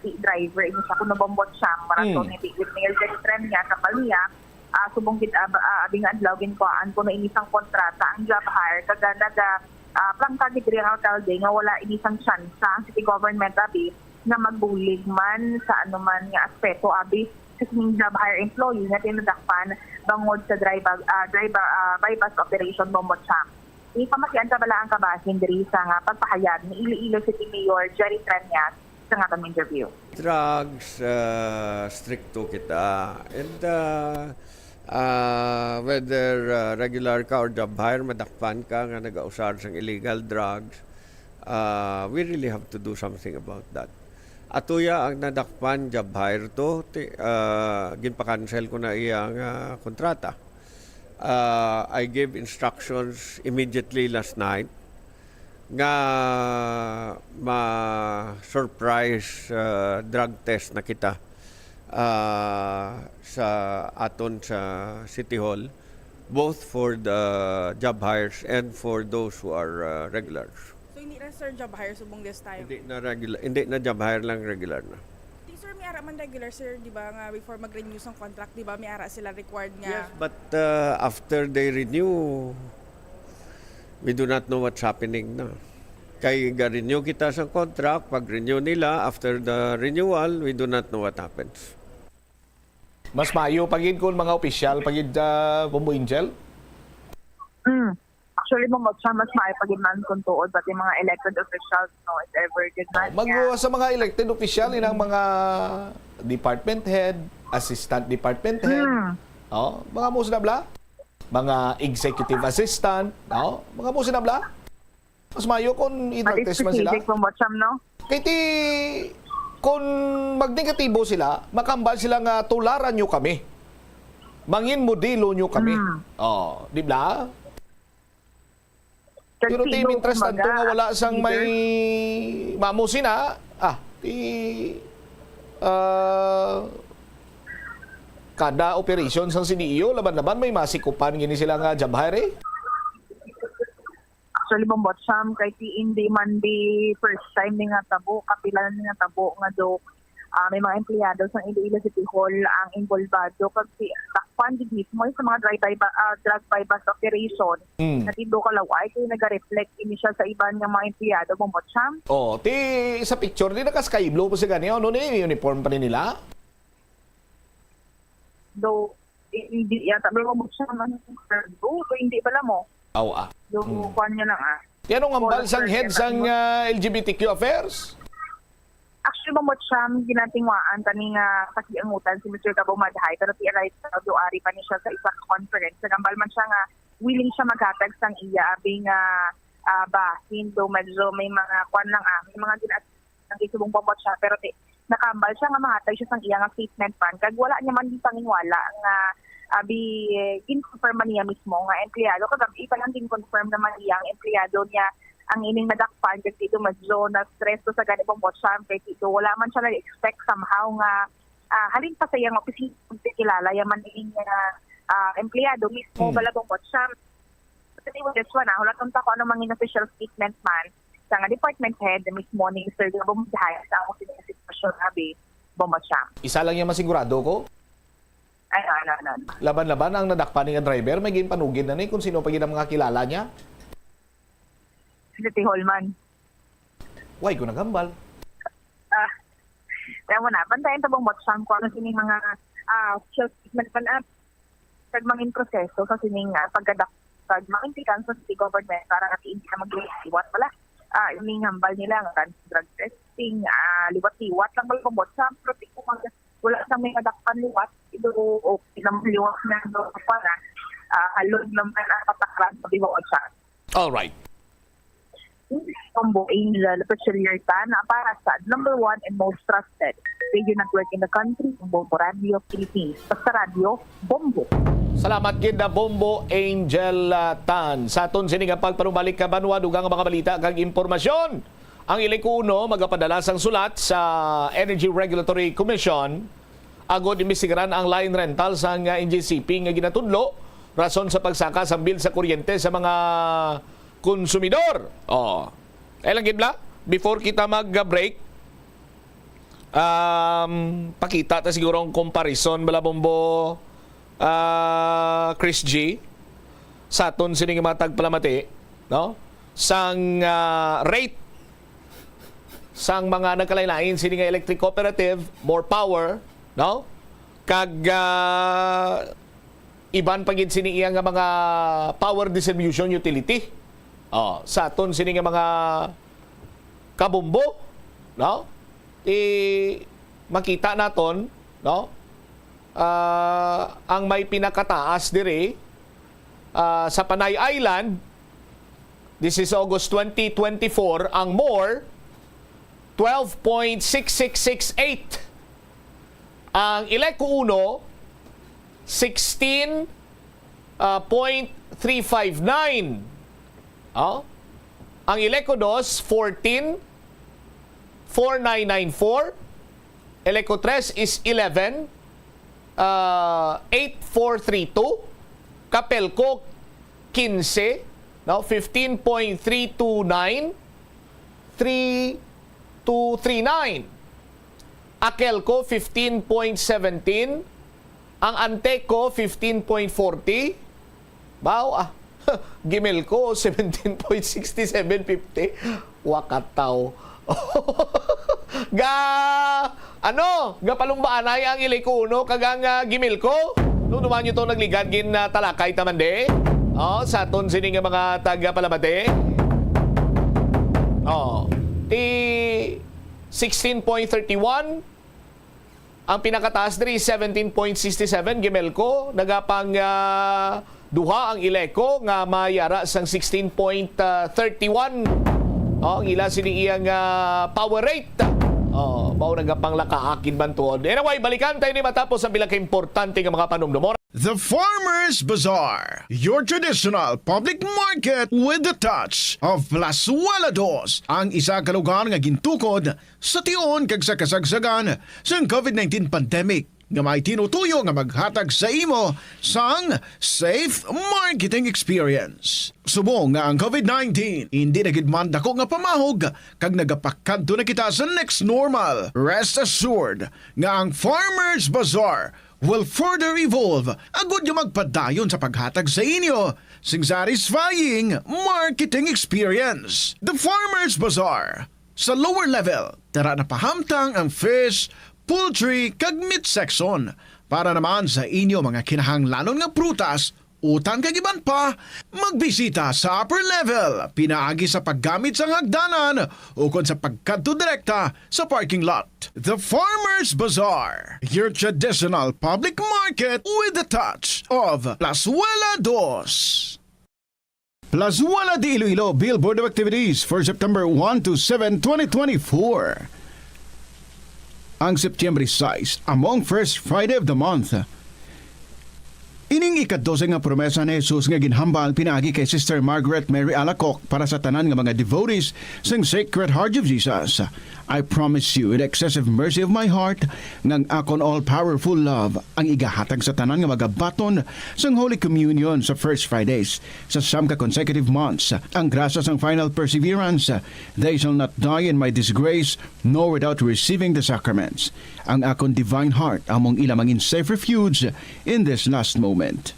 ti driver ini siya kuno, Bombo Cham, maraton Mm. ni David Mayor Jerry Treñas sa Palmia. Ah, subong gid ab- ah, abi nga adlaw ginkuhaan kuno ini sang kontrata ang job hire, kag naga ah, plangka gid diri ang alkalde nga wala ini sang tsansa ang city government abi nga magbulig man sa anuman nga aspeto abi sa sining job hire employee nga ti nadakpan bangod sa drive, ah, drive, ah, buy-bust operation, Bombo Cham. Ipamakian ta bala ang kabahin diri sa nga pagpahayag ni Iloilo City Mayor Jerry Treñas sa atong interview. Drugs, ah, strikto kita. And ah, ah, whether ah, regular ka or job hire, madakpan ka nga nagausar sang illegal drugs, ah, we really have to do something about that. Atuya ang nadakpan job hire to, ti, ah, ginpa-cancel ko na iya nga kontrata. Ah, I gave instructions immediately last night nga ma-surprise ah, drug test na kita ah, sa aton sa City Hall, both for the job hires and for those who are ah, regulars. So hindi na, sir, job hire subong this time? Hindi na regular, hindi na job hire lang, regular na. Think, sir, may ara man regular, sir, di ba, nga before mag-renew sang contract, di ba, may ara sila required nga Yes, but uh, after they renew, we do not know what's happening na. Kay ga-renew kita sa contract, pag-renew nila, after the renewal, we do not know what happens. Mas maayo pa gid kung mga opisyal pa gid, ah, Bombo Angel? Mm. Actually, Bombo Cham, mas maayo pa gid man kung tuod pati mga elected officials, no, if ever gid man. Mag Nga, sa mga elected official, inang mga department head, assistant department head, Mm. oh, mga mo sila bla? Mga executive assistant, no? Mga mo sila bla? Mas maayo kung Pati i-drug test man sila. Specific, Bombo Cham, no? Kay ti, kung magnegatibo sila, makambal sila nga tularan nyo kami. Mangin modelo nyo kami. Mm. Oh, di ba? Kasi Pero ti, no, mintras tanto kumbaga, nga wala sang may leader. mamo sina, ah, ti, ah, kada operation sang C D E O, laban-laban may masikupan gini sila nga job hire, eh. Actually, Bombo Cham, kay ti hindi man di first time ni nga tabo, kapila na ni nga tabo nga do, ah, may mga empleyado sang Iloilo City Hall ang involvado, kag ti dakpan gid mismo sa mga drug buy, ah, drug buy-bust operation. Mm. Nga ti do kalaway kay naga-reflect ini siya sa iban nga mga empleyado, Bombo Cham. Oh, ti sa picture di naka sky blue pa sa gani, ano ni uniform pa ni nila? Do, hindi yata, pero Bombo Cham, ano, do, do, hindi pala mo. Aw, ah. Do, Mm. kuwan niya lang, ah. Ti anong hambal Wala, sang sir. head sang ah, L G B T Q affairs? Actually, Bombo Cham, ginatingwaan kani nga pakiangutan si Mister Gabo Madhay, pero ti right now, do ari pa ni siya sa isa ka conference. Nagambal man siya nga willing siya maghatag sang iya abi nga, ah, bahin, do medyo may mga kwan lang, ah, may mga gina-, ang subong, Bombo Cham, pero ti, nakambal siya nga mahatag siya sang iya nga statement man, kag wala niya man gipanginwala nga abi, eh, gin-confirm man niya mismo nga empleyado. Kagabi pa lang gin-confirm naman iya ang empleyado niya ang ining nadakpan, kag ti do medyo na-stress to sa gani, Bombo Cham, kay ti do wala man siya nag-expect somehow nga, ah, halin pa sa iyang opisina, kilala ya man ini nga, ah, empleyado mismo, Hmm. bala, Bombo Cham. Anyway, this one, ah, hulaton ta kung ano mang official statement man sa nga department head mismo ni Mister Gabo Madhay sa amo sini nga sitwasyon, abi, Bombo Cham. Isa lang yung masigurado ko. Ano, ano, ano, ano. Laban-laban ang nadakpan ni nga driver, may ginpanugid na ni kung sino pa gid ang mga kilala niya. City Hall man. Why ko naghambal? Ah, Kaya mo na, bantayan ta, Bombo, sa kung ano sining mga, ah, official statement man, ah, kag mangin proseso sa sining, ah, pagkadak-, pag mangin tikan sa city government para nga hindi na magliwat-liwat pala. Ah, ining hambal nila nga kan drug testing, ah, liwat-liwat lang pala, Bombo, sa, pero di ko mag-, wala sang may madakpan liwat, pero okay lang liwat na, no, pa na, ah, halog naman ang pataklan sa Biwao siya. All right. Bombo Angel Pachilierta na para sa number one and most trusted radio network in the country, Bombo Radio Philippines. Basta Radio, Bombo. Salamat gid na, Bombo Angel, ah, Tan. Sa aton sini nga pagpanumbalik ka banwa, dugang nga mga balita kag impormasyon. Ang Ileco Uno magapadala sang sulat sa Energy Regulatory Commission agod imbestigaran ang line rental sang, ah, N G C P nga ginatudlo rason sa pagsaka sang bill sa kuryente sa mga konsumidor. Oh. Ay lang gid bala, before kita mag-break, um, pakita ta siguro ang comparison bala, Bombo, ah, Chris G, sa aton sini nga mga tagpalamati, no? Sang, ah, rate sang mga nagkalain-lain sini nga electric cooperative, more power, no? Kag, ah, iban pa gid sini iya nga mga power distribution utility. Oh, sa aton sini nga mga kabombo, no? Ti makita naton, no? Ah, ang may pinakataas diri, ah, sa Panay Island, this is August twenty twenty-four, ang more, twelve point six six six eight. Ang Ileco Uno, sixteen, ah, point three five nine. Oh? Ang Ileco Dos, fourteen, four nine nine four. Ileco Tres is eleven, ah, eight four three two. Capelco, quince, no? Fifteen point three two nine, three two three nine. Aquelco, fifteen point seventeen. Ang Anteco, fifteen point forty. Baw, ah, Gimelco, seventeen point six seven fifty. Wakataw. Ga, ano, gapalumbaanay ang Ileco Uno kag ang, ah, Gimelco. Nung duman nyo to nagligad, gin, ah, talakay ta man di. Oh, sa aton sini nga mga taga Palamate. Oh, ti sixteen point thirty-one. Ang pinakataas diri, seventeen point six seven, Gimelco. Nagapang, ah, duha ang Ileco nga mayara sang sixteen point thirty-one. Oh, ang ila sini iyang, ah, power rate. Oh, mao nagapang lakaakid man tuod. Anyway, balikan tayo ni matapos ang pila ka importante nga mga panumdumon. The Farmers Bazaar, your traditional public market with the touch of Plazuela Dos, ang isa ka lugar nga gintukod sa tion kag sa kasagsagan sang COVID nineteen pandemic nga may tinutuyo nga maghatag sa imo sang safe marketing experience. Subong nga ang COVID nineteen hindi na gid man dako nga pamahog kag nagapakadto na kita sa next normal, rest assured nga ang Farmers Bazaar will further evolve agud nga magpadayon sa paghatag sa inyo sing satisfying marketing experience. The Farmers Bazaar, sa lower level, tara na pahamtang ang fish, poultry, kag meat section. Para naman sa inyo mga kinahanglanon nga prutas, utan kag iban pa, magbisita sa upper level pinaagi sa paggamit sang hagdanan ukon sa pagkadto direkta sa parking lot. The Farmers Bazaar, your traditional public market with the touch of Plazuela Dos. Plazuela de Iloilo Billboard of Activities for September one to seven, twenty twenty-four. Ang September sais, among first Friday of the month, ining ikadose nga promesa ni Jesus nga ginhambal pinaagi kay Sister Margaret Mary Alacoc para sa tanan nga mga devotees sang Sacred Heart of Jesus. I promise you, in excessive mercy of my heart, nga ang akon all-powerful love ang igahatag sa tanan nga magabaton sang Holy Communion sa First Fridays sa siyam ka consecutive months. Ang grasya sang final perseverance, they shall not die in my disgrace, nor without receiving the sacraments. Ang akon divine heart among ila mangin safe refuge in this last moment.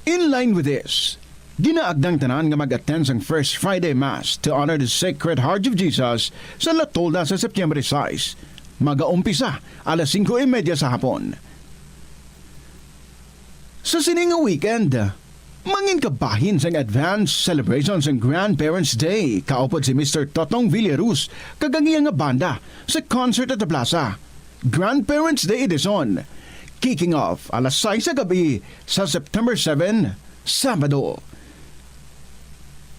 In line with this, Ginaagdang tanan nga mag-attend sang First Friday Mass to honor the Sacred Heart of Jesus sa La Tolda sa Septyembre sais. Magaumpisa alas singko y media sa hapon. Sa sini nga weekend, mangin kabahin sang advance celebration sang Grandparents' Day, kaupod si Mister Totong Villaruz kag ang iya nga banda sa concert at the plaza. Grandparents' Day Edition, kicking off alas sais sa gabi sa September seven, Sabado.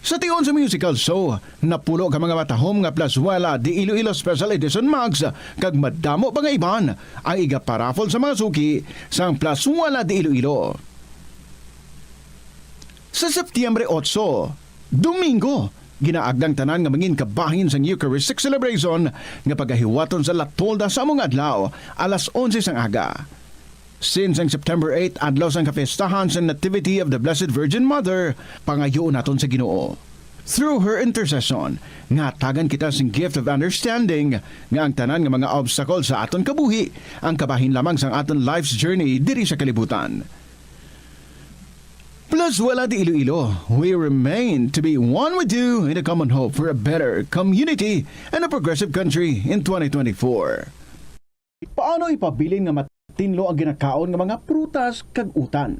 Sa tion sa musical show, napulo ka mga matahom nga Plazuela de Iloilo Special Edition mugs kag madamo pa nga iban ang igaparaffle sa mga suki sang Plazuela de Iloilo. Sa Septyembre otso, Domingo, ginaagdang tanan nga mangin kabahin sang Eucharistic celebration nga pagahiwaton sa La Tolda sa amo nga adlaw, alas onse sang aga. Since ang September eight, adlaw sang kapistahan sang Nativity of the Blessed Virgin Mother, pangayoon naton sa Ginoo. Through her intercession, ngatagan kita sing gift of understanding nga ang tanan nga mga obstacle sa aton kabuhi ang kabahin lamang sang aton life's journey diri sa kalibutan. Plazuela de Iloilo, we remain to be one with you in a common hope for a better community and a progressive country in twenty twenty-four. Paano ipabilin nga matinlo ang ginakaon nga mga prutas kag utan?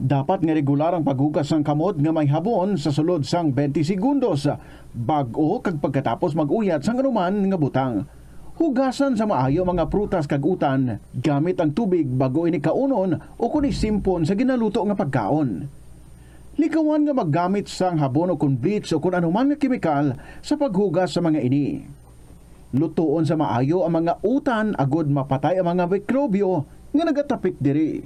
Dapat nga regular ang paghugas sang kamot nga may habon sa sulod sang twenty segundos, bag-o kag pagkatapos mag-uyat sang anuman nga butang. Hugasan sa maayo ang mga prutas kag utan gamit ang tubig bag-o ini kaunon o kon isimpon sa ginaluto nga pagkaon. Likawan nga maggamit sang habon o kon bleach o kon anuman nga kemikal sa paghugas sa mga ini. Lutoon sa maayo ang mga utan agod mapatay ang mga mikrobyo nga nagatapik diri.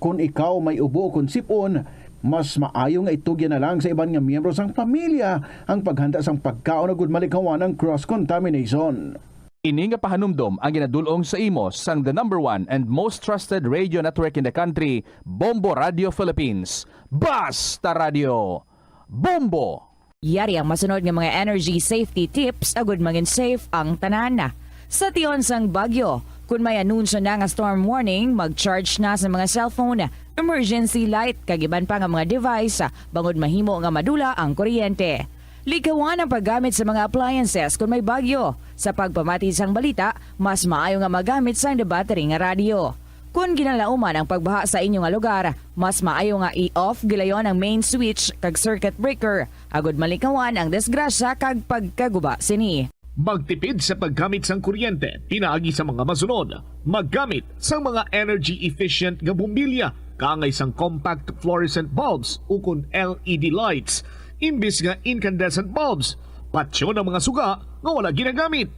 Kon ikaw may ubo kon sip-on, mas maayo nga itugyan na lang sa iban nga miyembro sang pamilya ang paghanda sang pagkaon agud malikawan ang cross contamination. Ini nga pahanumdom ang ginadul-ong sa imo sang the number one and most trusted radio network in the country, Bombo Radio Philippines. Basta Radio, Bombo! Yari ang masunod nga mga energy safety tips agud mangin safe ang tanan. Sa tion sang bagyo, kun may anunsyo na nga storm warning, mag-charge na sa mga cellphone, emergency light, kag iban pa nga mga device, bangod mahimo nga madula ang kuryente. Likawan ang paggamit sa mga appliances kun may bagyo. Sa pagpamati sang balita, mas maayo nga magamit sang the battery nga radyo. Kon ginalauman ang pagbaha sa inyo nga lugar, mas maayo nga i-off gilayon ang main switch kag circuit breaker, agud malikawan ang disgrasya kag pagkaguba sini. Magtipid sa paggamit sang kuryente pinaagi sa mga masunod: maggamit sang mga energy-efficient nga bombilya kaangay sang compact fluorescent bulbs ukon L E D lights imbis nga incandescent bulbs. Patyon ang mga suga nga wala ginagamit.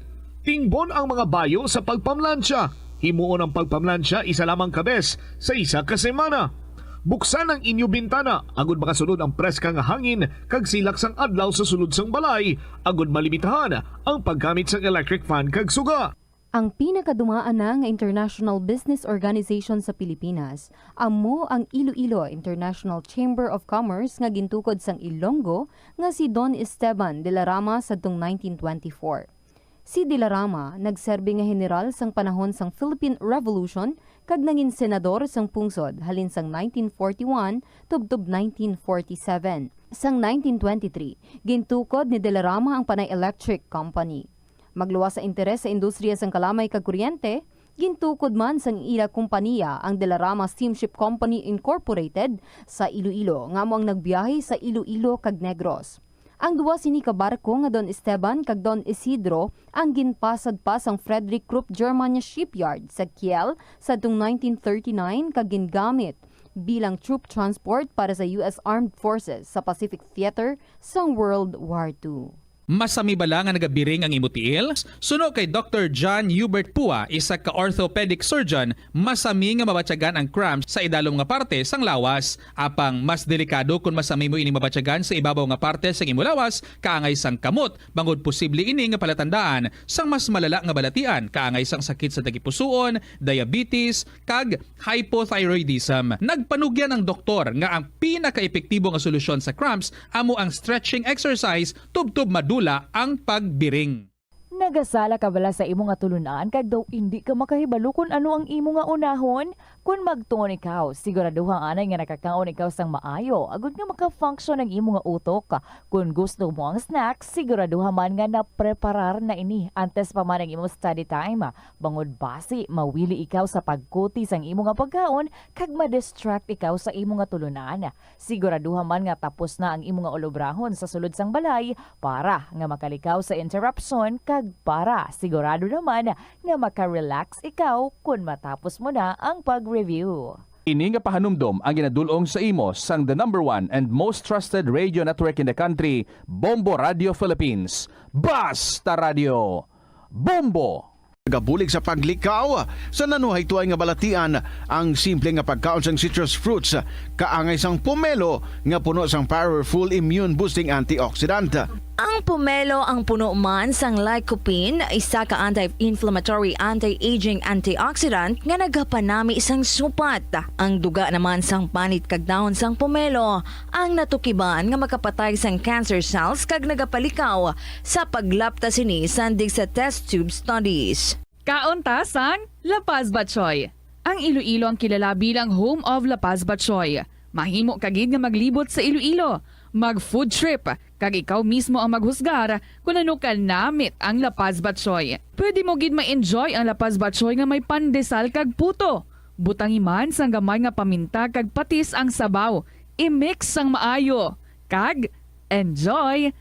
Tingbon ang mga bayo sa pagpamlansya. Himuon ang pagpamlansya isa lamang ka bes sa isa ka semana. Buksan ang inyo bintana agud makasulod ang preska nga hangin kag silak sang adlaw sa sulod sang balay, agud malimitahan ang paggamit sang electric fan kag suga. Ang pinakadumaan na nga international business organization sa Pilipinas amo ang Iloilo International Chamber of Commerce nga gintukod sang Ilonggo nga si Don Esteban de la Rama sadtong nineteen twenty-four. Si De la Rama nagserbi nga heneral sang panahon sang Philippine Revolution kag nangin senador sang pungsod halin sang nineteen forty-one tubtob nineteen forty-seven. Sang nineteen twenty-three, gintukod ni De la Rama ang Panay Electric Company. Magluwas sa interes sa industriya sang kalamay kag kuryente, gintukod man sang ila kompaniya ang De la Rama Steamship Company Incorporated sa Iloilo, nga amo ang nagbiyahe sa Iloilo kag Negros. Ang duha sini ka barko nga Don Esteban kag Don Isidro ang ginpasad pa sang Frederick Krupp German nga shipyard sa Kiel sadtong nineteen thirty-nine kag gingamit bilang troop transport para sa U S Armed Forces sa Pacific Theater sang World War Two. Masami bala nga nagabiring ang imo tiil? Suno kay Doktor John Hubert Pua, isa ka orthopedic surgeon, masami nga mabatyagan ang cramps sa idalom nga parte sang lawas. Apang mas delikado kon masami mo ini mabatyagan sa ibabaw nga parte sang imo lawas, kaangay sang kamot, bangod posible ini nga palatandaan sang mas malala nga balatian, kaangay sang sakit sa tagipusoon, diabetes, kag hypothyroidism. Nagpanugyan ang doktor nga ang pinakaepektibo nga solusyon sa cramps amo ang stretching exercise tubtob madula ang pagbiring. Nagasala ka bala sa imo nga tulunan kag daw indi ka makahibalo kon ano ang imo nga unahon? Kon magtuon ikaw, siguraduha anay nga nakakaon ikaw sang maayo agod nga maka-function ang imo nga utok. Kon gusto mo ang snack, siguraduha man nga napreparar na ini antes pa man ang imo study time. Bangod basi mawili ikaw sa pagkuti sang imo nga pagkaon kag ma-distract ikaw sa imo nga tulunan. Siguraduha man nga tapos na ang imo nga ulobrahon sa sulod sang balay para nga makalikaw sa interruption kag para sigurado naman nga maka-relax ikaw kon matapos mo na ang pag-review. Ini nga pahanumdom ang ginadul-ong sa imo sang the number one and most trusted radio network in the country, Bombo Radio Philippines. Basta Radio, Bombo! Nagabulig sa paglikaw sa nanuhaytoy nga balatian ang simple nga pagkaon sang citrus fruits, kaangay sang pomelo nga puno sang powerful immune boosting antioxidant. Ang pomelo ang puno man sang lycopene, isa ka anti-inflammatory, anti-aging antioxidant nga nagapanami sang supat. Ang duga naman sang panit kag dahon sang pomelo ang natukiban nga makapatay sang cancer cells kag nagapalikaw sa paglapta sini sang digsa test tube studies. Kaon ta sang La Paz Batchoy. Ang Iloilo ang kilala bilang home of La Paz Batchoy. Mahimo ka gid nga maglibot sa Iloilo, mag-food trip, kag ikaw mismo ang maghusgar kon ano ka namit ang La Paz Batchoy. Pwede mo gid ma-enjoy ang La Paz Batchoy nga may pandesal kag puto. Butangi man sang gamay nga paminta kag patis ang sabaw. I-mix sang maayo. Kag enjoy!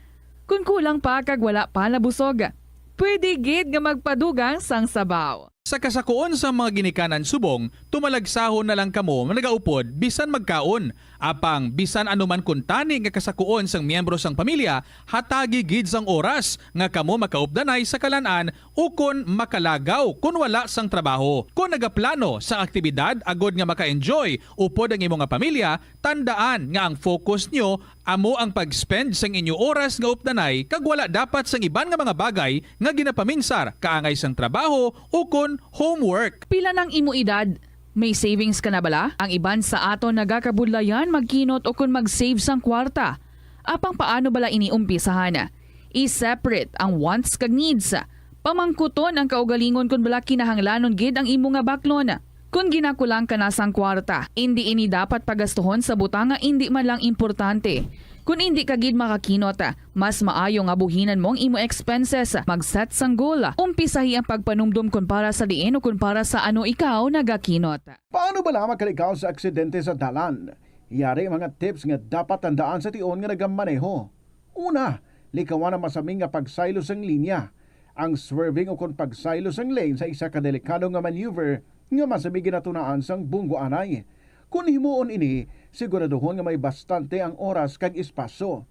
Kon kulang pa kag wala pa nabusog, pwede gid nga magpadugang sang sabaw. Sa kasakuon sang mga ginikanan subong, tumalagsahon na lang kamo nga nagaupod bisan magkaon. Apang bisan ano man kuntani nga kasakuon sang miyembro sang pamilya, hatagi gid sang oras nga kamo makaupdanay sa kalan-an ukon makalagaw kon wala sang trabaho. Kon nagaplano sang aktibidad agod nga maka-enjoy upod ang imo nga pamilya, tandaan nga ang focus nyo amo ang pag-spend sang inyo oras nga updanay kag wala dapat sang iban nga mga bagay nga ginapaminsar kaangay sang trabaho ukon homework. Pila nang imo edad? May savings ka na bala? Ang iban sa aton nagakabudlayan magkinot ukon mag-save sang kwarta. Apang paano bala ini umpisahan? I-separate ang wants kag needs. Pamangkuton ang kaugalingon kon bala kinahanglanon gid ang imo nga baklon. Kon ginakulang ka na sang kwarta, indi ini dapat pagastuhon sa butang nga indi man lang importante. Kon indi ka gid makakinot, mas maayo nga buhinan mo ang imo expenses. Mag-set sang goal. Umpisahi ang pagpanumdom kon para sa diin o kon para sa ano ikaw nagakinot. Paano bala makalikaw sa aksidente sa dalan? Yari ang mga tips nga dapat tandaan sa tion nga nagamaneho. Una, likawan ang masami nga pagsaylo sang linya. Ang swerving ukon pagsaylo sang lane sa isa ka delikado nga maneuver nga masami ginatunaan sang bunggo anay. Kon himuon ini, siguraduhon nga may bastante ang oras kag espasyo.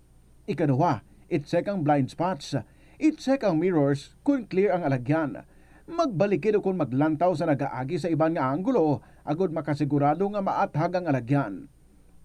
Ikaduha, i-check ang blind spots. I-check ang mirrors kon clear ang alagyan. Magbalikid ukon maglantaw sa nagaagi sa iban nga anggulo agod makasigurado nga maathag ang alagyan.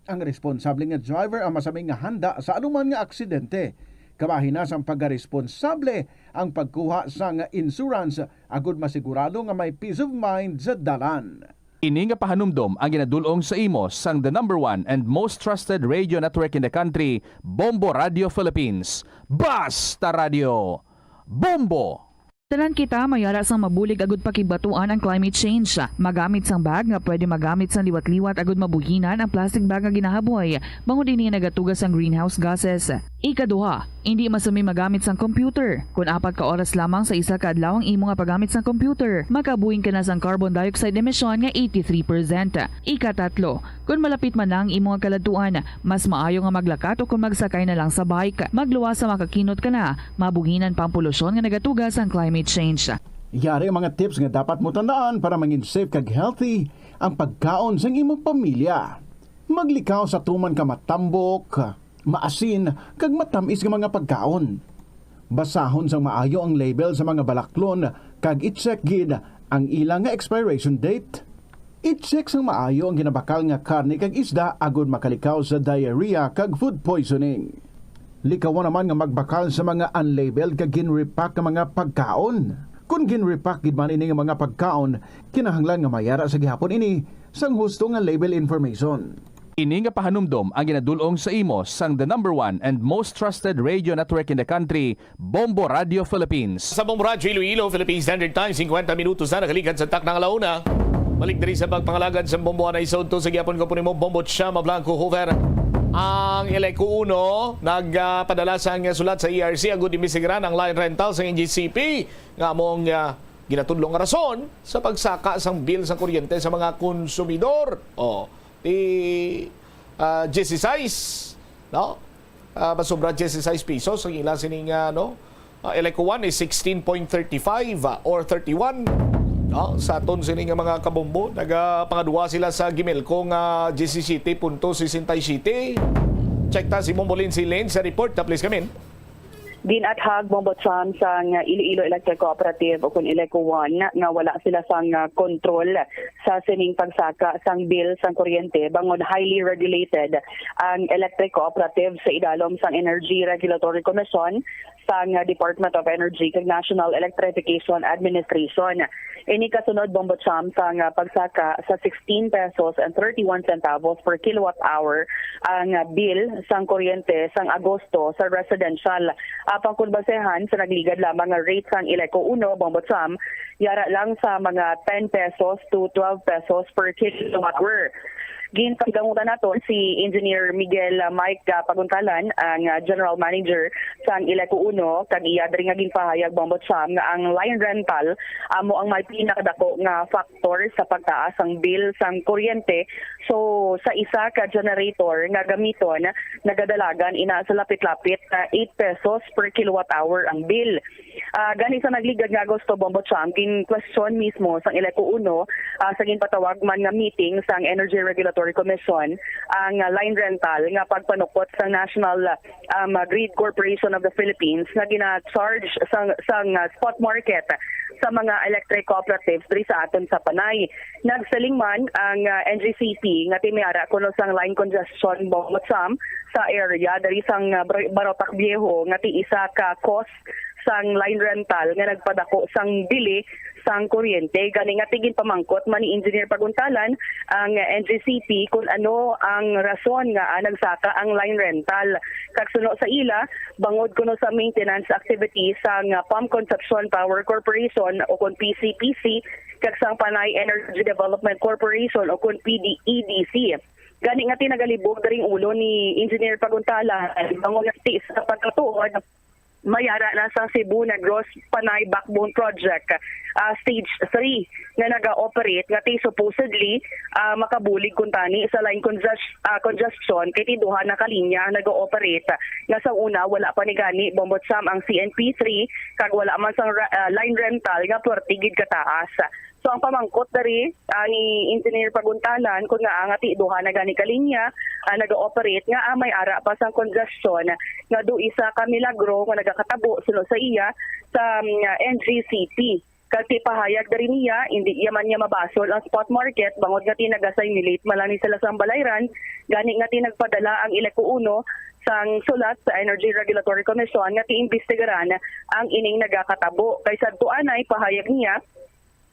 Ang responsable nga driver ang masami nga handa sa anuman nga aksidente. Kabahin na sang pagkaresponsable ang pagkuha sang insurance agod masigurado nga may peace of mind sa dalan. Ini nga pahanumdom ang ginadul-ong sa imo sang the number one and most trusted radio network in the country, Bombo Radio Philippines. Basta Radio, Bombo! Tanan kita may ara sang mabulig agud pakigbatuan ang climate change. Magamit sang bag nga pwede magamit sang liwat-liwat agud mabuhinan ang plastic bag nga ginahaboy, bangod ini nagatuga sang greenhouse gases. Ikaduha, indi masami magamit sang computer kon apat ka oras lamang sa isa ka adlaw ang imo nga paggamit sang computer. Makabuhin ka na sang carbon dioxide emission nga eighty-three percent. Ikatatlo, kon malapit man na ang imo nga kaladtuan, mas maayo nga maglakat o kon magsakay na lang sa bike. Magluwas sa makakinot ka na, mabuhinan pa ang polusyon nga nagatuga sang climate change. Yari ang mga tips nga dapat mo tandaan para mangin safe kag healthy ang pagkaon sang imong pamilya. Maglikaw sa tuman ka matambok, maasin, kag matamis nga mga pagkaon. Basahon sang maayo ang label sa mga balaklon kag i-check gid ang ila nga expiration date. I-check sang maayo ang ginabakal nga karne kag isda agud makalikaw sa diarrhea kag food poisoning. Likawan naman nga magbakal sa mga unlabeled kag gin-repack nga mga pagkaon. Kon gin-repack gid man ini nga mga pagkaon, kinahanglan nga mayara sa gihapon ini sang husto nga label information. Ini nga pahanumdom ang ginadul-ong sa imo sang the number one and most trusted radio network in the country, Bombo Radio Philippines. Sa Bombo Radyo Iloilo, Philippine Standard Time, singkwenta minutos na nakaligad sa takna nga launa. Balik diri sa pagpangalagad sa Bombo, anay sa udto sa gihapon ko po nimo, Bombo Chama Blanco Hoover. Ang Eleco Uno nagpadala sang sulat sa E R C agud imbestigaran ang line rental sa N G C P nga among, ah, ginatudlo nga rason sa pagsaka sang bill sang kuryente sa mga konsumidor. Oh, ti ah, dieciséis, no? Ah, masobra dieciséis pesos ang ila sining, ah, no? Ah, Eleco One is sixteen point thirty-five, ah, or thirty-one, no? Sa aton sini nga mga kabombo, nagapangadwa sila sa Gimelco nga diyesisete punto sesenta y siyete. Check ta si Bombo Lindsay Lane sa report. Ah, please come in. Ginathag, Bombo Cham, sang Iloilo Electric Cooperative o kun Eleco One nga wala sila sang, ah, kontrol sa sining pagsaka sang bill sang kuryente bangod highly regulated ang electric cooperative sa idalom sang Energy Regulatory Commission sang, ah, Department of Energy kag National Electrification Administration. Ini kasunod, Bombo Cham, sang, ah, pagsaka sa sixteen pesos and thirty-one centavos per kilowatt hour ang, ah, bill sang kuryente sang Agosto sa residential. Apang kung basehan sa nagligad lamang nga rate sang Eleco Uno, Bombo Cham, yara lang sa mga ten pesos to twelve pesos per kilowatt hour. Ginpahigamutan naton si Engineer Miguel, ah, Mike, ah, Paguntalan, ang, ah, General Manager sang Eleco Uno, kag iya diri nga ginpahayag, Bombo Cham, nga ang line rental amo ang may pinakadako nga factor sa pagtaas sang bill sang kuryente. So, sa isa ka generator nga gamiton, nagadalagan ina sa lapit-lapit na eight pesos per kilowatt hour ang bill. Ah, gani sa nagligad nga Agosto, Bombo Cham, gin-question mismo sang Eleco Uno, ah, sa ginpatawag man nga meeting sang Energy Regulatory Commission ang, ah, line rental nga pagpanukot sang National, um, Grid Corporation of the Philippines nga gina-charge sang, sang, ah, spot market sa mga electric cooperatives diri sa aton sa Panay. Nagsiling man ang, ah, N G C P nga ti may ara kuno sang line congestion, Bombo Cham, sa area diri sang, ah, Bar-, Barotac Viejo nga ti isa ka cause sang line rental nga nagpadako sang bili sang kuryente. Gani nga ti ginpamangkot man ni Engineer Paguntalan ang N G C P kung ano ang rason nga, ah, nagsaka ang line rental. Kag suno sa ila, bangod kuno sa maintenance activities sang, ah, Pump Consumption Power Corporation o kon P C P C kag sang Panay Energy Development Corporation o kon P D E D C. Gani nga ti nagalibog daring ulo ni Engineer Paguntalan bangod nga ti sa pagkatuod may ara na sang Cebu Negros Panay Backbone Project, ah, Stage three nga naga-operate nga ti supposedly, ah, makabulig kuntani sa line conges-, ah, congestion kay ti duha na ka linya naga-operate nga sa una wala pa ni gani, Bombo Cham, ang C N P three kag wala man sang ra-, ah, line rental nga perti gid kataas. So, ang pamangkot diri, ah, ni Engineer Paguntalan, kung nga nga ti duha na gani ka linya, ah, naga-operate nga, ah, may ara pa sang congestion nga do isa ka milagro nga nagakatabo suno sa iya sa, mm, N G C P. Kag ti pahayag diri niya, indi iya man niya mabasol ang spot market bangod nga ti nagasimulate man lang ni sila sang balayran, gani nga ti nagpadala ang Eleco Uno sang sulat sa Energy Regulatory Commission nga ti imbestigaran ang ining nagakatabo. Kay sadto anay, pahayag niya,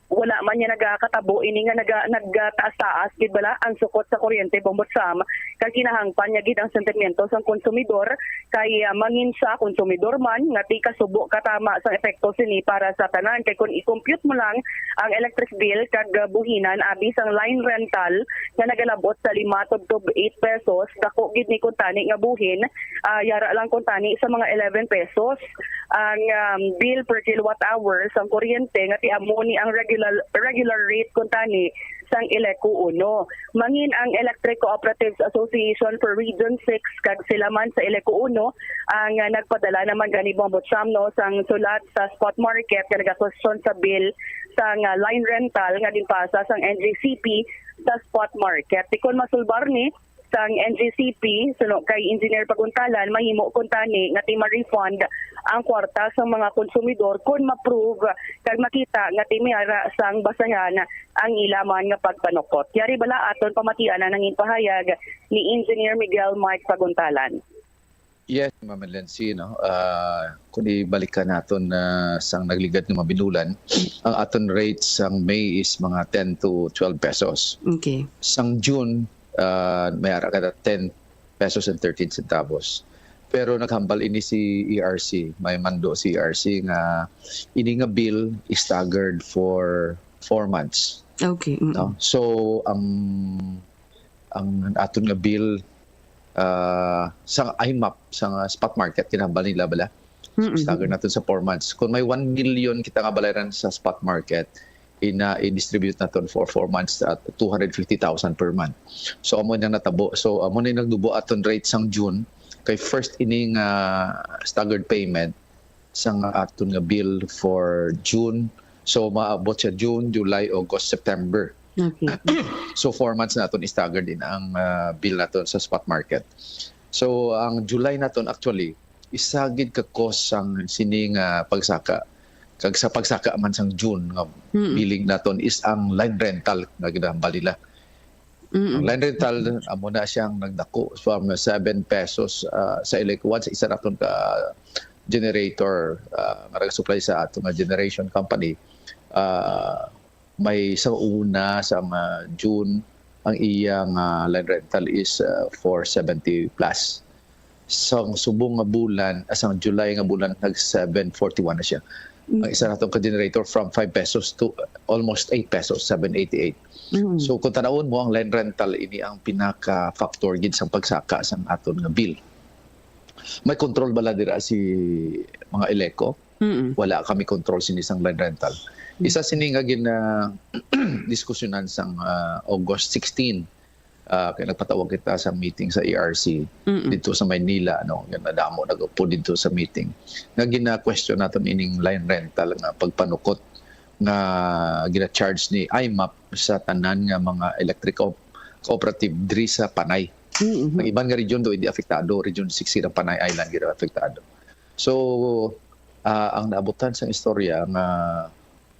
wala man niya nagakatabo ini nga naga-, nagataas-taas gid bala ang sukot sa kuryente, Bombo Cham, kag kinahangpan niya gid ang sentimiento sang konsumidor kay, ah, mangin siya konsumidor man nga ti kasubo katama sang epekto sini para sa tanan. Kay kung i-compute mo lang ang electric bill kag, ah, buhinan abi sang line rental nga nagalabot sa lima tubtob eight pesos, dako gid ni kuntani nga buhin, ah, yara lang kuntani sa mga eleven pesos ang, um, bill per kilowatt hour sang kuryente nga ti amo ni ang regular, regular rate kuntani sang Eleco Uno. Mangin ang Electric Cooperatives Association for Region six kag sila man sa Eleco Uno ang, ah, nagpadala naman gani, Bombo Cham, no, sang sulat sa spot market nga nagakwestiyon sa bill sang, ah, line rental nga ginpasa sang N G C P sa spot market. Ti kon masulbar ni, sang N G C P, suno kay Engineer Paguntalan, mahimo kuntani nga ti ma-refund ang kwarta sang mga konsumidor kon ma-prove kag makita nga ti may ara sang basahan ang ila man nga pagpanukot. Yari bala aton pamatian ang nangin pahayag ni Engineer Miguel Mike Paguntalan. Yes, Ma'am Lency, no? Ah, kung ibalikan naton, ah, sang nagligad nga mga binulan, ang aton rate sang May is mga ten to twelve pesos. Okay. Sang June, ah, may ara ka ten pesos and thirteen centavos. Pero naghambal ini si E R C, may mando si E R C nga ini nga bill is staggered for four months. Okay. Mm. No? So, ang ang aton nga bill, ah, sa I M A P, sa nga spot market, kinahambal nila bala. Mm-mm. Stagger natin sa four months. Kung may one million kita nga balayran sa spot market, ina i-distribute naton for four months at two hundred fifty thousand per month. So, amo nang natabo. So, amo na yung nagdubo aton rate sang June. Kay first ining ah, staggered payment sang aton nga bill for June. So, maabot siya June, July, August, September. Okay. So, four months naton staggered din ang ah, bill naton sa spot market. So, ang July naton actually, isa gid ka cause sang sining ah, pagsaka. Kag sa pagsaka man sang June nga Mm. billing naton is ang line rental nga ginahambal nila. Mm-mm. Ang line rental, amo na siyang nagdako from seven pesos ah, sa ilikuan sa isa naton ka generator ah, nga nag-supply sa aton nga generation company. Ah, may sa una sa mga June, ang iyang ah, line rental is ah, four seventy plus. Sa subong nga bulan, ah, sa July nga bulan, nag seven forty-one na siya. Ang isa naton ka generator from five pesos to almost eight pesos, seven eighty-eight. Mm. So kung tanawon mo, ang line rental ini ang pinaka factor gid sang pagsaka sang aton nga bill. May control bala dira si mga Eleco? Mm-mm. Wala kami control sini sang line rental. Isa sini nga gina diskusyonan sang ah, August sixteen. Ah, kay nagpatawag kita sa meeting sa E R C Mm-mm. dito sa Maynila, no? Nga nadamo nag-upo dito sa meeting. Nga gina-question naton ining line rental nga pagpanukot nga gina-charge ni I M A P sa tanan nga mga electric co- cooperative diri sa Panay. Mm-mm. Ang iban nga region do hindi apektado, Region six ang Panay Island gid ang apektado. So, ah, ang naabutan sa istorya nga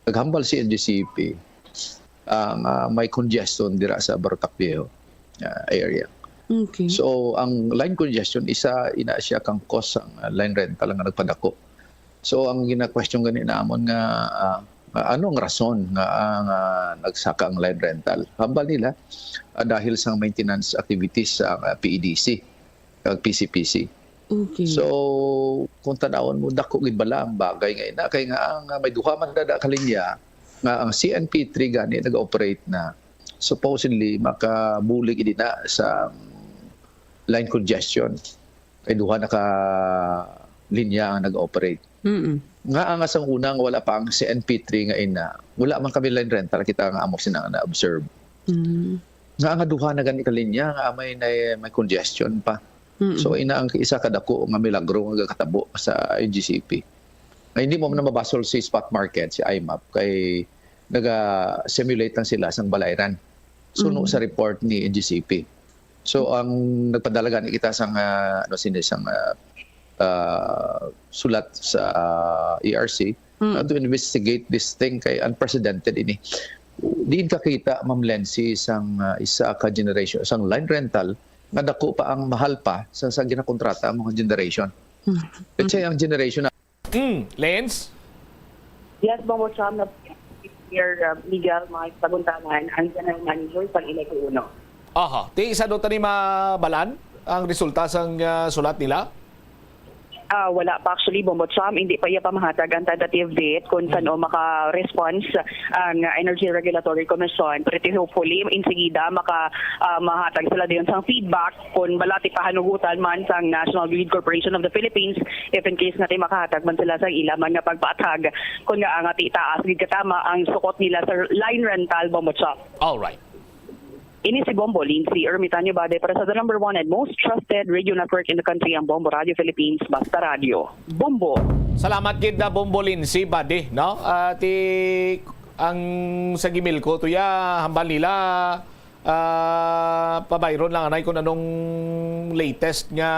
naghambal si N G C P, ah, nga may congestion dira sa Barotac Viejo ah, area. Okay. So, ang line congestion, isa ina siya kang cause ang ah, line rental nga nagpadako. So, ang gina-question gani namon nga ah, nga ano ang rason nga ah, nga nagsaka ang line rental? Hambal nila ah, dahil sa maintenance activities sa ah, P E D C kag P C P C. Okay. So, kung tanawon mo, dako gid bala ang bagay nga ina. Kay nga, nga may duha man dada ka linya, nga ang C N P three gani nag-operate na, supposedly makabulig gid na sa line congestion. Kay duha na ka linya ang nag-operate. Mm-mm. Nga ang asang una nga wala pa ang C N P three nga ina, wala man kami line rental kita nga amo sina na-observe. Mm. Nga nga duha na gani ka linya nga may na, may congestion pa. Mm-mm. So ina ang isa ka dako nga milagro nga gakatabo sa N G C P. Nga hindi mo man mabasol si spot market, si I M A P, kay naga-simulate lang sila sang balayran. Suno Mm. sa report ni N G C P. So ang nagpadala gani kita sang ah, ano sini sang ah, ah, sulat sa ah, E R C Mm. uh, to investigate this thing kay unprecedented ini. Diin kakita, Ma'am Lency, sang ah, isa ka generation, sang line rental nga dako pa ang mahal pa sa, sa ginakontrata ang mga generation. Mm. Let's say ang generation na Mm, Lens? Yes, Bongbong Sam, na Mayor uh, Miguel Mike Paguntangan, ang General Manager sa Ileco Uno. Aha. Ti isa do tani mabalan ang resulta sang ah, sulat nila? Ah, wala pa actually, Bongbong Sam, hindi pa iya pamahatag ang tentative date kung saan o maka-response ang Energy Regulatory Commission. Pretty hopefully, insigida maka ah, mahatag sila dayon sang feedback kung bala ti pahanugutan man sang National Grid Corporation of the Philippines, if in case nga ti makahatag man sila sang ila man nga pagpaathag kung nga nga ti taas gid katama ang sukot nila sa line rental, Bongbong Sam. All right. Ini si Bombo Lindsay Ermitanio Bade para sa the number one and most trusted radio network in the country, ang Bombo Radio Philippines, Basta Radio. Bombo! Salamat gid na Bombo Lindsay, buddy, no? Ah, ti ang sa Gimilco to ya hambal nila ah, pabayron lang anay kung anong latest nga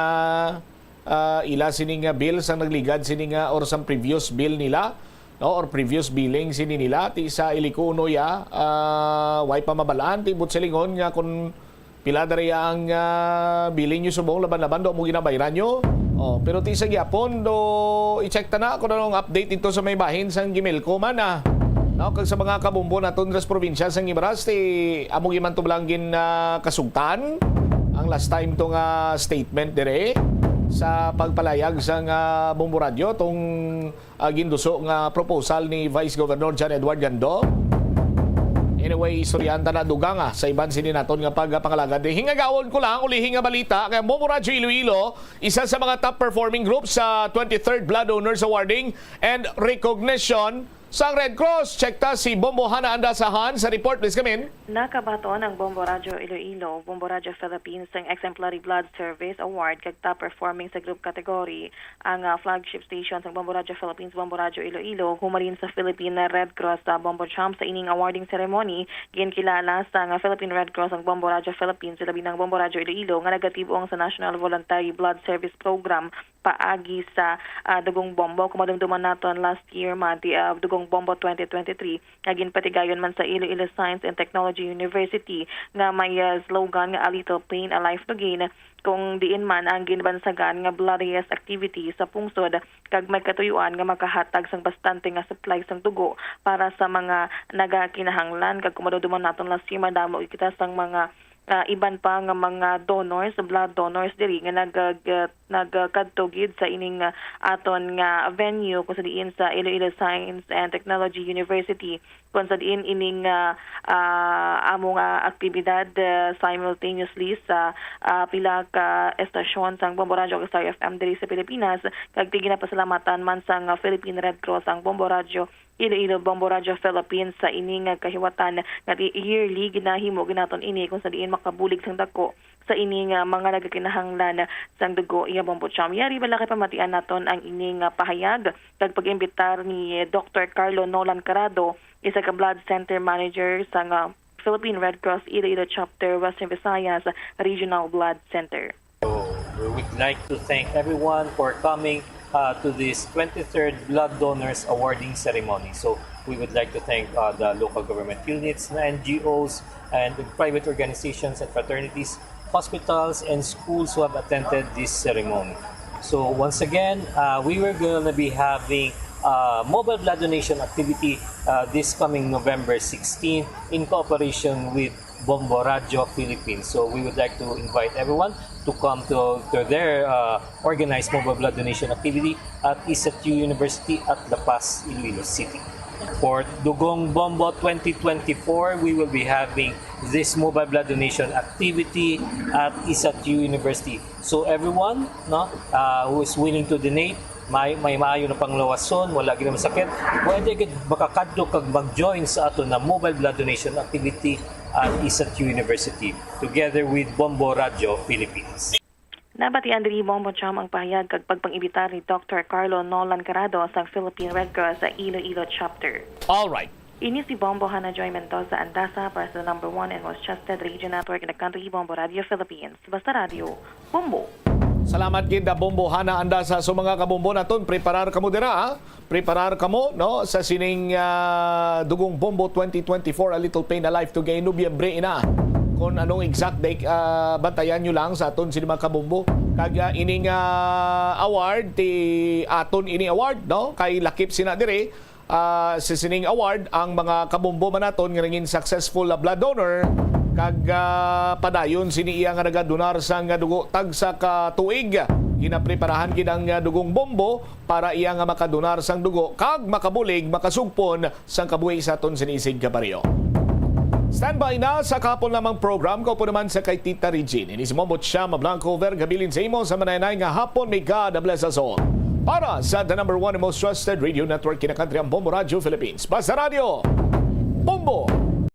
ah, ila sini nga bill sang nagligad sini nga or sang previous bill nila, no, or previous billing sini nila ti sa Ileco Uno ya, ah, way pa mabalaan ti buot silingon nga kung pila dari ang ah, billing nyo subong laban-laban do mo ginabayran nyo. Oh, pero ti sa gyapon do i-check ta na kung anong update dito sa may bahin sang Gimilco man ah. No, kag sa mga kabombo naton sa probinsya sang Guimaras, ti amo gyud man to lang gin, ah, kasugtan ang last time to nga statement dire sa pagpalayag sang, ah, Bombo Radyo tong, ah, ginduso nga proposal ni Vice Governor John Edward Gando. Anyway, istoryahan ta na dugang, ah, sa iban sini naton nga pagpangalagad. Hingagawon ko lang ulihi nga balita kay ang Bombo Radyo Iloilo, isa sa mga top performing group sa twenty-third Blood Donors Awarding and Recognition sang Red Cross. Check ta si Bombo Hana Andasahan sa report. Please come in. Nakabaton ang Bombo Radyo Iloilo, Bombo Radyo Philippines sang Exemplary Blood Service Award kag Top Performing sa Group Category ang, ah, flagship station sang Bombo Radyo Philippines, Bombo Radyo Iloilo, humalin sa Philippine Red Cross sa Bombo Champ. Sa ining awarding ceremony, ginkilala sang Philippine Red Cross ang Bombo Radyo Philippines, labi na ang Bombo Radyo Iloilo nga nagatib-ong sa National Voluntary Blood Service Program paagi sa, ah, Dugong Bombo. Kung madumduman naton last year man, ti, ah, Dugong Bombo twenty twenty-three nga ginpatigayon man sa Iloilo Science and Technology University nga may, ah, slogan nga "A little pain, a life to gain," kung diin man ang ginbansagan nga bloodiest activity sa pungsod kag may katuyoan nga makahatag sang bastante nga supply sang dugo para sa mga nagakinahanglan. Kag kung madumduman naton last year, madamo kita sang mga ah, iban pa nga mga donors, blood donors diri nga nag-, nagkadto gid sa ining, ah, aton nga venue kung sa diin sa Iloilo Science and Technology University, kung sa diin ining, ah, ah, amo nga aktibidad, ah, simultaneously sa, ah, pila ka estasyon sang Bombo Radyo kag Star F M diri sa Pilipinas, kag ti ginapasalamatan man sang, ah, Philippine Red Cross ang Bombo Radyo Iloilo, Bombo Radyo Philippines sa ini nga kahiwatan nga ti-, yearly ginahimo ginaton ini kung sa diin makabulig sang dako sa ini nga mga nagakinahanglan sang dugo iya Bombo Cham. Yari bala kay pamatian naton ang ini nga pahayag kag pag-imbitar ni Doktor Carlo Nolan Carado, isa ka blood center manager sang, ah, Philippine Red Cross Iloilo Chapter, Western Visayas Regional Blood Center. So, we would like to thank everyone for coming, uh, to this twenty-third Blood Donors Awarding Ceremony. So, we would like to thank, uh, the local government units, the N G Os, and the private organizations and fraternities, hospitals, and schools who have attended this ceremony. So, once again, uh, we were gonna be having, uh, mobile blood donation activity, uh, this coming November sixteen in cooperation with Bombo Radyo Philippines. So we would like to invite everyone to come to, to their, uh, organized mobile blood donation activity at ESATU University at La Paz, Iloilo City. For Dugong Bombo twenty twenty-four, we will be having this mobile blood donation activity at ESATU University. So everyone, no, uh, who is willing to donate, may, may maayo na panglawason, wala gid masakit, pwede gid makakadto kag mag-join sa ato na mobile blood donation activity at ESATU University together with Bombo Radyo Philippines. Nabatian diri Bombo Cham ang pahayag kag pagpang-imbitar ni Doktor Carlo Nolan Carado sang Philippine Red Cross sa Iloilo Chapter. All right. Ini si Bombo Hana Joy Mendoza Andasa para sa number one and most trusted radio network in the country, Bombo Radio Philippines. Basta Radio, Bombo. Salamat gid, Bombo Hana Andasa. So, mga kabombo naton, preparar kamo dira, ha? Preparar kamo, no, sa sining, ah, Dugong Bombo twenty twenty-four, A Little Pain, a Life to Gain, Nobyembre ina. Kung anong exact date, ah, bantayan nyo lang sa aton sini mga kabombo. Kag, ah, ining, ah, award, ti aton ini award, no? Kay lakip sina diri, ah, sa sining award ang mga kabombo man naton nga nangin successful na blood donor, kag, ah, padayon sini iya nga nagadonar sang dugo tagsa ka tuig. Ginapreparahan gid ang, ah, Dugong Bombo para iya nga makadonar sang dugo kag makabulig, makasugpon sang kabuhi sa aton sinisig kapareho. Standby na sa kahapon lamang program, kaupo naman sa kay Tita Regine. Ini si Mombo Chama Blanco, Vergabilin sa imo sa manaynayan nga hapon. May God bless us all. Para sa the number one and most trusted radio network in the country, ang Bombo Radio Philippines. Basta Radio, Bombo!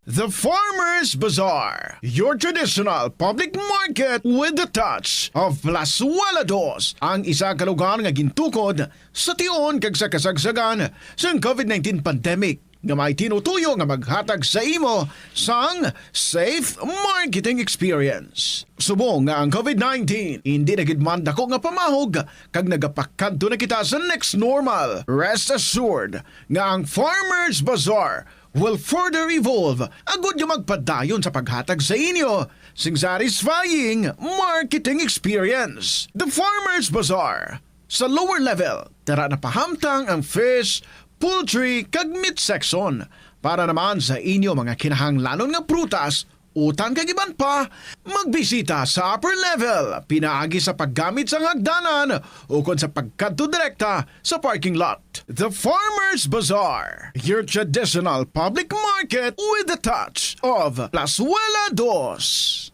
The Farmers Bazaar, your traditional public market with the touch of Plazuela Dos, ang isa ka lugar nga gintukod sa tion kag sa kasagsagan sang COVID nineteen pandemic, nga may tinutuyo nga maghatag sa imo sang safe marketing experience. Subong nga ang COVID nineteen indi na gid man dako nga pamahog kag nagapakadto na kita sa next normal, rest assured nga ang Farmers Bazaar will further evolve agud nga magpadayon sa paghatag sa inyo sing satisfying marketing experience. The Farmers Bazaar, sa lower level, tara na pahamtang ang fish, poultry, kag meat section. Para naman sa inyo mga kinahanglanon nga prutas, utan kag iban pa, magbisita sa upper level pinaagi sa paggamit sang hagdanan ukon sa pagkadto direkta sa parking lot. The Farmers Bazaar, your traditional public market with a touch of Plazuela Dos.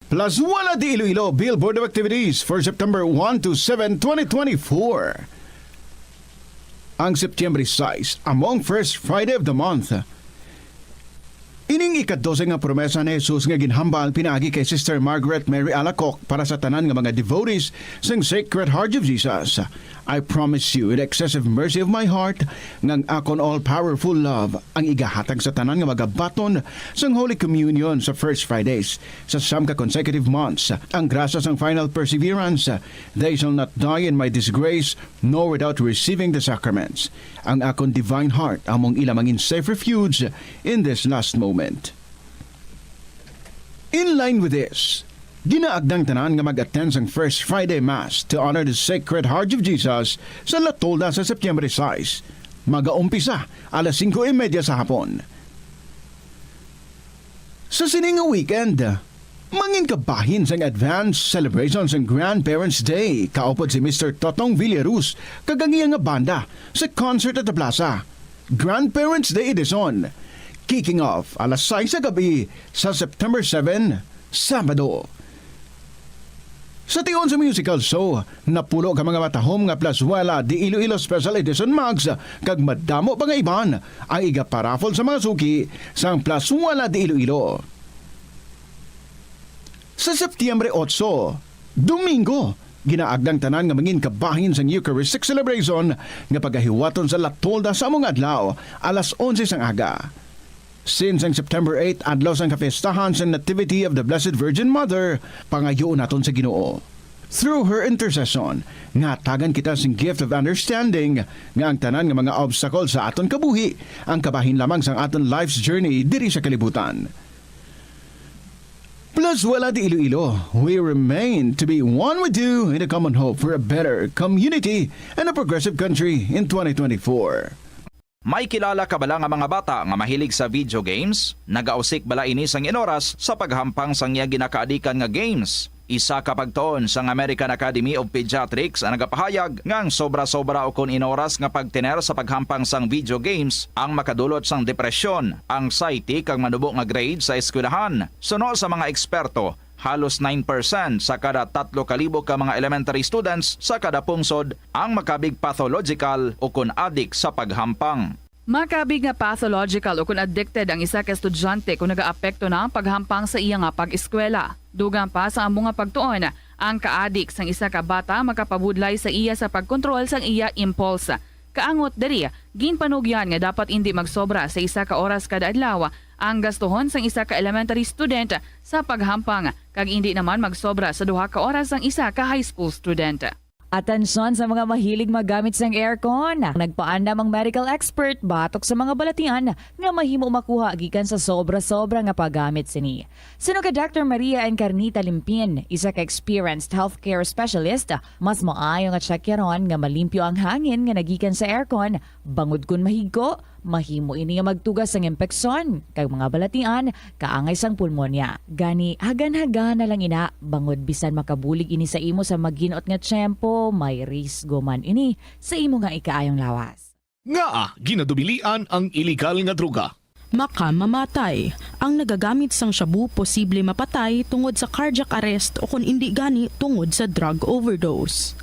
Plazuela de Iloilo Billboard of Activities for September one to seven, twenty twenty-four. Ang September sais, among first Friday of the month. Ining ikadose nga promesa ni Jesus nga ginhambal pinaagi kay Sister Margaret Mary Alacoc para sa tanan nga mga devotees sang Sacred Heart of Jesus. I promise you, in excessive mercy of my heart, nga ang akon all-powerful love ang igahatag sa tanan nga magabaton sang Holy Communion sa First Fridays. Sa siyam ka consecutive months, ang grasya sang final perseverance, they shall not die in my disgrace, nor without receiving the sacraments. Ang akon divine heart among ila mangin safe refuge in this last moment. In line with this, ginaagdang tanan nga mag-attend sang First Friday Mass to honor the Sacred Heart of Jesus sa La Tolda sa Septyembre sais. Magaumpisa alas singko y media sa hapon. Sa sini nga weekend, mangin kabahin sang advance celebration sang Grandparents' Day kaupod si Mister Totong Villaruz kag ang iya nga banda sa concert at the plaza. Grandparents' Day Edition, kicking off alas sais sa gabi sa September seven, Sabado. Sa tion sa musical show, napulo ka mga matahom nga Plazuela de Iloilo Special Edition mugs kag madamo pa nga iban ang igaparaffle sa mga suki sang Plazuela de Iloilo. Sa Septyembre otso, Domingo, ginaagdang tanan nga mangin kabahin sang Eucharistic celebration nga pagahiwaton sa La Tolda sa amo nga adlaw, alas onse sang aga. Since ang September eight, adlaw sang kapiestahan sang Nativity of the Blessed Virgin Mother, pangayoon naton sa Ginoo, through her intercession, nga hatagan kita sing gift of understanding nga ang tanan nga mga obstacle sa aton kabuhi ang kabahin lamang sang aton life's journey diri sa kalibutan. Plazuela de Iloilo, we remain to be one with you in a common hope for a better community and a progressive country in twenty twenty-four. May kilala ka bala nga mga bata nga mahilig sa video games? Nagausik bala ini sang inoras sa paghampang sang iya ginakaadikan nga games? Isa ka pagtuon sang American Academy of Pediatrics ang nagapahayag nga ang sobra-sobra ukon inoras nga pagtener sa paghampang sang video games ang makadulot sang depresyon, anxiety, kag manubo nga grade sa eskwelahan. Suno sa mga eksperto, halos nine percent sa kada tatlo ka libo ka mga elementary students sa kada pungsod ang makabig pathological ukon adik sa paghampang. Makabig nga pathological ukon addicted ang isa ka estudyante kon nagaapekto na ang paghampang sa iya nga pag-eskwela. Dugang pa sa amo nga pagtuon, ang kaadik sang isa ka bata makapabudlay sa iya sa pagkontrol sang iya impulse. Kaangot diri, ginpanugyan nga dapat indi magsobra sa isa ka oras kada adlaw ang gastuhon sang isa ka elementary student sa paghampang, kag indi naman magsobra sa duha ka oras ang isa ka high school student. Atensyon sa mga mahilig maggamit sang aircon. Nagpaandam ang medical expert batok sa mga balatian nga mahimo makuha gikan sa sobra-sobra nga paggamit sini. Suno kay Doctor Maria Encarnita Limpin, isa ka experienced healthcare specialist, mas maayo nga tsakyaron nga malimpyo ang hangin nga nagikan sa aircon, bangod kon mahigko, mahimo ini nga magtuga sang impeksyon kag mga balatian kaangay sang pulmonya. Gani, hagan-hagan na lang ina, bangod bisan makabulig ini sa imo sa maginot nga tiyempo, may risgo man ini sa imo nga ikaayong lawas. Ngaa ginadubilian ang iligal nga droga? Makamamatay. Ang nagagamit sang shabu posible mapatay tungod sa cardiac arrest o kon indi gani tungod sa drug overdose.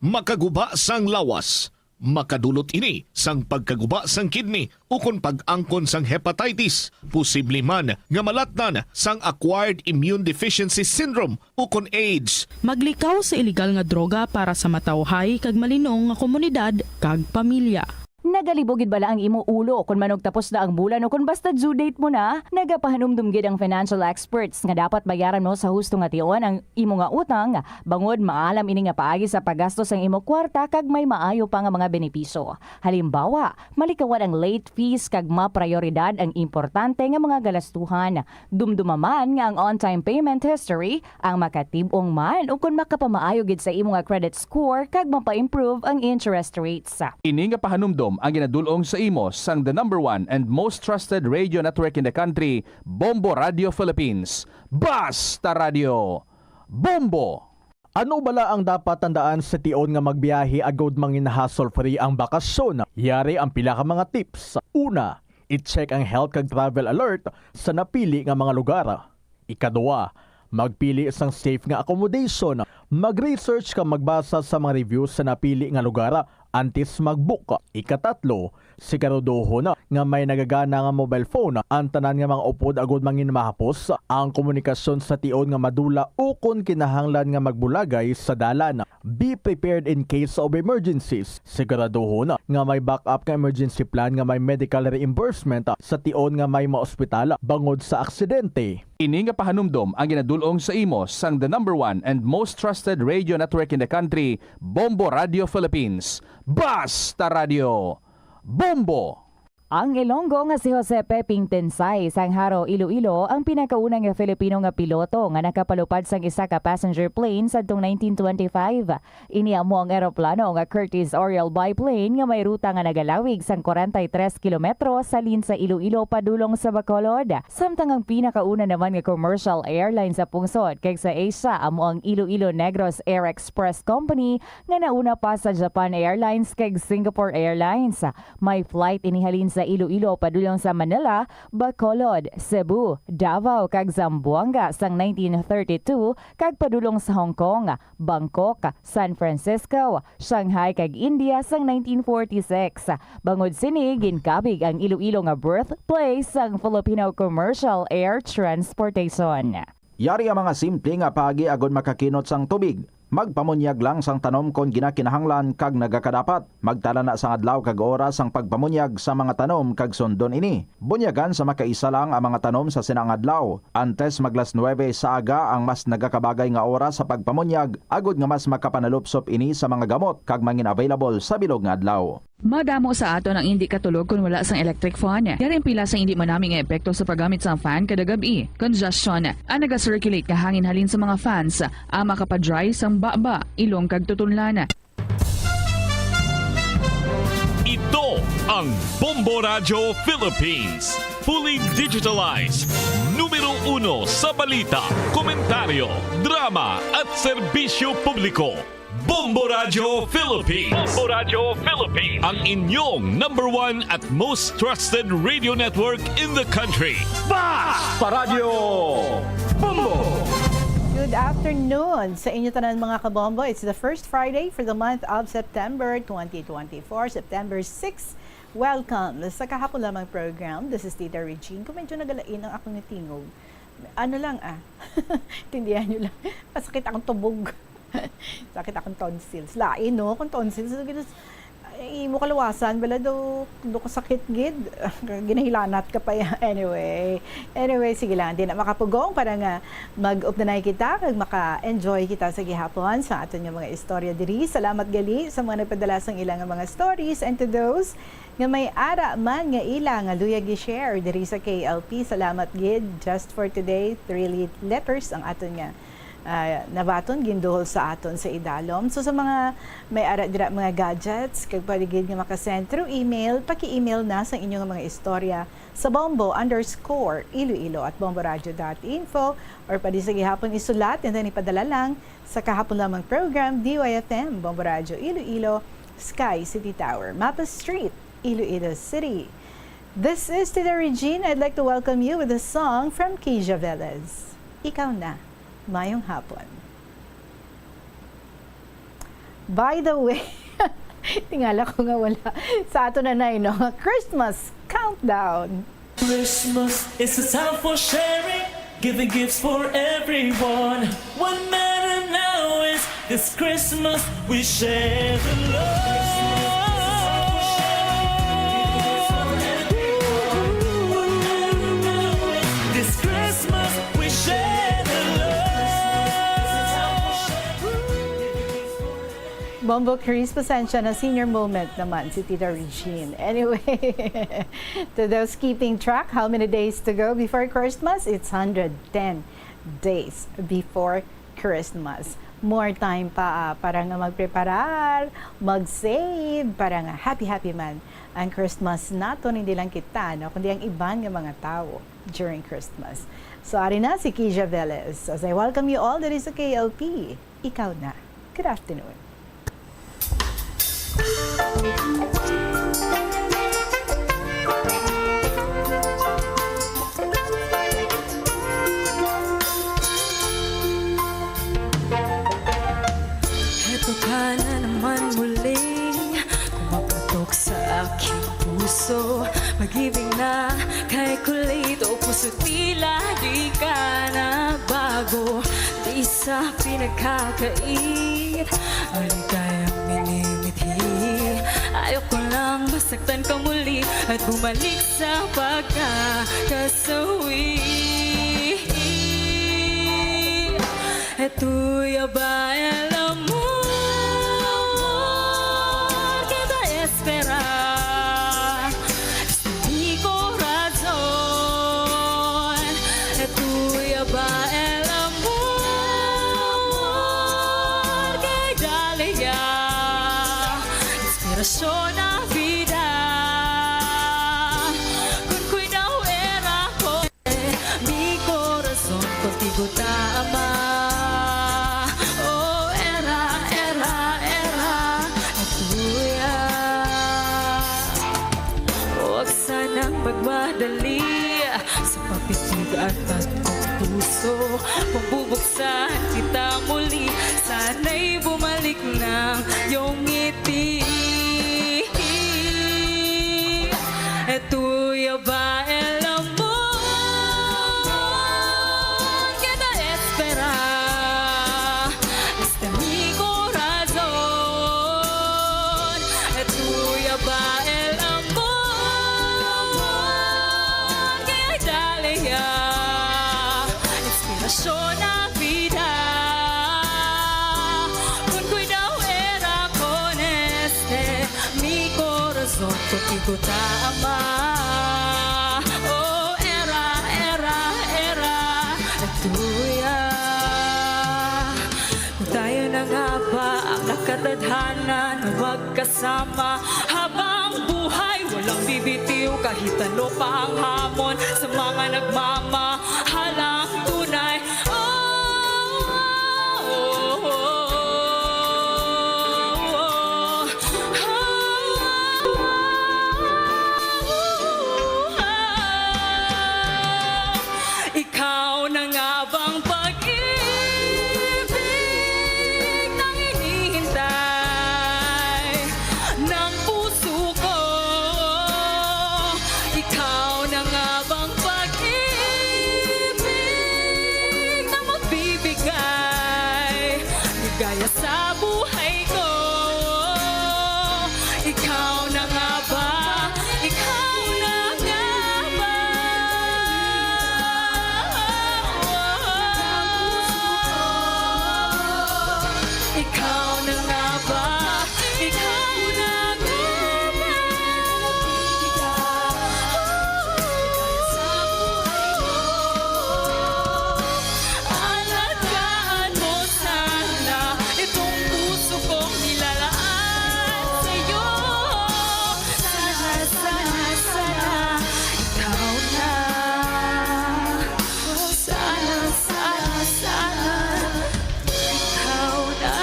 Makaguba sang lawas. Makadulot ini sang pagkaguba sang kidney ukon pag-angkon sang hepatitis, posible man nga malatnan sang acquired immune deficiency syndrome ukon AIDS. Maglikaw sa iligal nga droga para sa matawhay kag malinong nga komunidad kag pamilya. Nagalibog gid bala ang imo ulo kon manugtapos na ang bulan o kon basta due date mo na? Nagapahanumdom gid ang financial experts nga dapat bayaran mo sa husto nga tion ang imo nga utang, bangod maalam ini nga paagi sa paggastos sang imo kwarta kag may maayo pa nga mga benepisyo. Halimbawa, malikawan ang late fees kag maprayoridad ang importante nga mga galastuhan. Dumduma man nga ang on-time payment history ang makatib-ong man ukon makapamaayo gid sa imo nga credit score kag mapa-improve ang interest rates. Ini nga pahanumdom ang ginadul-ong sa imo sang the number one and most trusted radio network in the country, Bombo Radio Philippines. Basta Radio! Bombo! Ano bala ang dapat tandaan sa tion nga magbiyahe agud mangin hassle-free ang bakasyon? Yari ang pila ka mga tips. Una, i-check ang health kag travel alert sa napili nga mga lugar. Ikaduha, magpili sang safe nga accommodation. Mag-research kag magbasa sa mga reviews sa napili nga lugar antes mag-book. Ikatatlo, siguraduhon nga may nagagana nga mobile phone ang tanan nga mga upod agud mangin mahapos ang komunikasyon sa tion nga madula ukon kinahanglan nga magbulagay sa dalan. Be prepared in case of emergencies. Siguraduhon nga may backup nga emergency plan nga may medical reimbursement sa tion nga may maospital bangod sa aksidente. Ini nga pahanumdom ang ginadul-ong sa imo sang the number one and most trusted radio network in the country, Bombo Radio Philippines. Basta Radio! Bombo! Ang Ilonggo nga si Jose Peping Tensay sang Jaro, Iloilo, ang pinakauna nga Filipino nga piloto nga nakapalupad sang isa ka passenger plane sadtong nineteen twenty-five. Ini amo ang eroplano nga Curtiss Oriole biplane nga may ruta nga nagalawig sang kwarenta y tres kilometro sa Linsa, Iloilo, padulong sa Bacolod. Samtang ang pinakauna naman nga commercial airline sa pungsod kag sa Asia amo ang Iloilo Negros Air Express Company nga nauna pa sa Japan Airlines kag Singapore Airlines. May flight ini halin sa Iloilo padulong sa Manila, Bacolod, Cebu, Davao, kag Zamboanga sang nineteen thirty-two, kag padulong sa Hong Kong, Bangkok, San Francisco, Shanghai, kag India sang nineteen forty-six. Bangod sini, ginkabig ang Iloilo nga birthplace sang Filipino commercial air transportation. Yari ang mga simple nga paagi agud makakinot sang tubig. Magpamunyag lang sang tanom kon ginakinahanglan kag nagakadapat. Magtala na sang adlaw kag oras sang pagpamunyag sa mga tanom kag sundon ini. Bunyagan sa makaisa lang ang mga tanom sa sina nga adlaw. Antes mag las nuebe sa aga ang mas nagakabagay nga oras sa pagpamunyag, agud nga mas makapanalupsop ini sa mga gamot kag mangin-available sa bilog nga adlaw. Madamo sa aton ang indi katulog kon wala sang electric fan. Yari ang pila sang indi manami nga epekto sa paggamit sang fan kada gab-i. Congestion, ang naga-circulate nga hangin halin sa mga fans, ang makapadry sang baba, ilong kag tutunlan. Ito ang Bombo Radyo Philippines. Fully digitalized. Numero uno sa balita, komentaryo, drama, at serbisyo publiko. Bombo Radyo Philippines. Bombo Radyo Philippines. Ang inyong number one at most trusted radio network in the country. Basta Radyo Bombo! Good afternoon sa inyo tanan, mga kabombo. It's the first Friday for the month of September twenty twenty-four, September six. Welcome sa kahapon lamang program. This is Tita Regine. Kung medyo nagalain ang akong tingog, ano lang, ah, tindihan nyo lang. Masakit akong tubog. Sakit akong tonsils. Lain, no? Kung tonsils, so, ginas-, ay, imo kalawasan, bala daw, do ko sakit gid. Ginahilanat ka pa yan. Anyway. Anyway, sige lang. Di na makapugong para nga mag-updanay kita, kag maka-enjoy kita sa gihapon sa aton nga mga istorya diri. Salamat gali sa mga nagpadala sang ilang mga stories. And to those nga may ara man nga ila nga luyag i-share diri sa K L P, salamat gid. Just for today, three le-, letters ang aton nga ah, nabaton, ginduhol sa aton sa idalom. So, sa mga may ara dira mga gadgets, kag pwede gid nga makasend through email, paki-email na sa inyo nga mga istorya sa bombo underscore iloilo at bomboradio dot info, or pwede sa gihapon isulat and then ipadala lang sa kahapon lamang program, D Y F M, Bombo Radyo Iloilo, Sky City Tower, Mapa Street, Iloilo City. This is Tita Regine. I'd like to welcome you with a song from Kija Velez. Ikaw na. Mayong hapon. By the way, tingala ko nga wala sa ato na nay, no? Christmas countdown. Christmas is a time for sharing, giving gifts for everyone. What matter now is this Christmas we share the love. This Christmas we share the love. Bombo Chris, pasensya na, senior moment naman si Tita Regine. Anyway, to those keeping track, how many days to go before Christmas? It's hundred ten days before Christmas. More time pa, ah, para nga magpreparar, mag-save, para nga happy-happy man ang Christmas naton, hindi lang kita, no, kundi ang iban nga mga tawo during Christmas. So, ari na si Kija Velez. As I welcome you all diri sa K L P, ikaw na. Good afternoon. Heto ka na naman muli, kumaputok sa aking puso. Pag-ibig na kay kulit, o puso, tila di ka na bago. Di sa pinagkakait, maligayang minimithi. Ayoko lang masaktan ka muli at bumalik sa pagkakasawi. Esto ya va el amor que te espera. Este mi corazón, esto ya va el amor que dale ya. Inspirasyon na vida, con cuidado era con mi corazón contigo ta ama. Oh, era, era, era, esto ya. Huwag sanang magmadali sa papitigan ng puso. Kung bubuksan kita muli, sana'y bumalik ng iyong ngiti. Esto ya va el amor que te espera. Este mi corazón, esto ya va el amor que dale ya. Inspirasyon na vida, con cuidado era con este mi corazón, contigo ta ama. Oh, era, era, era, esto ya. Kung tayo na nga ba ang nakatadhana na magkasama habang buhay, walang bibitiw kahit ano pa ang hamon sa mga nagmamahalang tunay. Oh, oh, oh, oh, oh. Ikaw na nga bang pag-ibig na hinihintay ng puso ko? Ikaw na nga bang pag-ibig na magbibigay ligaya sa buhay ko? Ikaw na nga ba? Ikaw na nga ba? Ikaw na nga ba? Ikaw na nga ba? Alagaan mo sana itong puso kong nilalaan sa'yo. Sana, sana, sana, ikaw na. Sana, sana, sana, ikaw na.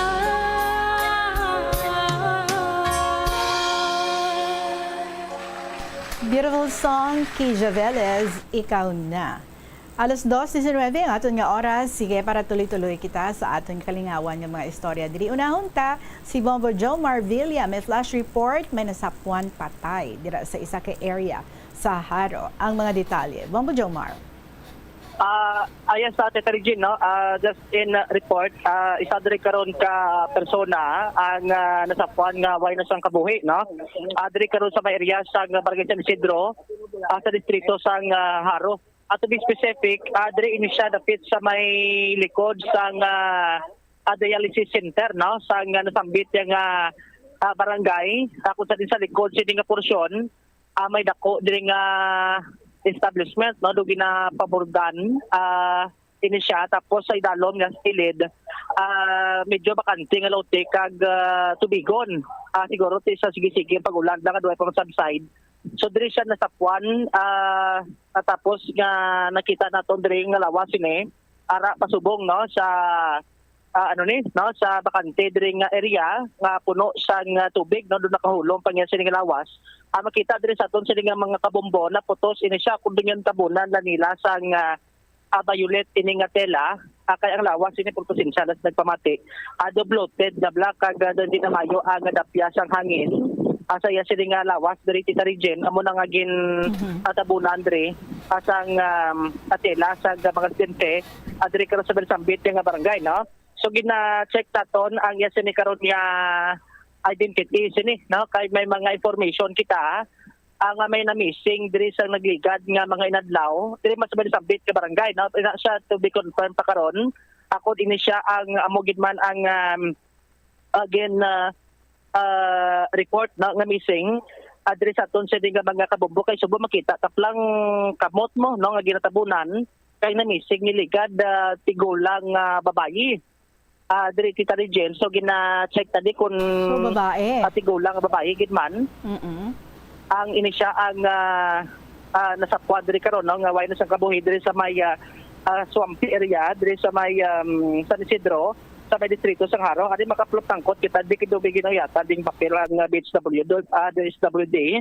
Beautiful song, Kija Velez, Ikaw Na. Alas dos diecinueve ang aton nga oras. Sige, para tuloy-tuloy kita sa aton kalingawan nga mga istorya. Diri unahon ta, si Bombo Jomar Villa may flash report, may nasapuan patay dira sa isa ka area sa Jaro. Ang mga detalye, Bombo Jomar. Ah, ayan sa Ate Regine, no? Ah, just in, ah, report, ah, isa diri karon ka persona ang, ah, nasapuan nga way na sang kabuhi, no? Ah, diri karon sa may area sang Barangay San Isidro, ah, sa distrito sang, ah, Jaro. At to be specific, ah, diri ini siya dapit sa may likod sang, ah, ah, dialysis center, no? Sang, ah, nasambit yang, ah, ah, barangay, ah, kung sa din sa likod sini nga porsyon, ah, may dako diri nga establishment, no? Do ginapaburdan, ah, ini siya, tapos sa idalom nga kilid, ah, medyo bakante nga lote kag, ah, tubigon. Ah, siguro ti sa sige-sige ang pag-ulan lang, nga duway pa man subside. So, diri siya nasapwan, ah, tapos nga nakita naton diri nga lawas ini, ara pasubong, no, sa, ah, ano ni, no, sa bakante diri nga area nga puno sang, ah, tubig, no, doon nakahulom pa niya sini nga lawas. Ah, makita diri sa aton sini nga mga kabombo, naputos ini siya, kung doon yung tabunan na nila sang, ah, ah, violet ini nga tela, ah, kay ang lawas ini purposensya nas nagpamati. Ah, dubloted na bla kag, ah, di na mayo ang dapya sang hangin. Ah, sa iya sini nga lawas diri, Tita Regine, amo na nga gin Mhm. ah, tabunan diri, ah, sang, um, ah, tela sa mga residente, ah, diri karon sa Belsambit nga barangay, no? So gina-check taton ang iya sini karon nga identity sini, no? Kay may mga information kita, ah, nga may na-missing diri sa nagligad nga mga inadlaw, diri mas may sambit nga barangay, no? Ina siya to be confirmed pa karon. Ako, ini siya ang amo gid man ang, um, again, ah, ah, report, no, nga missing. Ah, diri sa aton siya din nga mga kabombo kay subo makita taplang kamot mo, no, nga ginatabunan kay na-missing niligad, ah, tigulang, ah, babayi. Ah, diri, Tita Regine. So gina-check ta di kung So, babae. ah, tigulang nga babayi gid man. Mm-mm. Ang ini siya ang, ah, ah, nasapwan diri karon, no, nga way na siyang kabuhi diri sa may, ah, ah, swampy area, diri sa may, um, San Isidro, sa may distrito sang Jaro. Ari makaplot tangkot kita, di kido ginuyatan ding papel ang, ah, D H W D, ah, D H W D,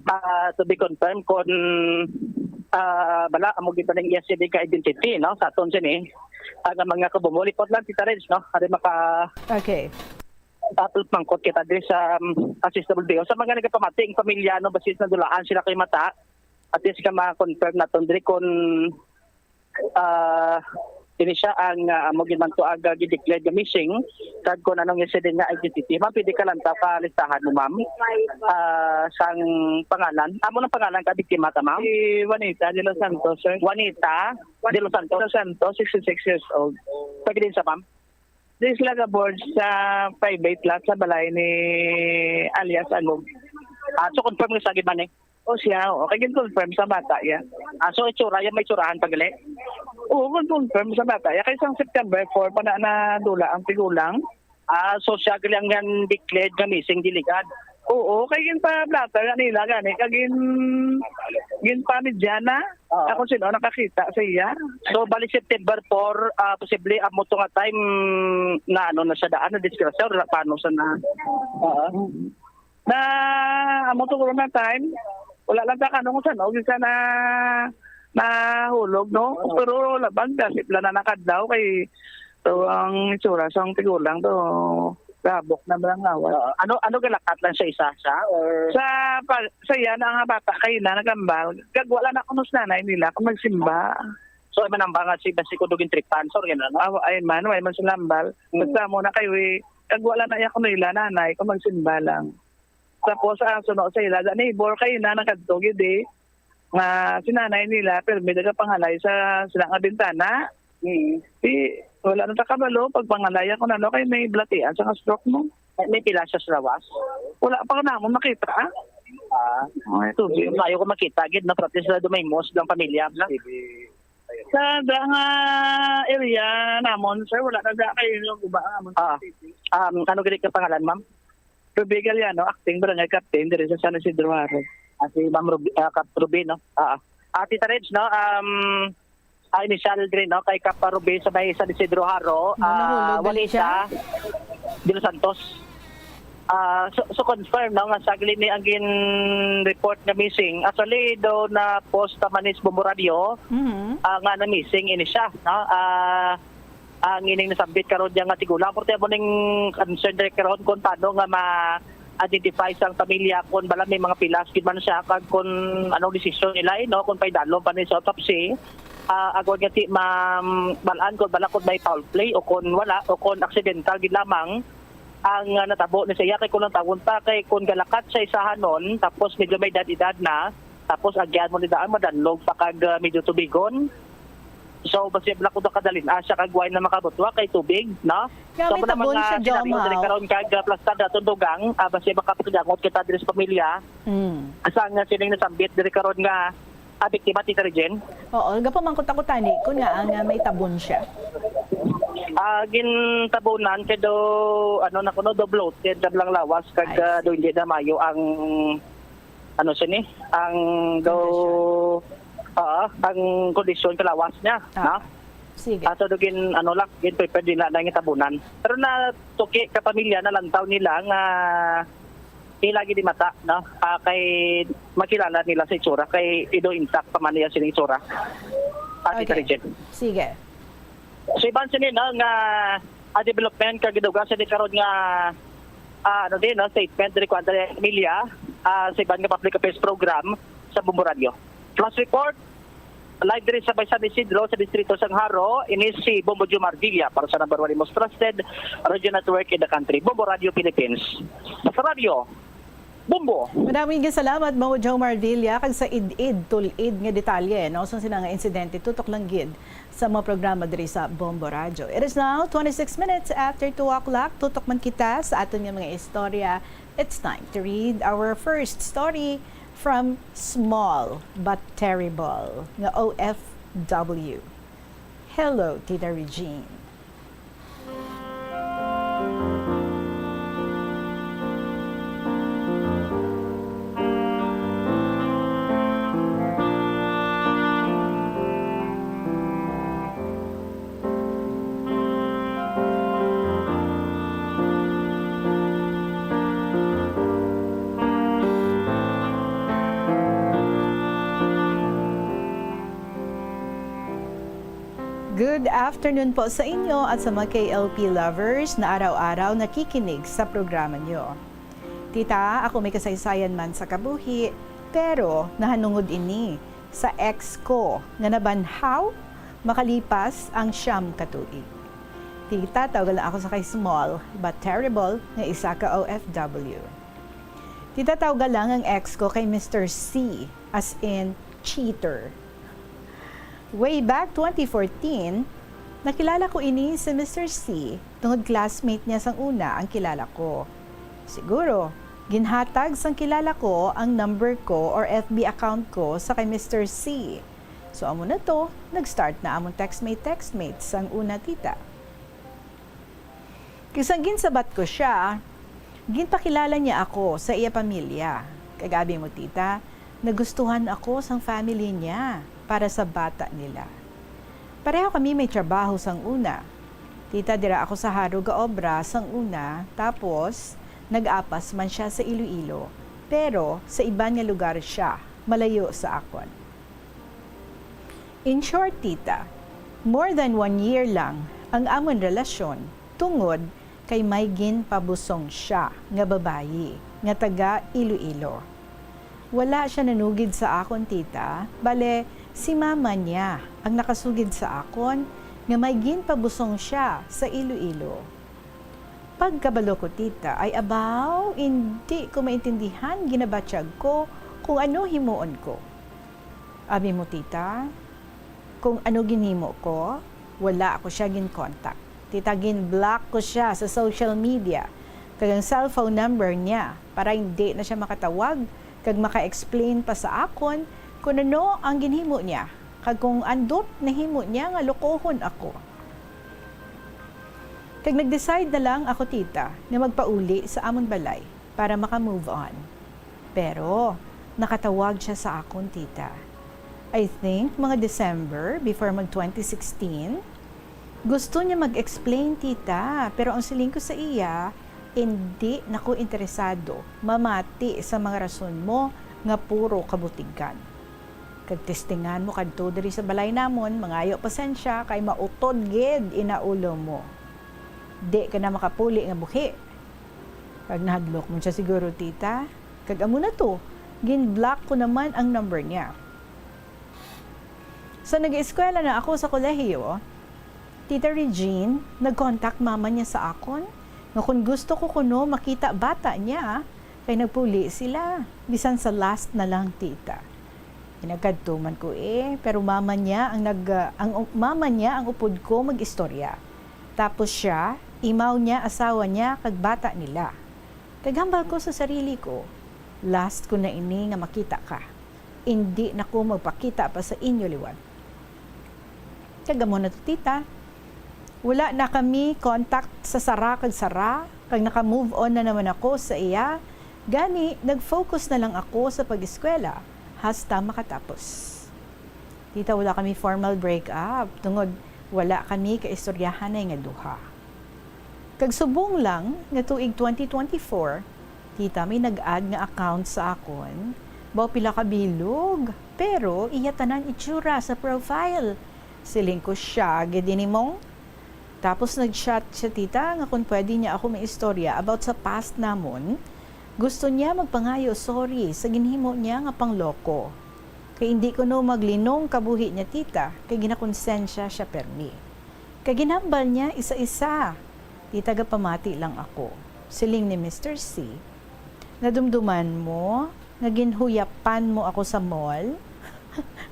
ah, to be confirmed kung, ah, bala, amo gid ba ning iya sini ka identity, no? Sa aton sini, ang mga kabumulipot lang, Tita Reg, no? Ari maka Okay. Tapos mangkot kita diri sa, um, assist W D O. Sa mga nagapamati, ang pamilya, no, basis na dulaan sila kay mata. At least ka ma-confirm naton diri kung, ah, ini siya ang, ah, amo gid man to aga gideclare nga missing. Kag kung anong incident nga identity, ma'am, pwede ka lang ta ka listahan mo, ma'am. Ah, sang pangalan. Amo ng pangalan ka biktima ta, ma'am? Si Juanita de los Santos, sir. Juanita de los Santos. De los Santos, sixty-six years old. Pwede din sa, ma'am? Di sila ga-board sa private lot sa balay ni alias Agog. Ah, so confirm nga sa gid man, eh? O siya, oo. Kay gin-confirm sa bata, ya. Ah, so itsura, yan may tsurahan pa gali? Oo, gin-confirm sa bata, ya. Kay sang September four pa na nadula ang tigulang. Ah, so siya gali ang yan declared nga missing, delegad? Oo, kay ginpa-blotter na nila gani, kag gin-, ginpa-media na. Oo. Ako sino nakakita sa iya. So, bali September four, ah, posible amo to nga time na ano na siya daan, na disgrasya, wala pa ano sa na. Oo. Na, amo to na time, wala lang ta kanong sa no, gisa na nahulog, no? Oo. Pero labang, dasip lang na nakadlaw kay to ang itsura sang tigulang to. Rabok na lang lawas. Oo. Ano, ano galakat lang sa isa siya, or? Sa pa-, sa iya na nga bata kay na nagambal, kag wala na kuno sa nanay nila kung magsimba. So, ay manambal nga si, basi ko dugin tripan, so, gano'n, no? Aw, ay man, way man sila ambal. Mm. Basta mo na kay, wi, kag wala na iya kuno ila nanay kung magsimba lang. Tapos, ah, suno sa ila, da neighbor kay na nakadto gid, eh. Nga si nanay nila, permi nagapangalay sa sila nga bintana. Mm. Di, wala na ta kabalo, pagpangalay ako na, no, kay may blatian sa nga stroke mo. May, may pila siya sa lawas? Wala pa namon makita, ah. Ah. Ay, tubig. Ayaw ko makita, gid, no, pero at least, ah, dumay mo, silang pamilya, no? Sige. Sa da nga area namon, sir, wala na da kayo yung guba namon sa Ah. city. Um, ano gani ka pangalan, ma'am? Ruby Galiano, acting barangay captain diri sa San Isidro Jaro. Ah, si Ma'am Ruby, ah, Cap-, Ruby, no? Ah, ah. Ah, Tita Reg, no? Um, ah, initial diri, no? Kay Kap Ruby sa may San Isidro Jaro, Ano, ah, nahulog gali Juanita siya? De Los Santos. Ah, so, so confirm, no, nga saglit ni ang gin-report nga missing. Actually, do na post naman is Bombo Radio, Mhm. ah, nga na missing ini siya, no? Ah, ang ining nasambit karon diya nga tigulang. Porte mo ning concern diri karon kung paano nga ma-identify sang pamilya, kung bala may mga pilas gid man siya, kag kung anong desisyon nila, eh, no? Kung paidalom pa ni sa autopsy, ah, agod nga ti ma-, balaan kung bala kung may foul play o kung wala, o kung accidental gid lamang ang, ah, natabo ni sa iya, kay kung ang tawon pa, kay kung galakat sa isahanon, tapos medyo may edad-edad na, tapos agyan mo ni daan, madanlog pa kag, ah, medyo tubigon. So, basi bala ko kadalin, ah, siya kag wine na makabutwa kay tubig, no? Nga So, may muna tabon mga sa Jom, sinabing diri ha? karon kag, ah, plastad atong dugang, ah, basi makapagdangot kita diri sa pamilya. Mm. Asa nga sining nasambit diri karon nga, Ah, biktima, Tita Regine? Oo, gapamangkot ako tani kun nga ang, ah, may tabon siya. Ah, gintabunan kay daw, ano na kuno, daw bloated na lang lawas kag, I ah, see. Daw hindi na mayo ang, ano siya ni, ang daw, Kondisyon. Oo, ang kondisyon kalawas niya, Ah, na? Sige. Ato daw gin, ano lang, gin-prepare din na, na yung tabunan. Pero na, tuki ka pamilya, nalantaw nila nga ila gid di mata, no? Ah, kay makilala nila sa itsura, kay ido intact pa man niya sining itsura. Ah, Tita Okay. Regine. Sige. So, iban sini, no, nga, ah, development ka giduga sa di karon nga, ah, ano din, no, statement diri kuan diri pamilya, ah, sa iban nga public affairs program sa Bombo Radio. Flash report, live diri sa San Isidro, sa distrito sang Jaro, ini si Bombo Jomar Villa para sa number one most trusted radio network in the country, Bombo Radio Philippines. Sa radyo, Bombo. Maraming salamat, Mao Jomar Villa, kag sa id-id, tul-id nga detalye, no? Sa sina nga insidente, tutok lang gid sa mga programa diri sa Bombo Radyo. It is now twenty-six minutes after two o'clock. Tutok man kita sa aton nga mga istorya. It's time to read our first story from small but terrible nga O F W. Hello, Tita Regine. Good afternoon po sa inyo at sa mga K L P lovers na araw-araw nakikinig sa programa nyo. Tita, ako may kasaysayan man sa kabuhi, pero nahanungod ini sa ex ko nga nabanhaw makalipas ang siyam ka tuig. Tita, tawga lang ako sa kay small but terrible nga isa ka O F W. Tita, tawga lang ang ex ko kay Mister C, as in cheater. Way back twenty fourteen, nakilala ko ini si Mister C tungod classmate niya sang una ang kilala ko. Siguro, ginhatag sang kilala ko ang number ko or F B account ko sa kay Mister C. So, amo na to, nag-start na among textmate-textmate sang una, tita. Kag sang ginsabat ko sia, ginpakilala niya ako sa iya pamilya. Kag abi mo, tita, nagustuhan ako sang family niya para sa bata nila. Pareho kami may trabaho sang una. Tita, dira ako sa Jaro gaobra sang una, tapos nag-apas man sia sa Iloilo, pero sa iban nga lugar sia, malayo sa akon. In short, tita, more than one year lang ang amon relasyon tungod kay may ginpabusong sia nga babayi nga taga Iloilo. Wala sia nanugid sa akon, tita, bale si mama niya ang nakasugid sa akon nga may ginpabusong sia sa Iloilo. Pagkabalo ko, tita, ay abaw, indi ko maintindihan, ginabatyag ko kung ano himuon ko. Abi mo, tita, kung ano ginhimo ko, wala ko sia gin-contact. Tita, gin-block ko sia sa social media, kag ang cellphone number niya, para hindi na sia makatawag kag maka-explain pa sa akon kung ano ang ginhimo niya, kag kung andot nahimo niya nga lokohon ako. Kag nag-decide na lang ako, tita, nga magpauli sa amon balay para maka-move on. Pero nakatawag sia sa akon, tita. I think mga December, before mag twenty sixteen. Gusto niya mag-explain, tita, pero ang siling ko sa iya, indi na ko interesado mamati sa mga rason mo nga puro kabutigan. Kag testingan mo kadto diri sa balay namon, mangayo pasensya kay mautod gid ina ulo mo. Di ka na makapuli nga buhi. Kag nahadlok man sia siguro, tita. Kag amo na to, gin-block ko naman ang number niya. Sa nag-eskwela na ako sa kolehiyo, Tita Regine, nag-contact mama niya sa akon nga kon gusto ko kuno makita bata niya, kay nagpuli sila, bisan sa last na lang, tita. Nagkadto man ko, eh, pero mama niya ang nag-, ang, mama niya ang upod ko mag-istorya. Tapos siya, imaw niya, asawa niya, kag bata nila. Kag hambal ko sa sarili ko, "Last ko na ini nga makita ka." Indi na ko magpakita pa sa inyo liwat. Kag amo na to, tita. Wala na kami contact sa sara kag sara, kag naka-move on na naman ako sa iya. Gani, nag-focus na lang ako sa pag-eskwela hasta makatapos. Tita, wala kami formal break-up, tungod wala kami kaistoryahanay nga duha. Kag subong lang nga tuig twenty twenty-four, tita, may nag-add nga account sa akon. Baw pila ka bilog, pero iya tanan itsura sa profile. Siling ko, "Siya gid ini, Mong." Tapos nag-chat siya, tita, nga kung pwede niya ako maistorya about sa past namon. Gusto niya magpangayo sorry sa ginhimo niya nga pangloko. Kay indi kuno maglinong kabuhi niya, tita, kay ginakonsensya siya permi. Kay ginhambal niya isa-isa. Tita, gapamati lang ako. Siling ni Mister C, "Nadumduman mo nga ginhuyapan mo ako sa mall?"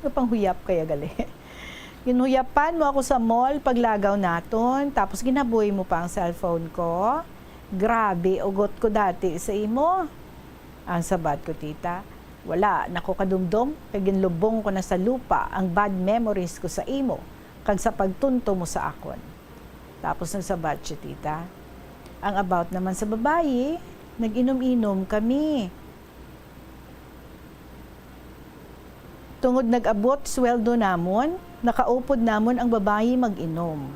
Nga panghuyap kaya gali. "Ginhuyapan mo ako sa mall paglagaw naton, tapos ginaboy mo pa ang cellphone ko? Grabe ugot ko dati sa imo." Ang sabat ko, tita, "Wala na ko kadumdom, kay ginlubong ko na sa lupa ang bad memories ko sa imo kag sa pagtunto mo sa akon." Tapos nagsabat siya, tita, "Ang about naman sa babayi, nag-inom-inom kami. Tungod nag-abot sweldo namon, nakaupod namon ang babayi mag-inom.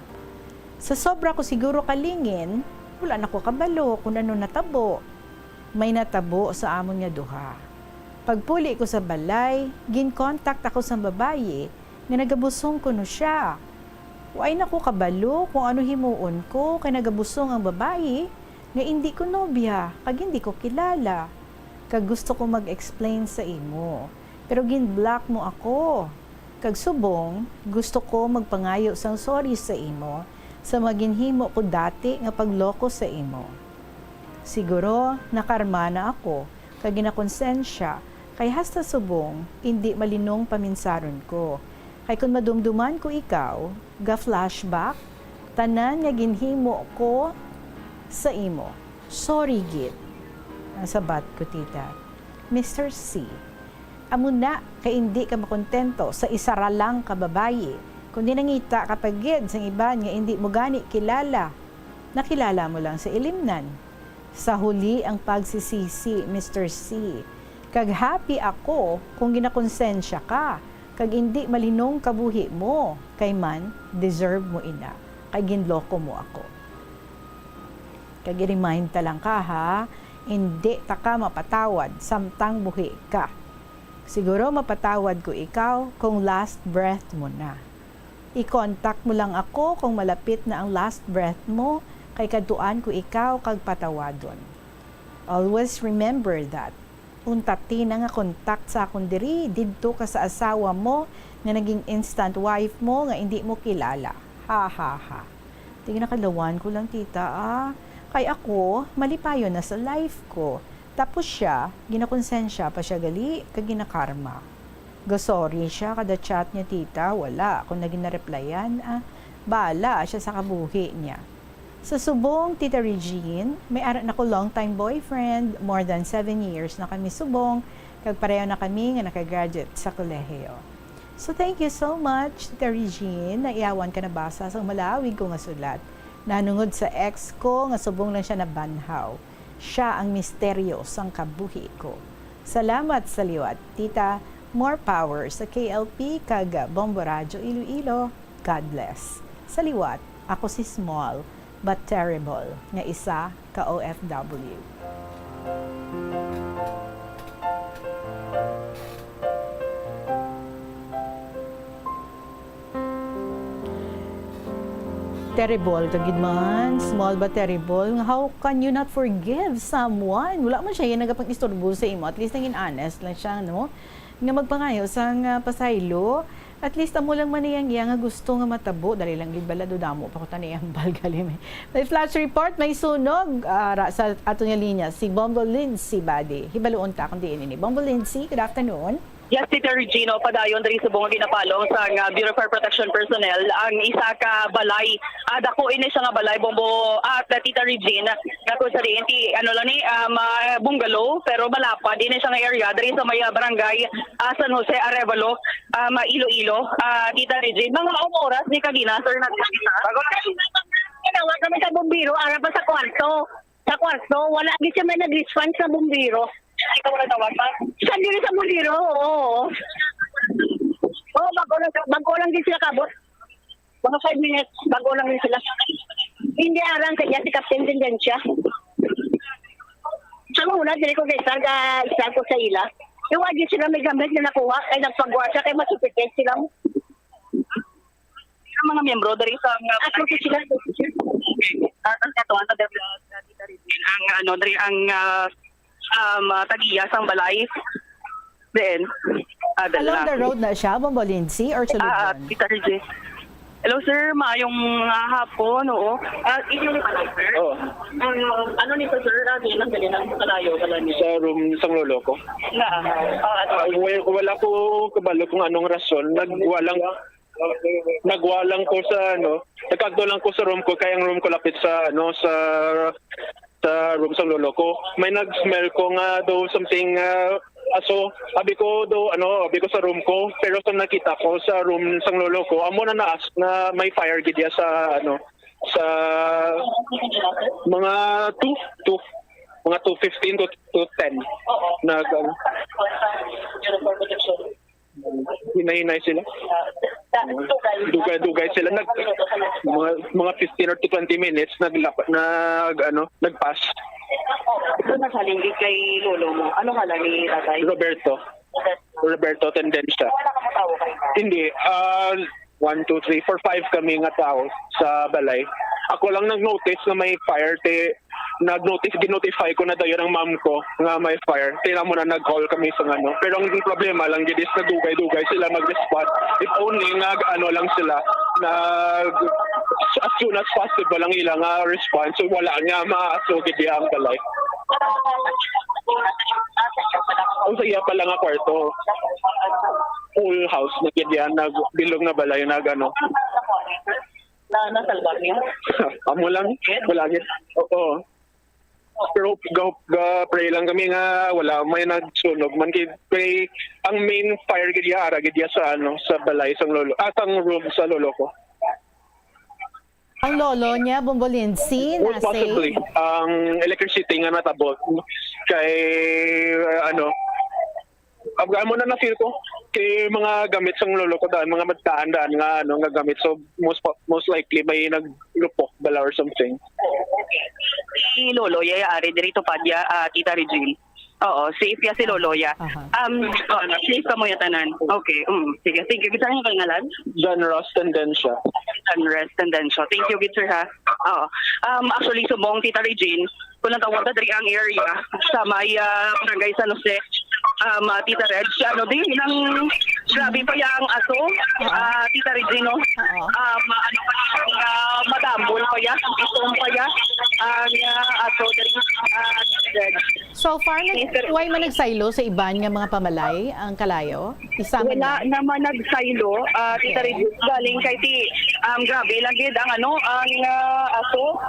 Sa sobra ko siguro kalingin, wala na ko kabalo kung ano natabo. May natabo sa amon nga duha. Pagpuli ko sa balay, gin-contact ako sang babayi nga nagabusong kuno siya. Wa na ko kabalo kung ano himuon ko, kay nagabusong ang babayi nga indi ko nobya kag indi ko kilala. Kag gusto ko mag-explain sa imo, pero gin-block mo ako. Kag subong, gusto ko magpangayo sang sorry sa imo sa mga ginhimo ko dati nga pagloko sa imo. Siguro, nakarma na ako, kag ginakonsensya, kay hasta subong, indi malinong paminsaron ko. Kay kon madumduman ko ikaw, ga-flashback, tanan nga ginhimo ko sa imo. Sorry gid." Ang sabat ko, tita, "Mister C, amo na, kay indi ka makontento sa isa ra lang ka babayi, kundi nangita ka pa gid sang iban nga indi mo gani kilala. Nakilala mo lang sa ilimnan." Sa huli ang pagsisisi, Mister C. Kag happy ako kung ginakonsensya ka, kag indi malinong kabuhi mo, kay man, deserve mo ina, kay ginloko mo ako. Kag i-remind ta lang ka, ha, indi ta ka mapatawad samtang buhi ka. Siguro mapatawad ko ikaw kung last breath mo na. I-contact mo lang ako kung malapit na ang last breath mo, kay kadtuan ko ikaw kag patawadon. Always remember that. Unta ti na nga contact sa akon diri, didto ka sa asawa mo nga naging instant wife mo nga indi mo kilala. Ha, ha, ha. Ti, ginakadlawan ko lang, tita, ah. Kay ako, malipayon na sa life ko. Tapos siya, ginakonsensya pa siya gali, kag ginakarma. Ga-sorry siya kada chat niya, tita, wala ako na ginareplyan, ah. Bala siya sa kabuhi niya. Sa subong, Tita Regine, may ara na ko long time boyfriend, more than seven years na kami subong, kag pareho na kami nga nakagraduate sa kolehiyo. So, thank you so much, Tita Regine, naiyawan ka nabasa sang malawig ko nga sulat. Nanungod sa ex ko nga subong lang siya nabanhaw. Siya ang misteryo sang kabuhi ko. Salamat sa liwat, tita. More power sa K L P kag Bombo Radyo Iloilo. God bless. Sa liwat, ako si Small but Terrible nga isa ka O F W. Terrible ka gid man, small but terrible. Nga, how can you not forgive someone? Wala man siya yan nagapang-istorbo sa imo. At least nangin honest lang siya, no? Nga magpangayo sang, ah, pasaylo. At least amo lang man iyang iya nga gusto nga matabo. Dali lang gid bala, do damo pa ko tani ang balgalim eh. May flash report, may sunog. Ah, ra sa ato nga linya, si Bombo Lindsay Badi. Hibaluon ta kung diin ini. Bombo Lindsay, good afternoon. Yes, Tita Regina, padayon diri subong nga ginapalong sa nga Bureau of Fire Protection personnel ang isa ka balay. Ah, dako ini siya nga balay, Bombo, at, ah, Tita Regina, nga kung sa diin ti, ano lang ni, ah, ma-, bungalow, pero malapad ini siya nga area diri sa may, ah, barangay, ah, San Jose Arevalo, ah, ma-, Iloilo. Ah, Tita Regina, mga anong oras ni kagina, sir, nagkita? Tawag kami sa bumbiro, ara pa sa kwarto. Sa kwarto, wala gid siya may nag-response sa bumbiro. Ikaw wala tawag, ma'am? Sa diri sa bumbiro, oo. Oo, bago lang, bago lang din sila kabot. Mga five minutes, bago lang din sila. Hindi arang kaya si Captain Tendencia. Sa una, dili ko kay Sarga, isa ko sa ila. Yung wagi sila may gamit na nakuha, kay nagpagwa siya, kay masupit sila. Ang mga miyembro diri sa mga At kung sila, Okay. Ah, ang katuan sa Debla, Tita Regine, ang ano, diri ang, ah, um, ah, tagiya sang balay. Then, ah, Along dala. the road na siya, Bombo Lindsay, or sulod Ah, ah, yun? Tita Regine. Hello, sir. Maayong, ah, hapon. Oo. Ah, inyo ni pala, sir? Oo. Ang, ano nito, sir? Ah, di lang, dali lang. Kalayo, kalayo. Sa room sang lolo ko. Na, ah, ah, Ah, well, wala ko kabalo kung anong rason. Nagwalang, nagwalang ko sa, ano, nagkagto lang ko sa room ko, kay ang room ko lapit sa, ano, sa, sa room sang lolo ko. May nag-smell ko nga daw something, ah, aso. Abi ko daw, ano, abi ko sa room ko. Pero sa nakita ko sa room sang lolo ko, amo na naas na may fire gid ya sa, ano, sa mga two, two, mga two fifteen to two ten. Oo. Nag, ano, Uniform protection. Hinay-hinay sila. Ah, sa, dugay. Dugay-dugay sila. Nag, mga, mga fifteen or to twenty minutes, naglap-, nag, ano, nagpas. Oo. Ano na sa linggit kay lolo mo? Ano ngalan ni tatay? Roberto. Roberto Tendencia. Wala ka matawo kayo? Hindi. Ah, one, two, three, four, five kami nga tao sa balay. Ako lang nag-notice nga may fire, te, nag-notice, ginotify ko na dayon ang mom ko nga may fire. Kaya mo na nag-call kami sa ano. Pero ang problema lang gid is nagdugay-dugay sila mag-respond. If only nag ano lang sila, nag as soon as possible ang ilang ah, response. So, wala nga maaso gid ang balay. Ang sa iya pa lang nga kwarto. Full house na gid yan, nag bilog na balay na gano. Na nasalba niya? Amo lang, wala gid. Oo. Pero ga, ga pray lang kami nga wala may nagsunog man kay, kay ang main fire gid ya ara gid ya sa ano, sa balay sang lolo, ah, sang room sa lolo ko. Ang lolo niya, Bombo Lindsay, Most na possibly, safe? Ang electricity nga natabot kay, uh, ano, ang amo na na-feel ko kay mga gamit sang lolo ko daan, mga magdaan-daan nga, ano, nga gamit. So, most po-, most likely may naglupok bala or something. Si Lolo, yaya ari diri to padya, ah, Tita Regine. Oo, safe ya si Lolo ya. Aha. Um, oh, safe ka mo ya tanan. Okay, mm, sige. Thank you. Kita niyo kay ngalan? John Ross Tendencia. John Ross Tendencia. Thank you, good sir, ha? Oo. Um, actually, subong, Tita Regine, kung natawag na diri ang area, sa may, ah, Barangay San Jose, um, ah, Tita Reg, ano din, nang grabe pa ya ang aso, ah, Tita Regine, no? Oo. Um, ano pa ya, ah, madambol pa ya, itong pa ya, ang, ah, aso diri, ah, Tita Reg. So far, nag-, Mister way man nagsaylo sa iban nga mga pamalay ang kalayo? Isa man Wala lang? naman nagsaylo, ah, Tita Okay. Regine. Galing kay ti, um, grabe lang gid ang ano, ang, ah, aso.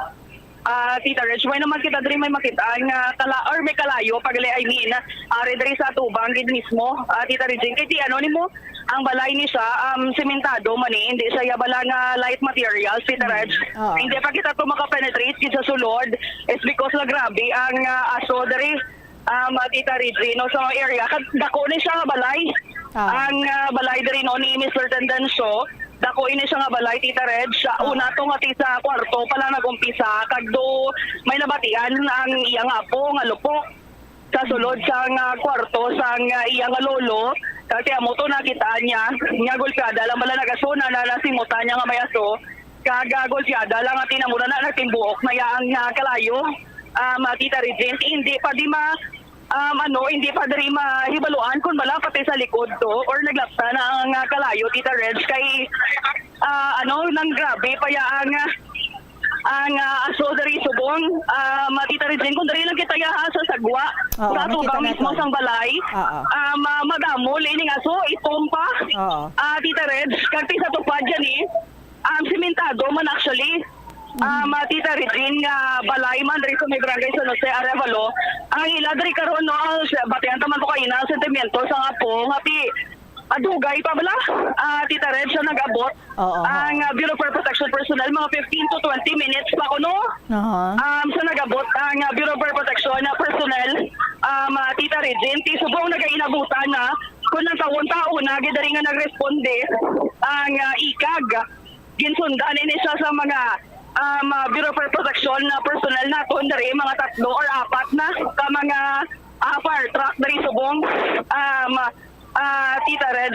Ah, Tita Reg, way naman kita diri may makita nga kala-, or may kalayo, pag-, I mean, ari diri sa atubang gid mismo, ah, Tita Regine. Kay ti ano nimo, ang balay ni siya, um, sementado man ni, hindi siya ya bala nga light materials, Tita Reg. Oo. Hindi pa kita to makapenetrate gid sa sulod. It's because nga grabe ang, ah, aso diri, um, ah, Tita Regine, no, sa mga area. Kag dako ni siya nga balay. Ah. Ang, ah, balay diri, no, ni Mister Tendencio, dako ini siya nga balay, Tita Reg. Sa Ah. una to nga ti sa kwarto pa lang nag-umpisa, kag do may nabatian ang iyang apo nga lupok sa sulod sa nga kwarto sa nga iya nga lolo. Kasi amo to nakita niya, nga golpeada lang bala nag-aso na, na nasimutan niya nga may aso. Kag, ah, golpeada lang at tinamura na nagtimbuok na iya ang, ah, kalayo. Ah, mga Tita Regine, hindi pa di ma, um, ano, hindi pa diri mahibaluan kung bala pati sa likod to or naglapsa na ang, ah, kalayo, Tita Reg, kay, ah, ano, nang grabe pa ya ang, ah, Ang, ah, aso diri subong, ah, ma-, Tita Regine, kung diri lang kita yaha sa sagwa, Oo, sa atubang makita mismo naton. Sang balay, Oo. Ah, ma-, madamo, lining aso, itom pa. Oo. Ah, Tita Reg, kag ti sa tupad yan eh, um, simentado man actually. Ah, Mhm. Ma-, Tita Regine, nga balay man diri sa may barangay San Jose, Arevalo. Ang ila diri karon, no, ang sa-, batian ta man ko kaina ang sentimiento sa nga po, nga ti-, ah, dugay pa bala, ah, Tita Reg, siya nag-abot. Oo, Ang, oo. Ah, Bureau of Fire Protection personnel, mga fifteen to twenty minutes pa kuno. Aha. Um, sa nag-abot ang, ah, Bureau of Fire Protection na personnel, um, ah, Tita Regine, ti subong nagainabutan na kung ang taon-taon na gid diri nga nagresponde ang, ah, ikag. Ginsundan ini siya sa mga, um, ah, Bureau of Fire Protection na personnel naton diri, mga tatlo or apat na ka mga, ah, fire truck diri subong, um, ah, Tita Reg.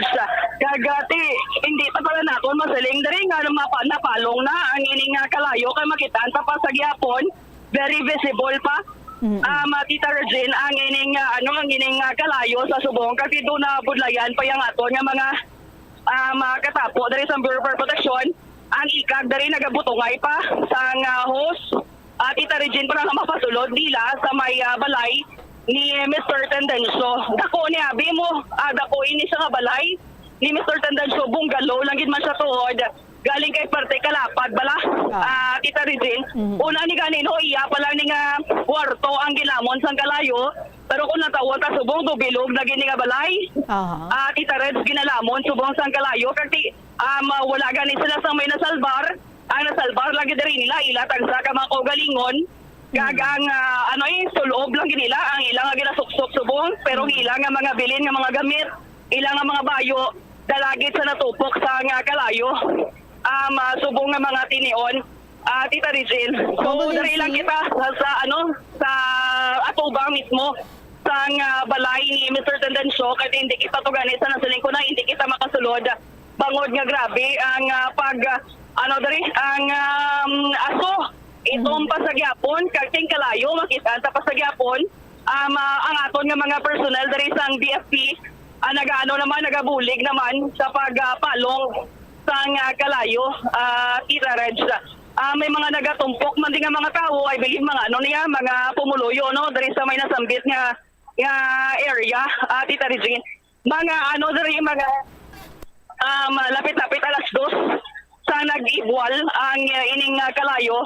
Kag, ah, ti, hindi pa pala naton masiling diri nga mapa-, napalong na ang ining, ah, kalayo kay makitaan ta pa sa gihapon, very visible pa. Mm-mm. Ah, ma-, Tita Regine, ang ining, ah, ano, ang ining, ah, kalayo sa subong kag dito na budlayan pa yang aton nga mga, ah, mga katapo diri sa Bureau of Fire Protection. Ang ikag diri nagabutungay pa sang, ah, hose. Ah, Tita Regine, para nga mapasulod nila sa may, ah, balay ni Mister Tendencio. Dako ni abi mo, ah, dako ini siya nga balay ni Mister Tendencio, bungalow lang gid man siya tuod. Galing kay parte kalapad bala, Ah. ah, Tita Regine. Mhm. Una ni gani, no, iya pa lang ni nga kwarto ang gilamon sang kalayo. Pero kung natawag ka subong, do bilog na gini nga balay. Aha. Ah, Tita Reg, ginalamon subong sang kalayo. Kag ti, ah, ma-, wala gani sila sang may nasalbar. Ang nasalbar lang gid diri nila, ila tagsa ka mga kaugalingon. Kag Mm. ang, ah, ano eh, sulob lang gid nila, ang ila nga ginasuksok subong, pero Mm. ila nga mga bilin nga mga gamit, ila nga mga bayo, dalagit sa natupok sa nga kalayo. Ah, ma-, subong nga mga tinion, ah, Tita Regine. So, Condolences. Diri lang kita sa, sa, ano, sa atubang mismo sang, ah, balay ni Mister Tendencio, kay hindi kita to gani sa nasiling ko na, hindi kita makasulod. Bangod nga grabe ang, ah, pag, ah, ano diri, ang, um, aso. Itom Mhm. pa sa gyapon, kag ting kalayo, makita ta pa sa gyapon. Um, ah, ang aton nga mga personnel diri sang B F P, ah, nagaano naman, nagabulig naman sa pag, ah, palong sang, ah, kalayo, ah, Tita Reg. Ah, may mga nagatumpok man din nga mga tawo, I believe, mga ano niya, mga pumuluyo, no, diri sa may nasambit nga, nga area, ah, Tita Regine. Mga ano diri, mga, um, lapit-lapit alas dos sa nag-ibwal ang, uh, ining, uh, kalayo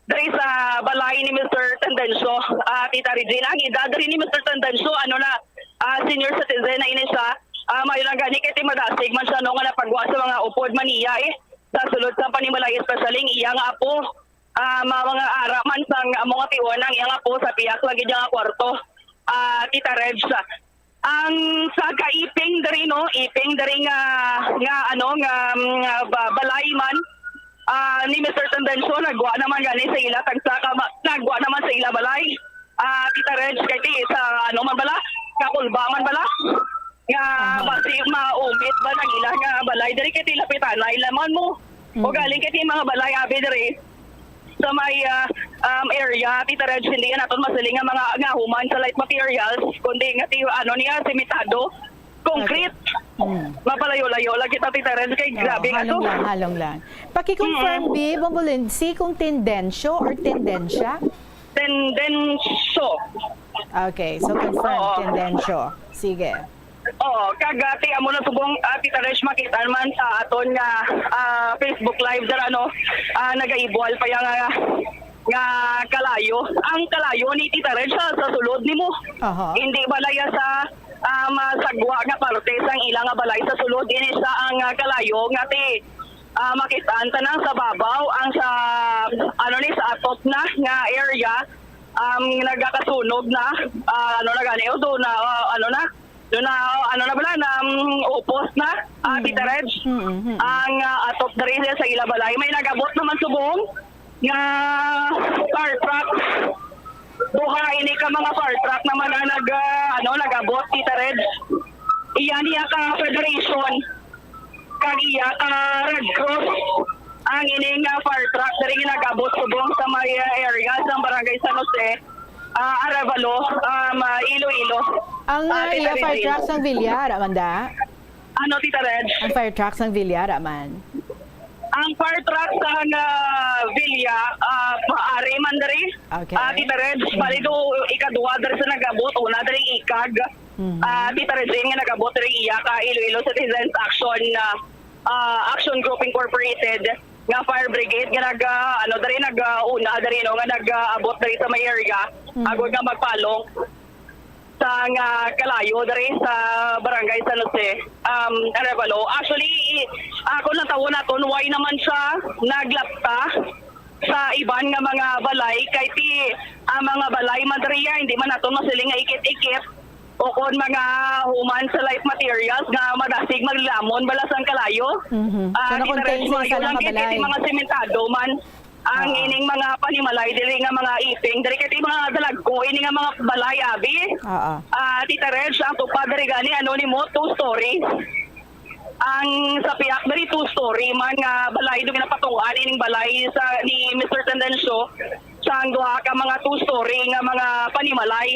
diri sa balay ni Mister Tendencio, uh, Tita Regina. Ang edad diri ni Mister Tendencio, ano na, uh, senior citizen na ini siya. Uh, mayo lang gani kay ti madasig man siya, no, nga napagwa sa mga upod man niya, eh, sa sulod sa panimalay, especially ang iya nga apo. Ah, ma-, mga ara man sang amo nga tion ang iyang apo sa pihak lagi niya nga kwarto. Ah, Tita Reg, ang sa kaiping diri, no, iping diri nga, nga, ano, nga, nga ba-, balay man, ah, ni Mister Tendencio, nagwa naman gani sa ila tagsa ka ma-, nagwa naman sa ila balay. Ah, Tita Reg, kay ti, sa ano man bala, Kakulba man bala, nga Aha. basi maumit ba nang ila nga balay diri kay ti lapitan na ila man mo. O Mm. galing kay ti mga balay abi diri sa may, ah, um, area, Tita Reg, hindi yan aton masiling nga mga nga human sa light materials, kundi nga ti, ano niya, simentado, concrete. Okay. Mm. Mapalayo-layo lang kita, Tita Reg, kay Oo, grabe nga halong to. lang, halong lang. Paki-confirm, Mm. Bi, Bombolensi, kung Tendencio or Tendensya? Tendencio. Okay, so confirm, Oo. Tendencio. Sige. Oo, kag, ah, ti amo na subong, ah, Tita Reg, makita man sa aton nga, ah, Facebook Live dira, ano, ah, nagaibwal pa yang, ah, nga kalayo. Ang kalayo ni Tita Reg sa, sa sulod nimo. Aha. Hindi bala ya sa, ah, masagwa nga parte sang ila nga balay sa sulod. Ini sa ang, ah, kalayo nga ti, ah, makit-an ta nang sa babaw, ang sa, ano ni, sa atop na nga area, um, nagakasunog na, ah, ano na gani, o, doon na, ah, ano na, doon na, ano na bala, na, um, upos na, ah, Mm. Tita Reg. Mm, mm, mm. Ang, ah, atop na rin sa ila balay. May nagabot naman subong nga fire truck. Duha ini ka mga fire truck naman ang nag, ah, ano, nagabot, Tita Reg. Iya niya ka federation. Kag iya ka Red Cross ang ini nga fire truck diri nga nagabot subong sa may, ah, area sa Barangay San Jose, ah, Arevalo, um, ah, Iloilo. Ang, Ah, ah, Tita iya fire Regine. truck sang Villar, Amanda? Ano, Tita Reg? Ang fire truck sang Villar, man? Ang fire truck sa nga Villa, ah, paari man diri. Okay. Ah, Tita Reg, bali do ikaduha diri sa nag-abot, una diri ikag. Mhm. Ah, Tita Regine nga nag-abot diri iya ka Iloilo Citizens Action, ah, ah, Action Group Incorporated nga fire brigade nga nag, ah, ano, diri nag, ah, una diri, no, nga nag, ah, abot diri sa may area. Mhm. Agod nga magpalong sa nga kalayo diri sa Barangay San Jose, um, Arevalo. Actually, ako lang tawon naton, why naman siya naglapta sa iban nga mga balay, kay ti ang mga balay man diri, hindi man naton masiling nga ikit-ikit o kon mga human sa light materials nga madasig maglamon bala sang kalayo. Mhm. Ah, So, di nakontain tayo sa maayo isa lang lang ka gid, kay ti balay? mga sementado man ang Oo. ining mga panimalay diri nga mga iping. Diri kay ti mga dalagko ini nga mga balay, abi. Oo. Ah, Tita Reg, ang tupad diri gani, ano nimo, two stories. Ang sa pihak diri, two story man nga balay, do ginapatungan ining balay sa ni Mister Tendencio sang duha ka mga two story nga mga panimalay.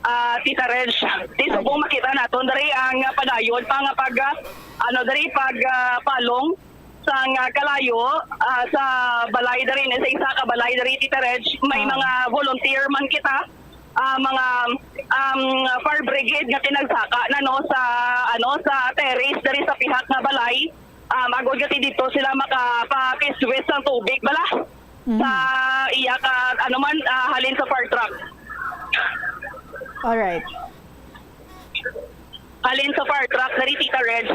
Ah, Tita Reg, ti subong makita naton diri ang, ah, padayon pa nga pag, ah, ano diri, pag, ah, palong sang, ah, kalayo, ah, sa balay diri, sa isa ka balay diri, Tita Reg, may Ah. mga volunteer man kita, ah, mga, um, fire brigade nga tinagsaka na, no, sa, ano, sa terrace diri sa pihak nga balay. Ah, magod nga ti dito sila makapapiswis sang tubig bala Mhm. sa iya ka, ano man, ah, halin sa fire truck. Alright. Halin sa fire truck, diri, Tita Reg,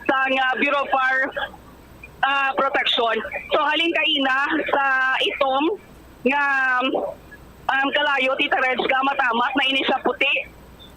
sa nga Bureau of Fire, ah, Protection. So, halin kaina sa itom nga, um, kalayo, Tita Reg, nga matamat na ini siya puti.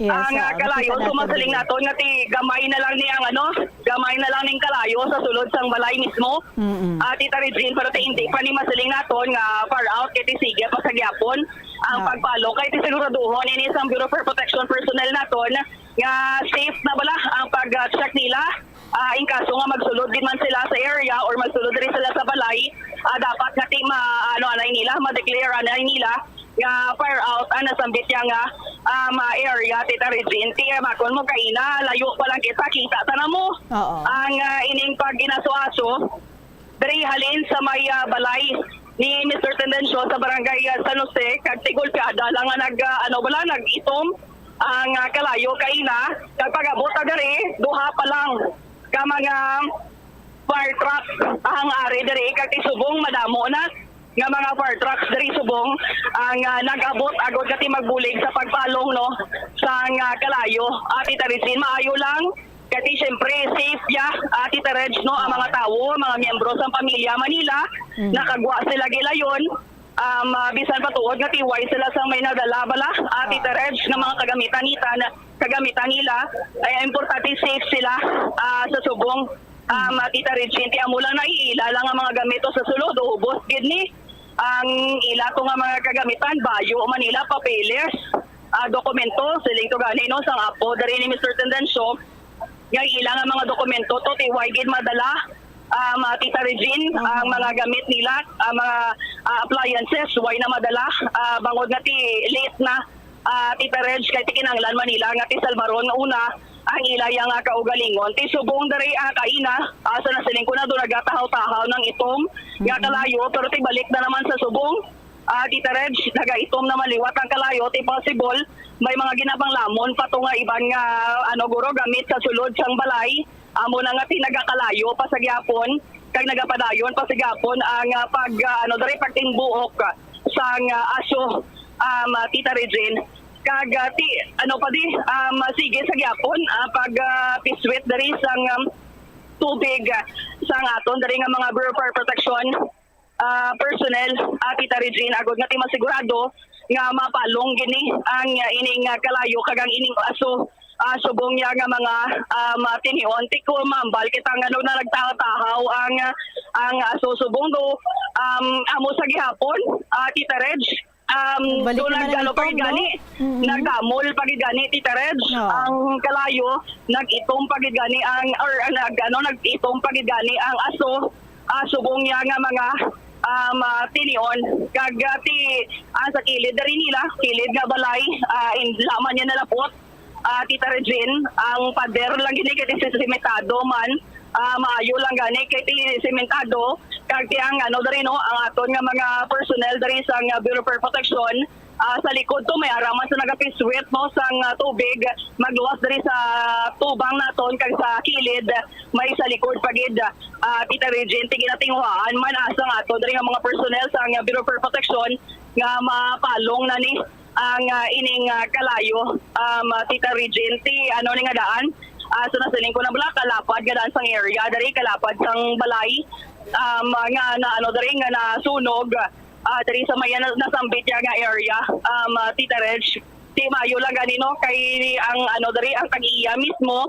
Yes, Ang, ah, ah, kalayo, nakita so, natin masaling diri. naton nga ti gamay na lang ni ang, ano, gamay na lang ning kalayo sa sulod sang balay mismo. Mm-mm. Ah, Tita Regine, pero ti hindi pa ni masiling naton nga far out, kay ti sige pa sa gyapon ang Ah. pagpalo. Kay ti siguraduhon ini sang Bureau of Fire Protection personnel naton nga safe na bala ang pag-check nila. Ah, in kaso nga magsulod gid man sila sa area or magsulod diri sila sa balay, ah, dapat nga ti ma-, ano, anay nila, ma-declare anay nila nga fire out ang nasambit niya nga, ah, ma-, area, Tita Regine. Ti, eh, makon mo kaina, layo pa lang kita, kita ta na mo. Oo. Ang, ah, ining pag-inaso-aso, diri halin sa may, ah, balay ni Mister Tendencio sa barangay, ah, San Jose, kag tigulpiada lang nga nag, ah, ano bala, nag-itom ang, ah, kalayo kaina. Kag pag-abot ta diri, duha pa lang ka mga fire truck ang ari diri, kag ti subong madamo na nga mga fire trucks diri subong ang, ah, nag-abot agod nga ti magbulig sa pagpalong, no, sang, ah, kalayo. Ati Tarizin, maayo lang. Kay ti, siyempre, safe ya, Ate Tereg, no, ang mga tawo, mga miyembro sang pamilya Manila, Mhm. nakagwa sila gilayon. Um, ah, bisan pa tuod nga ti way sila sang may nadala bala, Ate Ah. Tereg, nga mga kagamitan nita, na, kagamitan nila, ay importante safe sila, ah, sa subong. Um, Mhm. Ate Tereg, ti amo lang naiila lang ang mga gamit o sa sulod, ubos gid ni ang ila to nga mga kagamitan, bayo man nila, papeles, ah, dokumento, siling to gani, no, sang apo diri ni Mister Tendencio, nga ila nga mga dokumento to, ti way gid madala, um, ah, Tita Regine, ang mga gamit nila, ang mga, ah, appliances, way na madala, ah, bangod nga ti late na, ah, Tita Reg, kay ti kinahanglan man nila nga ti salbaron nga una, ang ila ya nga kaugalingon. Ti subong diri, ah, kaina, ah, sa nasiling ko na do nagatahaw-tahaw ng itom nga Mhm. kalayo, pero ti balik na naman sa subong, ah, Tita Reg, nagaitom naman liwat ang kalayo, ti possible may mga ginapanglamon pa to nga iban nga, ano, guro, gamit sa sulod sang balay. Amo na nga ti nagakalayo pa sa gyapon, kag nagapadayon pa sa gyapon ang, ah, pag, ah, ano, diri, pagtingbuok sang, ah, aso, um, ah, Tita Regine. Kag, ah, ti, ano pa di, um, sige sa gyapon, ah, pag, ah, piswit diri sang, um, tubig, ah, sang aton diri nga mga Bureau of Fire Protection, ah, personnel, ah, Tita Regine, agod nga ti masigurado nga mapalong gini ang, ah, ining, ah, kalayo kag ang ining aso, ah, subong niya nga mga, ah, mga tinion. Ti ko mambal kita nga no na nagtahaw-tahaw ang, ah, ang aso subong do, um, amo sa gihapon, ah, Tita Reg, um, Balik do naman ang nagdalo pa itom, gid gani, no? Mm-mm. nagdamol pa gid gani, Tita Reg, Oo. ang kalayo, nag-itom pa gid gani ang, or, ah, nag-, ano, nag-itom pa gid gani ang aso, ah, subong niya nga mga, um, ah, tinion. Kag, ah, ti, ah, sa kilid diri nila, kilid nga balay, ah, in, laman niya nalapot, ah, Tita Regine, ang pader lang gini kay simentado man, Ah, maayo lang gani kay ti sementado kag ti ang ano diri, no, ang aton nga mga personnel diri sa nga Bureau of Fire Protection, ah, sa likod to may ara man sa nagapiswit, no, sang, ah, tubig magluwas diri sa tubang naton kag sa kilid may sa likod pa gid, ah, Tita Regine, ti ginatinguhaan man asa nga aton diri nga mga personnel sa nga Bureau of Fire Protection nga mapalong na ni ang, ah, ining, ah, kalayo, um, ah, Tita Regine, ti ano ni nga daan. Ah, so nasiling ko na bala, kalapad nga daan sang area, diri kalapad sang balay, um, nga na ano diri nga nasunog, ah, diri sa may na-, nasambit ya nga area, um, ah, Tita Reg. Ti maayo lang gani, no, kay ang ano diri, ang tag-iya mismo,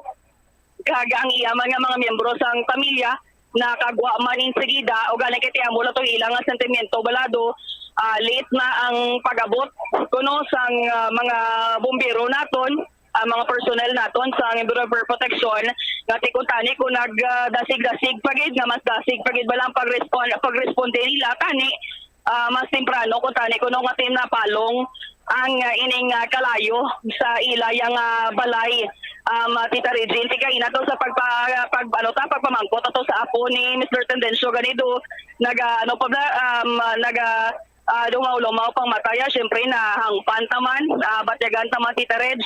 kag ang iya man nga mga miyembro sang pamilya nakagwa man insigida, o gani kay ti amo lang to ila nga sentimiento balado, ah, late na ang pag-abot kuno sang, ah, mga bumbero naton, ang mga personnel naton sa Bureau of Fire Protection, nga ti kuntani ko nag, ah, dasig-dasig pa gid, nga mas dasig pa gid bala ang pag-respond, pagresponde nila tani ah, mas temprano kuntani kuno nga ti napalong ang, ah, ining, ah, kalayo sa ila yang, ah, balay. Um, ah, Tita Regine, ti kaina to sa pagpa-, pag, ano ta, pagpamangkot ato sa apo ni Mister Tendencio Ganido, naga, ano pa ba, um, ah, naga, ah, lumaw-lumaw pang mata ya, syempre nahangpan ta man, ah, batyagan ta man, Tita Reg,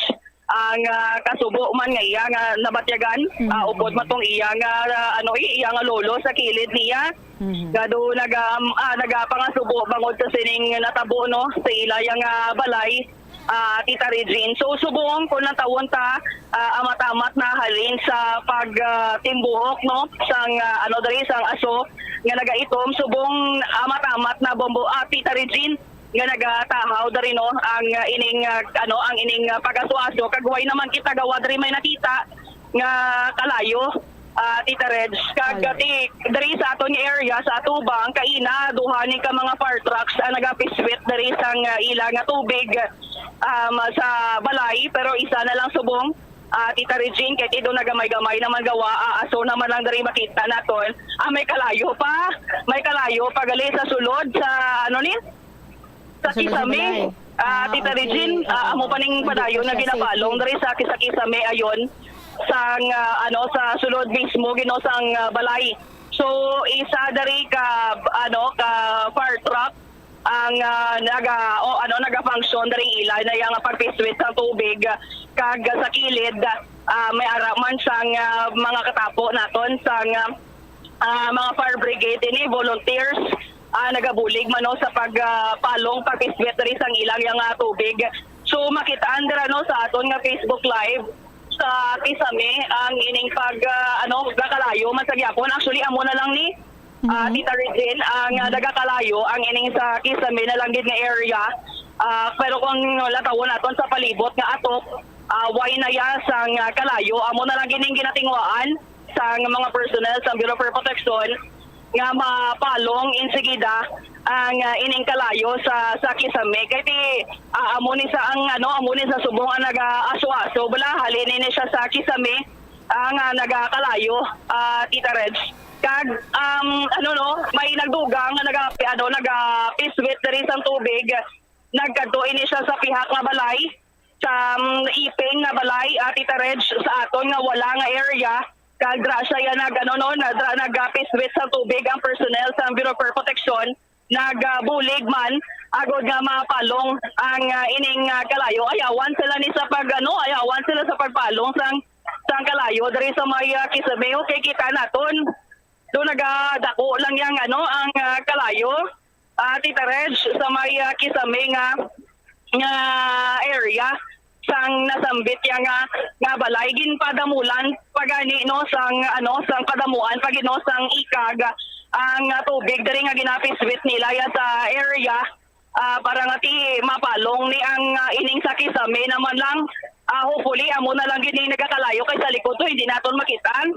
ang, ah, kasubo man nga iya nga nabatyagan, ah, upod man tong iya nga, ah, ano, i-, iya nga lolo sa kilid niya. Mhm. Nga do naga-, ah, nagapangasubo bangod sa sining natabo, no, sa ila yang, ah, balay, ah, Tita Regine. So, subong kung natawon ta, ah, amat-amat na halin sa pag, ah, timbuhok, no, sang, ah, ano, diri sang aso nga nagaitom, subong amat-amat na bombo, ah, Tita Regine, nga nagatahaw diri, no, ang, ah, ining, ah, ano, ang ining, ah, pag-aso-aso, kag way naman kita gawa diri may nakita nga kalayo, ah, Tita Reg. Kag, ah, ti-, diri sa aton nga area sa Atubang, kaina duha ni ka mga fire trucks ang nagapiswit diri sang, ah, ila nga tubig, um, sa balay, pero isa na lang subong, ah, Tita Regine, kay ti do nagamay-gamay naman gawa, ah, aso naman lang diri makita naton. Ah, may kalayo pa, may kalayo pa gali sa sulod sa, ano ni? Sa Sulod sa Kisame. Balay. Ah, ah, Tita okay. Regine, ah, amo pa ning padayon nga ginapalong diri sa, sa Kisame ayon sang, ah, ano, sa sulod mismo gino sang, ah, balay. So, isa diri ka, ano, ka fire truck ang, ah, naga, o, ano, naga-function diri ila na yang pagpiswit sang tubig kag sa kilid, ah, may ara man sang, ah, mga katapo naton sang, ah, ah, mga fire brigade ini, volunteers, ah, nagabulig man, no, sa pag, ah, palong, pag-iswit diri sang ilang yang, ah, tubig. So, makitaan dira, no, sa aton nga Facebook Live sa Kisame ang ining pag, ah, ano, gakalayo man sa gyapon. Actually, amo na lang ni, ah, Mhm. Tita Regine, ang, ah, Mhm. nagakalayo ang ining sa Kisame na lang gid nga area. Ah, pero kung latawon naton sa palibot nga atop, ah, way na ya sang, ah, kalayo. Amo na lang gid ning ginatinguhaan sang mga personnel sa Bureau of Fire Protection nga mapalong insigida ang, ah, ining kalayo sa, sa Kisame. Kay ti, ah, amo ni sa ang, ano, amo ni sa subong ang naga-aso-aso. Bala, halin ni siya sa Kisame ang, ah, nagakalayo, ah, Tita Reg. Kag, um, ano, no, may nagdugang nga naga-, ano, naga-piswit diri sang tubig. Nagkadto ini siya sa pihak nga balay sa, um, iping nga balay, ah, Tita Reg, sa aton nga wala nga area. Kag dra siya yan nag, ano, no, na, dra, nagapiswit sa tubig ang personnel sa Bureau of Fire Protection. Nagabulig man, agod nga mapalong ang, ah, ining, ah, kalayo. Ayawan sila ni sa pag, ano, ayawan sila sa pagpalong sang, sang kalayo. Diri sa may, ah, Kisame, okay, kita naton. Do nagadako lang yang, ano, ang, ah, kalayo. Ah, Tita Reg, sa may, ah, Kisame nga, nga area sang nasambit ya nga, nga balay, ginpadamulan pa gani, no, sang, ano, sang padamuan pa gid, no, sang ikag ang, ah, tubig diri nga ginapiswit nila ya sa area, ah, para nga ti mapalong ni ang, ah, ining sa Kisame naman lang. Ah, hopefully, amo na lang gid ni nagakalayo kay sa likod to, hindi naton makitaan.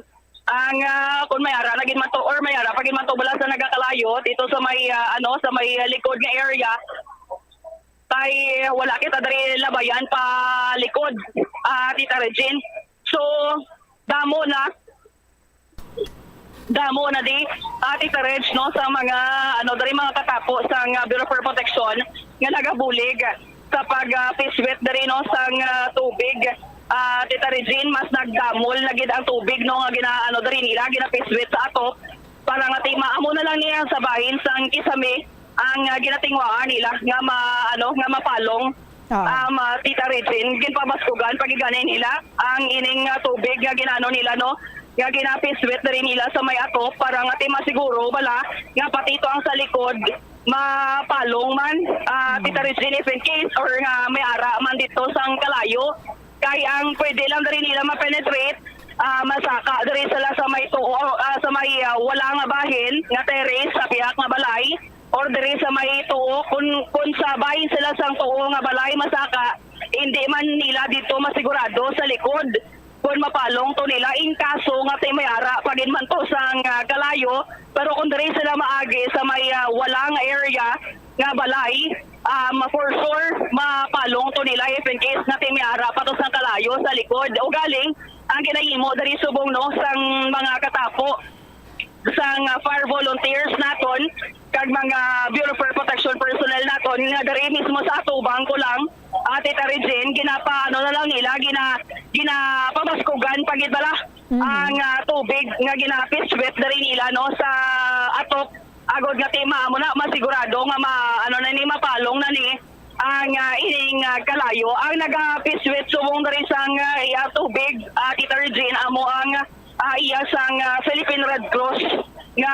Ang, ah, kung may ara na gid man to, or may ara pa gid man to bala sa nagakalayo dito sa may, ah, ano, sa may, ah, likod nga area, kay wala kita diri labayan pa likod, ah, Tita Regine. So, damo na, damo na di, ah, Tita Reg, no, sa mga, ano, diri mga katapo sa nga Bureau for Protection nga nagabulig sa pag, ah, piswit diri, no, sa nga tubig. ah, Tita Regine, mas nagdamol na gid ang tubig, no, nga gina-, ano, diri nila, ginapiswit sa atop. Para nga ti-, maamo na lang niya sa bahin sang kisame ang, ah, ginatingwaan nila nga ma-, ano, nga mapalong. Ah. Um, ah, Tita Regine, ginpabaskugan pa gid gani nila ang ining, ah, tubig nga ginano nila, no, nga ginapiswit diri nila sa may atop para nga ti masiguro bala nga pati ito ang sa likod mapalong man, ah, Mm. Tita Regine, if in case or nga may ara man dito sang kalayo. Kay ang pwede lang diri nila ma-penetrate, ah, masaka diri sila sa may tuo, ah, sa may, ah, wala nga bahin nga terrace sa pihak nga balay, or diri sa may tuo, kun, kun sa bahin sila sang tuo nga balay masaka, hindi man nila dito masigurado sa likod kun mapalong to nila, in kaso nga ti may ara pa gid man to sang, ah, kalayo, pero kung diri sila maagi sa may, ah, wala nga area nga balay, um, for sure mapalong to nila if in case nga ti may ara pa to sang kalayo sa likod. Ugaling ang ginahimo diri subong, no, sang mga katapo sang, ah, fire volunteers naton kag mga Bureau of Fire Protection personnel naton nga diri mismo sa atubang ko lang, ah, Tita Regine, ginapa-, ano na lang nila, gina-, ginapabaskugan pa gid bala Mhm. ang, ah, tubig nga ginapiswit diri nila, no, sa atop, agod nga ti maamo na, masigurado nga ma-, ano na ni, mapalong na ni ang, ah, ining, ah, kalayo. Ang nagapiswit subong diri sang, ah, iya tubig, ah, Tita Regine, amo ang, ah, iya sang, ah, Philippine Red Cross nga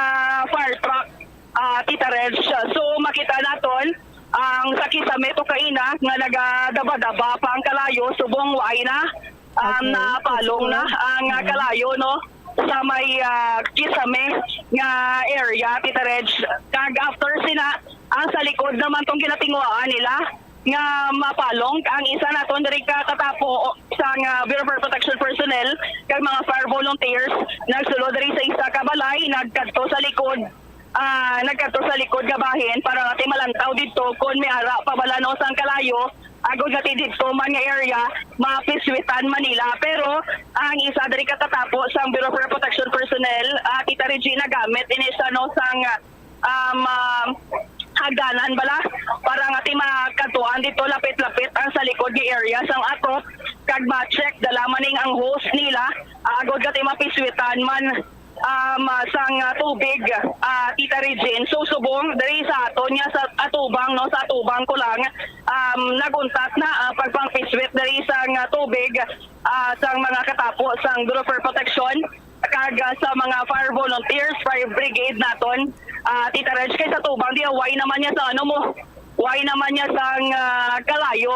fire truck, ah, Tita Reg. So, makita naton ang sa kisame to kaina nga nagadaba-daba pa ang kalayo, subong waay na, um, Okay. Napalong na ang, ah, Mhm. kalayo, no, sa may, ah, kisame nga area, Tita Reg. Kag after sina, ang sa likod naman tong ginatingwaan nila nga mapalong. Ang isa naton diri ka katapo sa nga Bureau of Fire Protection personnel kag mga fire volunteers nagsulod diri sa isa ka balay, nagkadto sa likod, ah, nagkadto sa likod nga bahin para nga ti malantaw didto kon may ara pa bala, no, sang kalayo, agod nga ti didto man nga area mapiswitan man nila. Pero ang isa diri ka katapo sang Bureau of Fire Protection personnel, ah, Tita Regina, gamit ini siya, no, sang, um, ah, hagdanan bala para nga ti makadtuan dito lapit-lapit ang sa likod nga area sang atop kag ma-check dala man ning ang hose nila, ah, agod nga ti mapiswitan man, um, ah, sang, ah, tubig, ah, Tita Regine. So, subong diri sa aton nga sa atubang, no, sa atubang ko lang, um, naguntat na ang pagpangpiswit diri sang, ah, tubig, ah, sang mga katapo sang Bureau of Fire Protection kag, ah, sa mga fire volunteers, fire brigade naton, ah, Tita Reg, kay sa tubang di, way naman niya sa ano mo, way naman niya sang, ah, kalayo,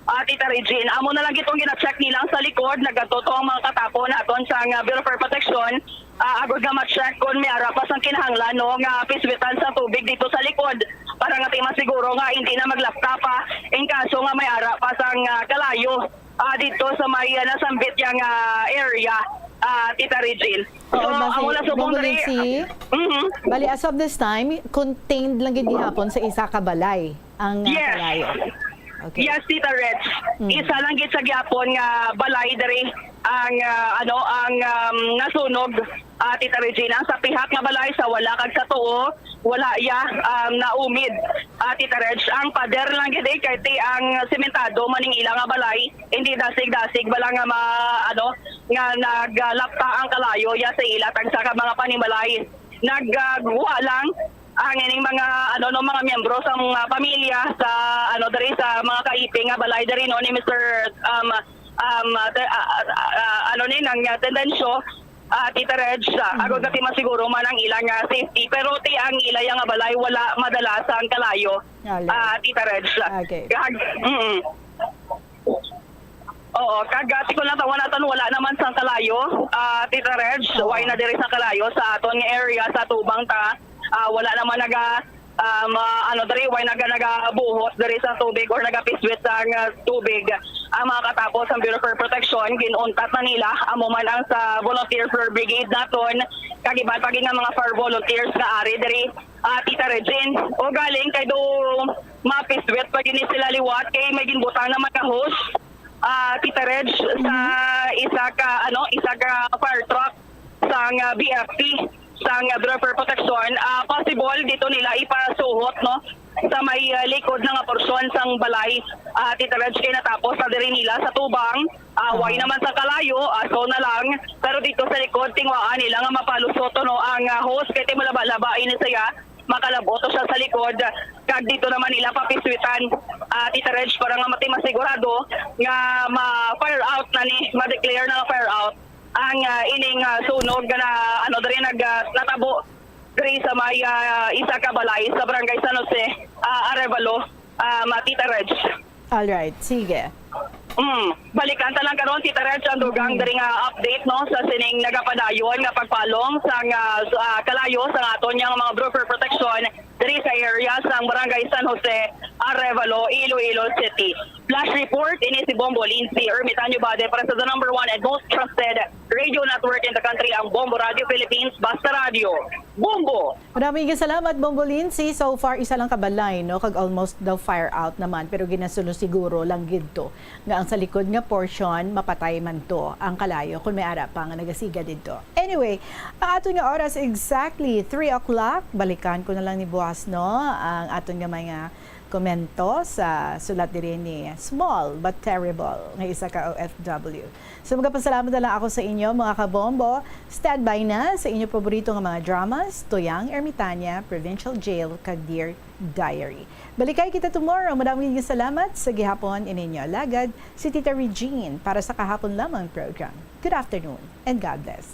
ah, Tita Regine. Amo na lang gitong gina-check nila sa likod, nagatuto ang mga katapo naton sa, ah, Bureau of Fire Protection, ah, agod nga ma-check kung may ara pa sang kinahanglan, no, nga piswitan sa tubig dito sa likod para nga ti masiguro nga hindi na maglapta pa in kaso nga may ara pa sang, ah, kalayo, ah, dito sa may, ah, nasambit yang, ah, area, ah, Tita Regine. So, Oo, basi, amo na subong diri. Bali, as of this time, contained lang gid gihapon sa isa ka balay ang, ah, Yes. kalayo. Okay. Yes, Tita Reg. Mm. Isa lang gid sa gihapon nga balay diri ang, ah, ano, ang, um, nasunog, ah, Tita Regina. Sa pihak nga balay, sa wala kag sa tuo, wala ya, um, naumid, ah, Tita Reg. Ang pader lang gid, eh, kay ti ang sementado man ning ila nga balay, hindi dasig-dasig bala nga ma-, ano, nga naglapta ang kalayo ya sa ila tagsa ka mga panimalay. Nagguwa lang ang ining mga, ano, no, mga miyembro sa mga pamilya sa, ano, diri sa mga kaiping nga balay diri, no, ni Mister, um, um, te-, ah, ah, ah, ano ni, nang, ah, Tendencio, ah, Tita Reg, ah, Mhm. agod nga ti masiguro man ang ilang, ah, safety. Pero ti ang ila ya nga balay wala madala sang kalayo, Alright. ah, Tita Reg. Okay. Kag, mm. Oo, kag, ah, ti ko lang tawon naton, wala naman sang kalayo, ah, Tita Reg, Oo. way na diri sa kalayo sa aton nga area, sa tubang ta, ah, wala naman naga, um, ah, ano, diri, way naga, nagabuhos diri sa tubig or nagapiswit sa nga tubig ang mga katapo sa Bureau for Protection. Ginuntat na nila, amo man ang sa Volunteer Fire Brigade naton, kag iban pa gid nga mga fire volunteers nga ari diri, ah, Tita Regine. O galing kay do mapiswit pa gini sila liwat kay may ginbutang na mga hose, ah, Tita Reg, sa Mhm. isa ka, ano, isa ka fire truck sang, ah, B F P. sang, ah, Bureau of Fire Protection, ah, possible dito nila ipasuhot, no, sa may, ah, likod na nga porsyon sang balay, ah, Tita Reg, kay natapos na diri nila sa tubang, ah, way naman sa kalayo, ah, so na lang, pero dito sa likod, tingwaan nila nga mapalusot, no, ang, ah, hose, kay ti malaba-laba ini siya, makalabot to siya sa likod, kag dito naman nila papiswitan, ah, Tita Reg, para nga mati masigurado nga ma-fire out na ni, ma-declare na nga fire out ang, ah, ining, ah, sunog nga na, ano, diri nag, ah, natabo diri sa may, ah, isa ka balay sa Barangay San Jose, ah, Arevalo, ah, ma-, Tita Reg. Alright, sige. Mm. Balikan ta lang karon, Tita Reg, ang dugang diri nga update, no, sa sining nagapadayon nga pagpalong sang, ah, s-, ah, kalayo sa aton nga mga Bureau of Fire Protection diri sa area sang Barangay San Jose, Arevalo, Iloilo City. Flash report, ini si Bombo Lindsay Ermitanio Bade para sa the number one and most trusted radio network in the country, ang Bombo Radio Philippines, Basta Radio. Bombo! Maraming salamat, Bombo Lindsay. So far, isa lang ka balay, no? Kag almost daw fire out naman, pero ginasulo siguro lang gid to nga ang sa likod nga portion, mapatay man to ang kalayo kung may ara pa nga nagasiga didto. Anyway, ang aton nga oras exactly three o'clock. Balikan ko na lang ni buwas, no? Ang aton nga mga komento sa sulat diri ni Small but Terrible nga isa ka O F W. So, magapasalamat na lang ako sa inyo, mga kabombo. Stand by na sa inyo paborito nga mga dramas, Toyang Ermitania, Provincial Jail, kag Dear Diary. Balikay kita tomorrow. Madaming salamat sa gihapon ininyo alagad, si Tita Regine, para sa Kahapon Lamang program. Good afternoon and God bless.